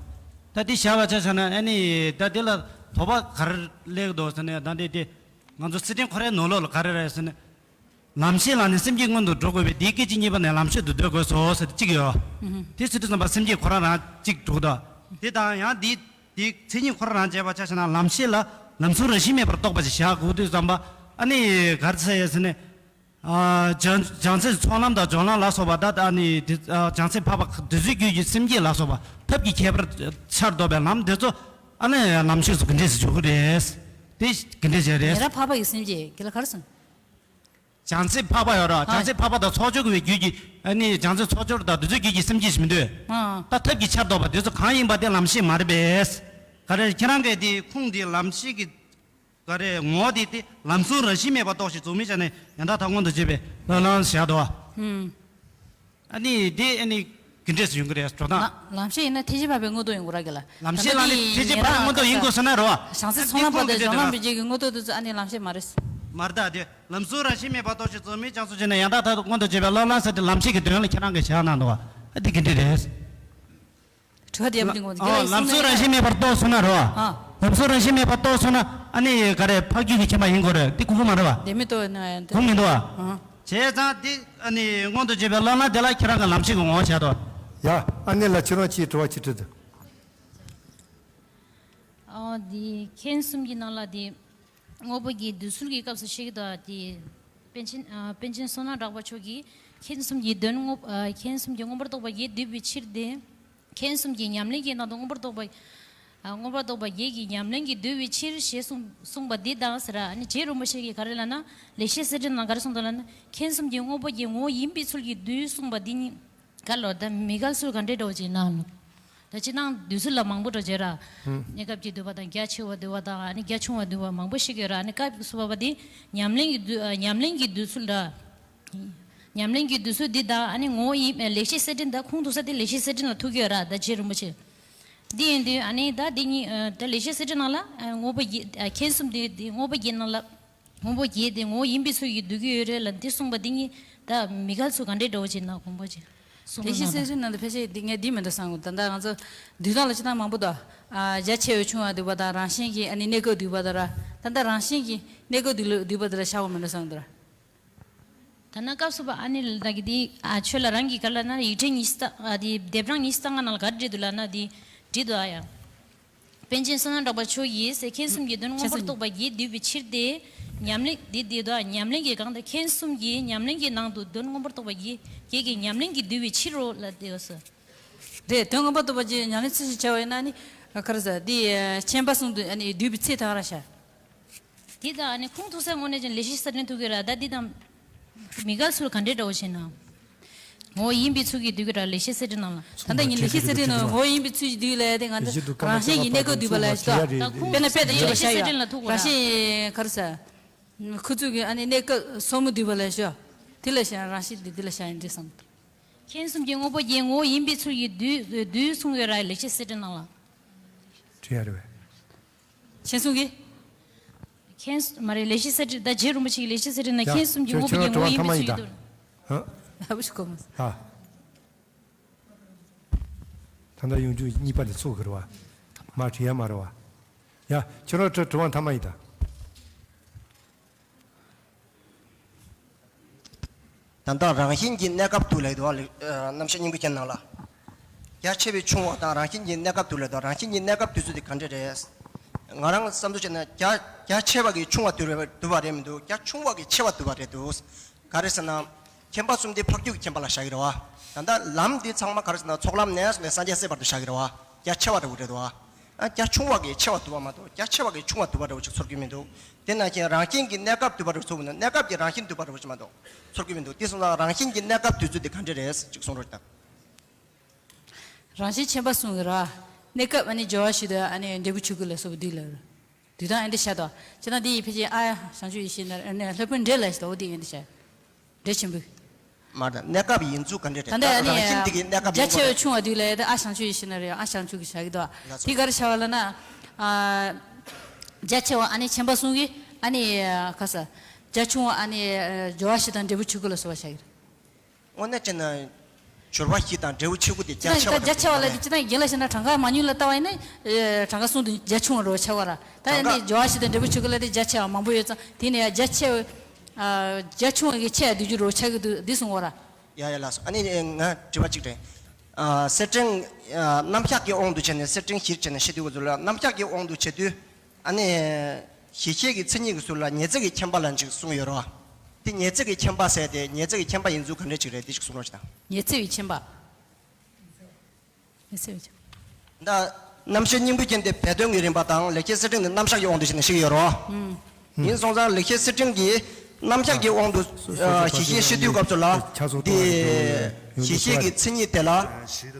ད་འདི་བཞག་པ་ཆ་བཞག་ན་ཨ་ནི་ད་འདི་ལ་དོགས་པ་ག་རེ་སླེབས་འདུག་ཟེར་ན། ད་འདི་དེ་ང་ཚོ་སེར་ཕྲེང་ཁོ་རའི་ནང་ལོགས་ལ་ག་རེ་རེད་ཟེར་ན། ལམ་ཤེས་ལ་ནི་སེམས་བསྐྱེད་སྔོན་དུ་འགྲོ་དགོས་པས་དེའི་སྐད་ཅིག་གཉིས་པ་ནི་ལམ་ཤེས་སུ་འདོད་དགོས་སོ་ཟེར་ཏེ་གཅིག་ཡོད། དེ་ཚུལ་དུ་བསམ་པ་སེམས་བསྐྱེད་ཁོ་རང་རང་གཅིག་འགྲོ་གི་འདུག་དེ་དང་ཡང་དེའི་དེའི་མཚན་ཉིད་ཁོ་རང་རང་བྱས་པ་ཆ་བཞག་ན་ལམ་ཤེས་ལ་ལམ་ཟུང་རང་བཞིན་མེད་པར་རྟོགས་པ་ཞིག་བཞག་དགོས་དུས་ཙམ་པ་ཨ་ནི་ག་རེ་ཟེར་ཡོད་ཟེར་ན། ཨ་བྱང་བྱང་སེམས་ཚོགས་ལམ་དང་སྦྱོར་ལམ་ལ་སོགས་པ་ད་ཨ་ནི་དེ་ཨ་བྱང་སེམས་འཕགས་པ་དེ་ཚོའི་རྒྱུད་ཀྱི་སེམས་བསྐྱེད་ལ་སོགས་པ་ཐབས་ཀྱི་ཁྱད་པར་ཆར་ལྡོག་པའི་ལམ་དེ་ཚོ་ཨ་ནི་ལམ་ཤེས་སུ་ག་འདྲས་སུ་འཇུག་གི་རེད། དེ་ག་འདྲས་བྱས་རེད། ཉེ་རབས་འཕགས་པ་ཡི་སེམས་བསྐྱེད་དེ་ལ་ག་རེ་ཟེར། བྱང་སེམས་འཕགས་པ་ཡོད་ར། ཨ། བྱང་སེམས་འཕགས་པ་དང་ཚོགས་སྦྱོར་གྱི་རྒྱུད་ཀྱི་ཨ་ནི་བྱང་སེམས་ཚོགས་སྦྱོར་དང་དེ་ཚོའི་རྒྱུད་ཀྱི་སེམས་བསྐྱེད་ཞིག་མི་འདུག་ཨ། ད་ཐབས་ཀྱི་ཆར་ལྡོག་པ་དེ་ཚོ་གང་ཡིན་པ་དེ་ལམ་ཤེས་མ་རེད་པས། ག་རེ་ཁྱེད་རང་གིས་དེ་ཁུངས་དེ་ལམ་ཤེས་ཀྱི་ག་རེ་ངོ་བོ་དེ་དེ་ལམ་ཟུང་རང་བཞིན་མེད་པར་རྟོགས་ཤིང་རྫོགས་སྨིན་བྱ་ནས་ཡང་དག་མཐར་མངོན་དུ་བྱེད་པའི་ལམ་ལམ་བཞག་འདུག་ཨ། ཨ་ནི་དེ་ཨ་ནི་ག་འདྲས་སུ་ཡོང་གི་རེད་འགྲོ་སྟངས། ལ་ལམ་ཤེས་ཡིན་ན་ཐེག་ཆེན་འཕགས་པའི་མངོན་རྟོགས་ཡིན་དགོས་ར་གི་ལ། ལམ་ཤེས་ལ་ནི་ཐེག་ཆེན་འཕགས་པའི་མངོན་རྟོགས་ཡིན་དགོས་ཟེར་ན་རོ། བྱང་སེམས་ཚོགས་ལམ་པ་དང་སྦྱོར་ལམ་པའི་རྗེས་ཀྱི་མངོན་རྟོགས་དེ་ཚོ་ཨ་ནི་ལམ་ཤེས་མ་རེད། མ་རེད་ད་དེ་ལམ་ཟུང་རང་བཞིན་མེད་པར་རྟོགས་ཤིང་རྫོགས་སྨིན་བྱ་སོགས་བྱས་ནས་ཡང་དག་མཐར་མངོན་དུ་བྱེད་པའི་ལམ་ལམ་ཟེར་ཏེ་ལམ་ཤེས་ཀྱི་དོན་ལ་ཁྱེད་རང་གིས་བཞག་གནང་འདུག་ཨ་དེ་ག་འདྲས་རེད། དྲི་བ་དེ་ཡག་པོ་འདྲི་དགོས་འདུག་ཨ་ལམ་ཟུང་རང་བཞིན་མེད་པར་རྟོགས་སོང་ན་རོ། ཨ། ལམ་ཟུང་རང་བཞིན་མེད་པར་རྟོགས་སོང་ན་ཨ་ནི་ག་རེ་འཕགས་རྒྱུད་ཀྱི་མཁྱེན་པ་ཡིན་དགོས་རེད་དེ་གོ་གི་མ་རེད་བ། དེ་མི་ལྟོས་ན་ཡང་དེ། གོ་མི་འདུག་བ། ཨ། བྱས་ཙང་དེ་ཨ་ནི་མངོན་དུ་བྱེད་པའི་ལམ་ལམ་དེ་ལ་ཁྱེད་རང་གི་ལམ་ཤེས་ཀྱི་ངོ་བོ་བྱས་དོ། ཡ་ཨ་ནི་ལ་ཁྱེད་རང་ཅིའི་དྲི་བ་ཅིག་དྲིས་འདུག་ཨ་དེ་མཁྱེན་གསུམ་གྱི་ནང་ལ་དེ། དངོས་པོ་བརྒྱད་འདོད་ཚུལ་གྱི་སྐབས་སུ་བཤད་ཀྱི་འདུག་དེ། པཎ་ཆེན་ཨ་པཎ་ཆེན་བསོད་ནམས་གྲགས་པ་མཆོག་གིས་མཁྱེན་གསུམ་གྱི་དོན་མངོན་ཨ་མཁྱེན་གསུམ་གྱི་མངོན་པར་རྟོགས་པ་བརྒྱད་བསྡུས་པའི་ཕྱིར་ཏེ། མཁྱེན་གསུམ་གྱི་ཉམས་ལེན་གྱི་ནང་དུ་མངོན་པར་རྟོགས་པ་ཨ་མངོན་པར་རྟོགས་པ་བརྒྱད་ཀྱི་ཉམས་ལེན་གྱིས་བསྡུས་པའི་ཕྱིར་ཞེས་གསུངས་གསུངས་པ་འདི་དང་ཟེར་ར་ཨ་ནི་རྗེ་རིན་པོ་ཆེ་གིས་ག་རེ་ལབ་ན་ལེགས་བཤད་གསེར་ཕྲེང་ནང་ག་རེ་གསུངས་འདུག་ལབ་ན་མཁྱེན་གསུམ་གྱི་དངོས་པོ་བརྒྱད་ངོ་བོ་ཡིན་པའི་ཚུལ་གྱིས་བསྡུས་གསུངས་པ་འདི་གཉིས། ག་ལོར་ད་མི་འགལ་ཚུལ་ག་འདྲའི་འདྲ་བོ་ཅིག་ན་ནོ། ད་ཅི་ནང་འདོད་ཚུལ་ལ་མང་པོ་འགྲོ་བྱེད་ར། ཧུམ། གནས་སྐབས་ཀྱི་འདོད་པ་དང་རྒྱ་ཆེ་བ་འདོད་པ་དང་ཨ་ནི་རྒྱ་ཆུང་བ་འདོད་པ་མང་པོ་ཞིག་ཡོད་ར་ཨ་ནི་སྐབས་སུ་བབ་པ་དེ་ཉམས་ལེན་གྱི་འདོད་ཨ་ཉམས་ལེན་གྱི་འདོད་ཚུལ་འདྲ། ཉམས་ལེན་གྱི་འདོད་ཚུལ་འདི་དང་ཨ་ནི་ངོ་བོ་ཡིན་ཨ་ལེགས་བཤད་གསེར་ཕྲེང་དང་ཁུངས་གཏུགས་ས་དེ་ལེགས་བཤད་གསེར་ཕྲེང་ལ་ཐུག་གི་ཡོད་ར་ད་རྗེ་རིན་པོ་ཆེ། འདི་ཡིན་དུས་ཨ་ནི་ད་འདི་གཉིས་ཨ་ད་ལེགས་བཤད་གསེར་ཕྲེང་ནང་ལ་ཨ་དངོས་པོ་བརྒྱད་ཨ་མཁྱེན་གསུམ་དེ་དེ་དངོས་པོ་བརྒྱད་ནང་ལ། དངོས་པོ་བརྒྱད་དེ་ངོ་བོ་ཡིན་པའི་ཚུལ་གྱིས་བསྡུ་གི་ཡོད་རེད་ལ་འདི་གསུངས་པ་འདི་གཉིས་ད་མི་འགལ་ཚུལ་ག་འདྲའི་འདྲ་བོ་ཅིག་ན་དགོངས་པ་ཅིག་གསུངས་ལེགས་བཤད་གསེར་ཕྲེང་ནང་དུ་ཕལ་ཆེར་འདི་ངས་འདི་མི་འདུག་བསམ་གི་ད་ལྟ་ང་ཚོ་འདུལ་སྟངས་ལ་སྤྱིར་བཏང་མང་པོ་འདུག་ཨ་རྒྱ་ཆེ་བའི་ཆུང་བ་འདུས་པ་དང་རང་བཞིན་གྱིས་ཨ་ནི་གནས་སྐབས་འདུས་པ་དང་ར་ད་ལྟ་རང་བཞིན་གྱིས་གནས་སྐབས་འདུས་ལ་འདུས་པ་དང་ར་བྱ་བ་མི་འདུག་བསམ་གི་འདུག་ར། ད་ནང་སྐབས་སུ་བབ་ཨ་ནི་ལ་ད་གི་འདི་ཨ་ཆོས་ལ་རང་གིས་ག་ལ་ན་ཡིག་ཕྲེང་ཉི་ཤུ་རྩ་ཨ་འདི་ལྡེབ་གྲངས་ཉི་ཤུ་རྩ་ལྔ་ནང་ལ་ག་རེ་བྲིས་འདུག་ལབ་ན་འདི་བྲིས་འདུག་ཨ་ཡ། པཎ་ཆེན་བསོད་ནམས་གྲགས་པ་མཆོག་གིས་ཟེར་མཁྱེན་གསུམ་གྱི་དོན་མངོན་པར་རྟོགས་པ་བརྒྱད་བསྡུས་པའི་ཕྱིར་ཏེ། ཉམས་ལེན་འདི་འདི་དོ་ཉམས་ལེན་གྱི་སྒང་དུ་མཁྱེན་གསུམ་གྱི་ཉམས་ལེན་གྱི་ནང་དུ་དོན་མངོན་པར་རྟོགས་པ་བརྒྱད་བརྒྱད་ཀྱི་ཉམས་ལེན་གྱིས་བསྡུས་པའི་ཕྱིར་རོ་ལབ་སྟེ་ཡོད་ཟེར། རེད་དོན་མངོན་པར་རྟོགས་པ་བརྒྱད་ཉམས་ལེན་ཚུལ་བཞིན་བྱ་བ་ཡིན་ན་ནི་ག་རེ་ཟེར་འདི་མཁྱེན་པ་གསུམ་དུ་ཨ་ནི་བསྡུས་པའི་ཚེ་ཐག་ར་བྱ། འདི་དང་ཨ་ནི་ཁུངས་ཐུག་སའི་ངོས་ནས་ཀྱང་ལེགས་བཤད་གསེར་ཕྲེང་ཐུག་གི་ར་ད་འདི་དང་། མི་འགལ་ཚུལ་ག་འདྲའི་འདྲ་བོ་ཞེ་ན། ངོ་བོ་ཡིན་པའི་ཚུལ་གྱིས་བསྡུས་ཀྱི་ར་ལེགས་བཤད་གསེར་ཕྲེང་ནང་ལ། ད་ལྟ་ཉིད་ལེགས་བཤད་གསེར་ཕྲེང་ནང་ངོ་བོ་ཡིན་པའི་ཚུལ་གྱིས་བསྡུས་ལ་དེ་ང་ཚོ་རང་བཞིན་གྱི་གནས་སྐབས་བསྡུས་པ་ལ་ཞིག་དང་དཔེར་ན་དཔེ་དེ་ལེགས་བཤད་གསེར་ཕྲེང་ལ་ཐུག་གོ་ར། རང་བཞིན་ག་རེ་ཟེར། ཁུ་ཚུར་གྱི་ཨ་ནི་གནས་སྐབས་སོར་མོ་བསྡུས་པ་ལ་ཞོ། དེ་ལ་ཞེ་རང་བཞིན་འདི་འདི་ལ་ཞེ་ཡིན་འདྲི་བསམ། མཁྱེན་གསུམ་གྱི་དངོས་པོ་བརྒྱད་ངོ་བོ་ཡིན་པའི་ཚུལ་གྱིས་བསྡུས་བསྡུས་གསུངས་ཡོད་ར་ལེགས་བཤད་གསེར་ཕྲེང་ནང་ལ། བྲིས་ཡ་རེད་བས། མཁྱེན་གསུམ་གྱི། མཁྱེན་མ་རེད་ལེགས་བཤད་གསེར་ཕྲེང་ད་རྗེ་རིན་པོ་ཆེ་གི་ལེགས་བཤད་གསེར་ཕྲེང་ན་ཡ། མཁྱེན་གསུམ་གྱི་ཁྱོད་དངོས་པོ་ཁྱོད་བརྒྱད་ངོ་བོ་ཡིན་པའི་ཚུལ་གྱིས་ཐ་མ་ཡིན་ད། ཧ། ཧ་བུ་ཤི་གོ་མ། ཧ། ད་ལྟ་ཡོང་རྒྱུ་གཉིས་པ་དེ་ཚུགས་གི་རེད་བ། མ་བྲིས་ཡ་མ་རེད་བ། ཡ་ཁྱོད་རང་དྲི་དྲི་བ་ཐ་མ་ཡིན་ད། ད་ལྟ་རང་བཞིན་གྱི་གནས་སྐབས་དུ་ལས་དུ་བ་ལས་རྣམ་བཤད་སྙིང་པོ་ཅན་ནང་ལ། རྒྱ་ཆེ་བའི་ཆུང་བ་དང་རང་བཞིན་གྱི་གནས་སྐབས་དུ་ལས་དུ་རང་བཞིན་གྱི་གནས་སྐབས་དུས་ཚོད་དེ་ག་འདྲ་རེད། ང་རང་བསམ་ཚུལ་བྱས་ན་རྒྱ་རྒྱ་ཆེ་བ་གི་ཆུང་བ་དུ་རེད་དུ་བ་རེད་མི་འདུག་རྒྱ་ཆུང་བ་གི་ཆེ་བ་དུ་བ་རེད་འདུག་ག་རེ་ཟེར་ན། མཁྱེན་པ་གསུམ་དེ་འཕགས་རྒྱུད་ཀྱི་མཁྱེན་པ་ལ་བཞག་གི་རེད་བ། ད་ལྟ་ལམ་འདི་ཚང་མ་ག་རེ་ཟེར་ན་ཚོགས་ལམ་ནས་ནས་སངས་རྒྱས་སྲས་བར་དུ་བཞག་གི་རེད་བ། རྒྱ་ཆེ་བ་འདྲ་བོ་རེད་དོ། ཨ་རྒྱ་ཆུང་བ་གི་ཆེ་བ་དུ་བ་མ་གཏོགས་རྒྱ་ཆེ་བ་གི་ཆུང་བ་དུ་བ་འདྲ་བོ་ཅིག་ཚོར་གྱི་མི་འདུག་དེ་ནང་བཞིན་རང་བཞིན་གྱི་གནས་སྐབས་དུ་བ་འདྲ་བོ་ཚོར་གྱི་མི་འདུག་གནས་སྐབས་ཀྱི་རང་བཞིན་དུ་བ་འདྲ་བོ་ཅིག་མ་གཏོགས་ཚོར་གྱི་མི་འདུག་དེ་སོང་ཙང་རང་བཞིན་གྱི་གནས་སྐབས་དུས་ཚོད་དེ་ག་འདྲ་རེད་ཅིག་གསུང་རོགས་གྱིས་དང་། རང་བཞིན་མཁྱེན་པ་གསུམ་གྱི་ར། གནས་སྐབས་ཨ་ནི་སྦྱོར་བ་ཞིག་ཏུ་ཨ་ནི་འབྲས་བུ་ཆོས་སྐུ་ལ་སོགས་པ་འདུས་ལ། འདུས་དང་ཨེ་འདྲ་བྱ་དོ། ཅི་ན་འདི་ཡི་ཕལ་ཆེར་ཨ་ཡ་བྱང་ཆུབ་ཡེ་ཤེས་ན་ཨ་ནི་སློབ་དཔོན་འགྲེལ་ལ་ཞིག་དོ་འདི་ཨེ་འདྲ་བྱ། འགྲེལ་ཆེན་པོ། མ་རེད་གནས་སྐབས་ཡིན་ཚུལ་ག་འདྲ་རེད་ད་ལྟ་ཨ་ནི་རང་བཞིན་འདི་གི་གནས་སྐབས་རྒྱ་ཡིན་ཆེ་བའི་ཆུང་བ་འདུས་ལ་ཨེ་ད་ཨ་བྱང་ཆུབ་ཡེ་ཤེས་ན་རེད་ཨ་བྱང་ཆུབ་ཀྱི་བྱ་གི་དོ། ལགས་སོ། འདི་ག་རེ་བྱ་བ་ལ་ན། ཨ། རྒྱ་ཆེ་བ་ཨ་ནི་ཆེན་པོ་གསུང་གི། ཨ་ནི་ཁ་ས། རྒྱ་ཆུང་བ་ཨ་ནི་སྦྱོར་བ་བཞི་དང་འབྲས་བུ་ཆོས་སྐུ་ལ་སོགས་པ་བྱ་གི་རེད། དངོས་གནས་བྱས་ན། སྦྱོར་བ་བཞི་དང་འབྲས་བུ་ཆོས་སྐུ་དེ་རྒྱ་ཆེ་བ་རེད། རྒྱ་ཆེ་བ་ལ་དེ་ཅི་ལྟར་རྒྱན་ལ་བྱས་ན་གྲངས་ཀ་མང་ཉུང་ལ་ལྟ་བ་ཡིན་ན། གྲངས་ཀ་གསུམ་དུ་རྒྱ་ཆུང་བ་རོ་ཆེ་བ་ར། ད་ཡིན་ནའི་སྦྱོར་བ་བཞི་དང་འབྲས་བུ་ཆོས་སྐུ་ལ་དེ་རྒྱ་ཆེ་བ་མང་པོ་ཡོད་ཙང་དེ་ནས་ཡང་རྒྱ་ཆེ་བ། རྒྱ་ཆུང་བ་གི་ཆེ་བ་བསྡུ་རྒྱུ་རོ་ཆགས་ཀྱི་འདུག་འདི་གསུང་བ་ར། ཡ་ཡ་ལགས་སོ། ཨ་ནི་ང་དྲི་བ་གཅིག་རེད། གསེར་ཕྲེང་། རྣམ་གཞག་གི་དབང་དུ་བྱས་ནས་གསེར་ཕྲེང་བཞིར་བྱས་ནས་བཤད་དུས་སྐབས་སུ་ལ་རྣམ་གཞག་གི་དབང་དུ་བྱས་དུས། ཨ་ནི། གཞི་ཤེས་ཀྱི་མཚན་ཉིད་ཀྱི་ཚུལ་ལ་ཉེར་འཚེ་གི་ཁྱད་པར་ལ་ཅིག་གསུངས་ཡོད་རེད་བ། དེ་ཉེར་འཚེ་གི་ཁྱད་པར་ཟེར་དེ་ཉེར་འཚེ་གི་ཁྱད་པར་ཡིན་ཚུལ་ག་འདྲས་ཅིག་རེད་དེ་ཅིག་གསུང་རོགས་བྱེད་དང་། ཉེར་འཚེ་བའི་ཁྱད་པར། ཉེར་འཚེ་བའི་ཁྱད་པར། ད། རྣམ་བཤད་སྙིང་པོའི་རྒྱན་དེ་སྦས་དོན་གྱི་རིམ་པ་དང་ལེགས་བཤད་གསེར་ཕྲེང་དེ་རྣམ་གཞག་གི་དབང་དུ་བྱས་ནས་བཤད་ཀྱི་ཡོད་རེད་བ། ཡིན་སོང་ཙང་ལེགས་བཤད་གསེར་ཕྲེང་གིས་རྣམ་གཞག་གི་དབང་དུ། གཞི་ཤེས་བཤད་དུས་སྐབས་སུ་ལ། དེ། གཞི་ཤེས་ཀྱི་མཚན་ཉིད་དེ་ལ།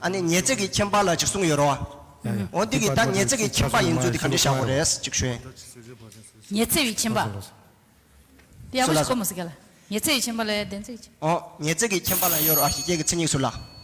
ཨ་ནི་ཉེར་འཚེ་གི་ཁྱད་པར་ལ་ཅིག་གསུངས་ཡོད་རེད་བ། འོ་འདི་གིས་ད་ཉེར་འཚེ་གི་ཁྱད་པར་ཡིན་ཚུལ་དེ་ག་འདྲས་བཞག་དགོས་རེད་ཅིག་ཞུ་ཡིན། ཉེར་འཚེ་བའི་ཁྱད་པར། དེ་ཡག་པོ་ཞིག་གོ་མ་སོང་ག་ལ། ཉེར་འཚེ་བའི་ཁྱད་པར་ལ་བདེན་འཚེ་བའི་ཁྱད་པར། ཨོ། ཉེར་འཚེ་གི་ཁྱད་པར་ལ་ཡོད་རེད་བ་གཞི་ཤེས་ཀྱི་མཚན་ཉིད་ཚུལ་ལ།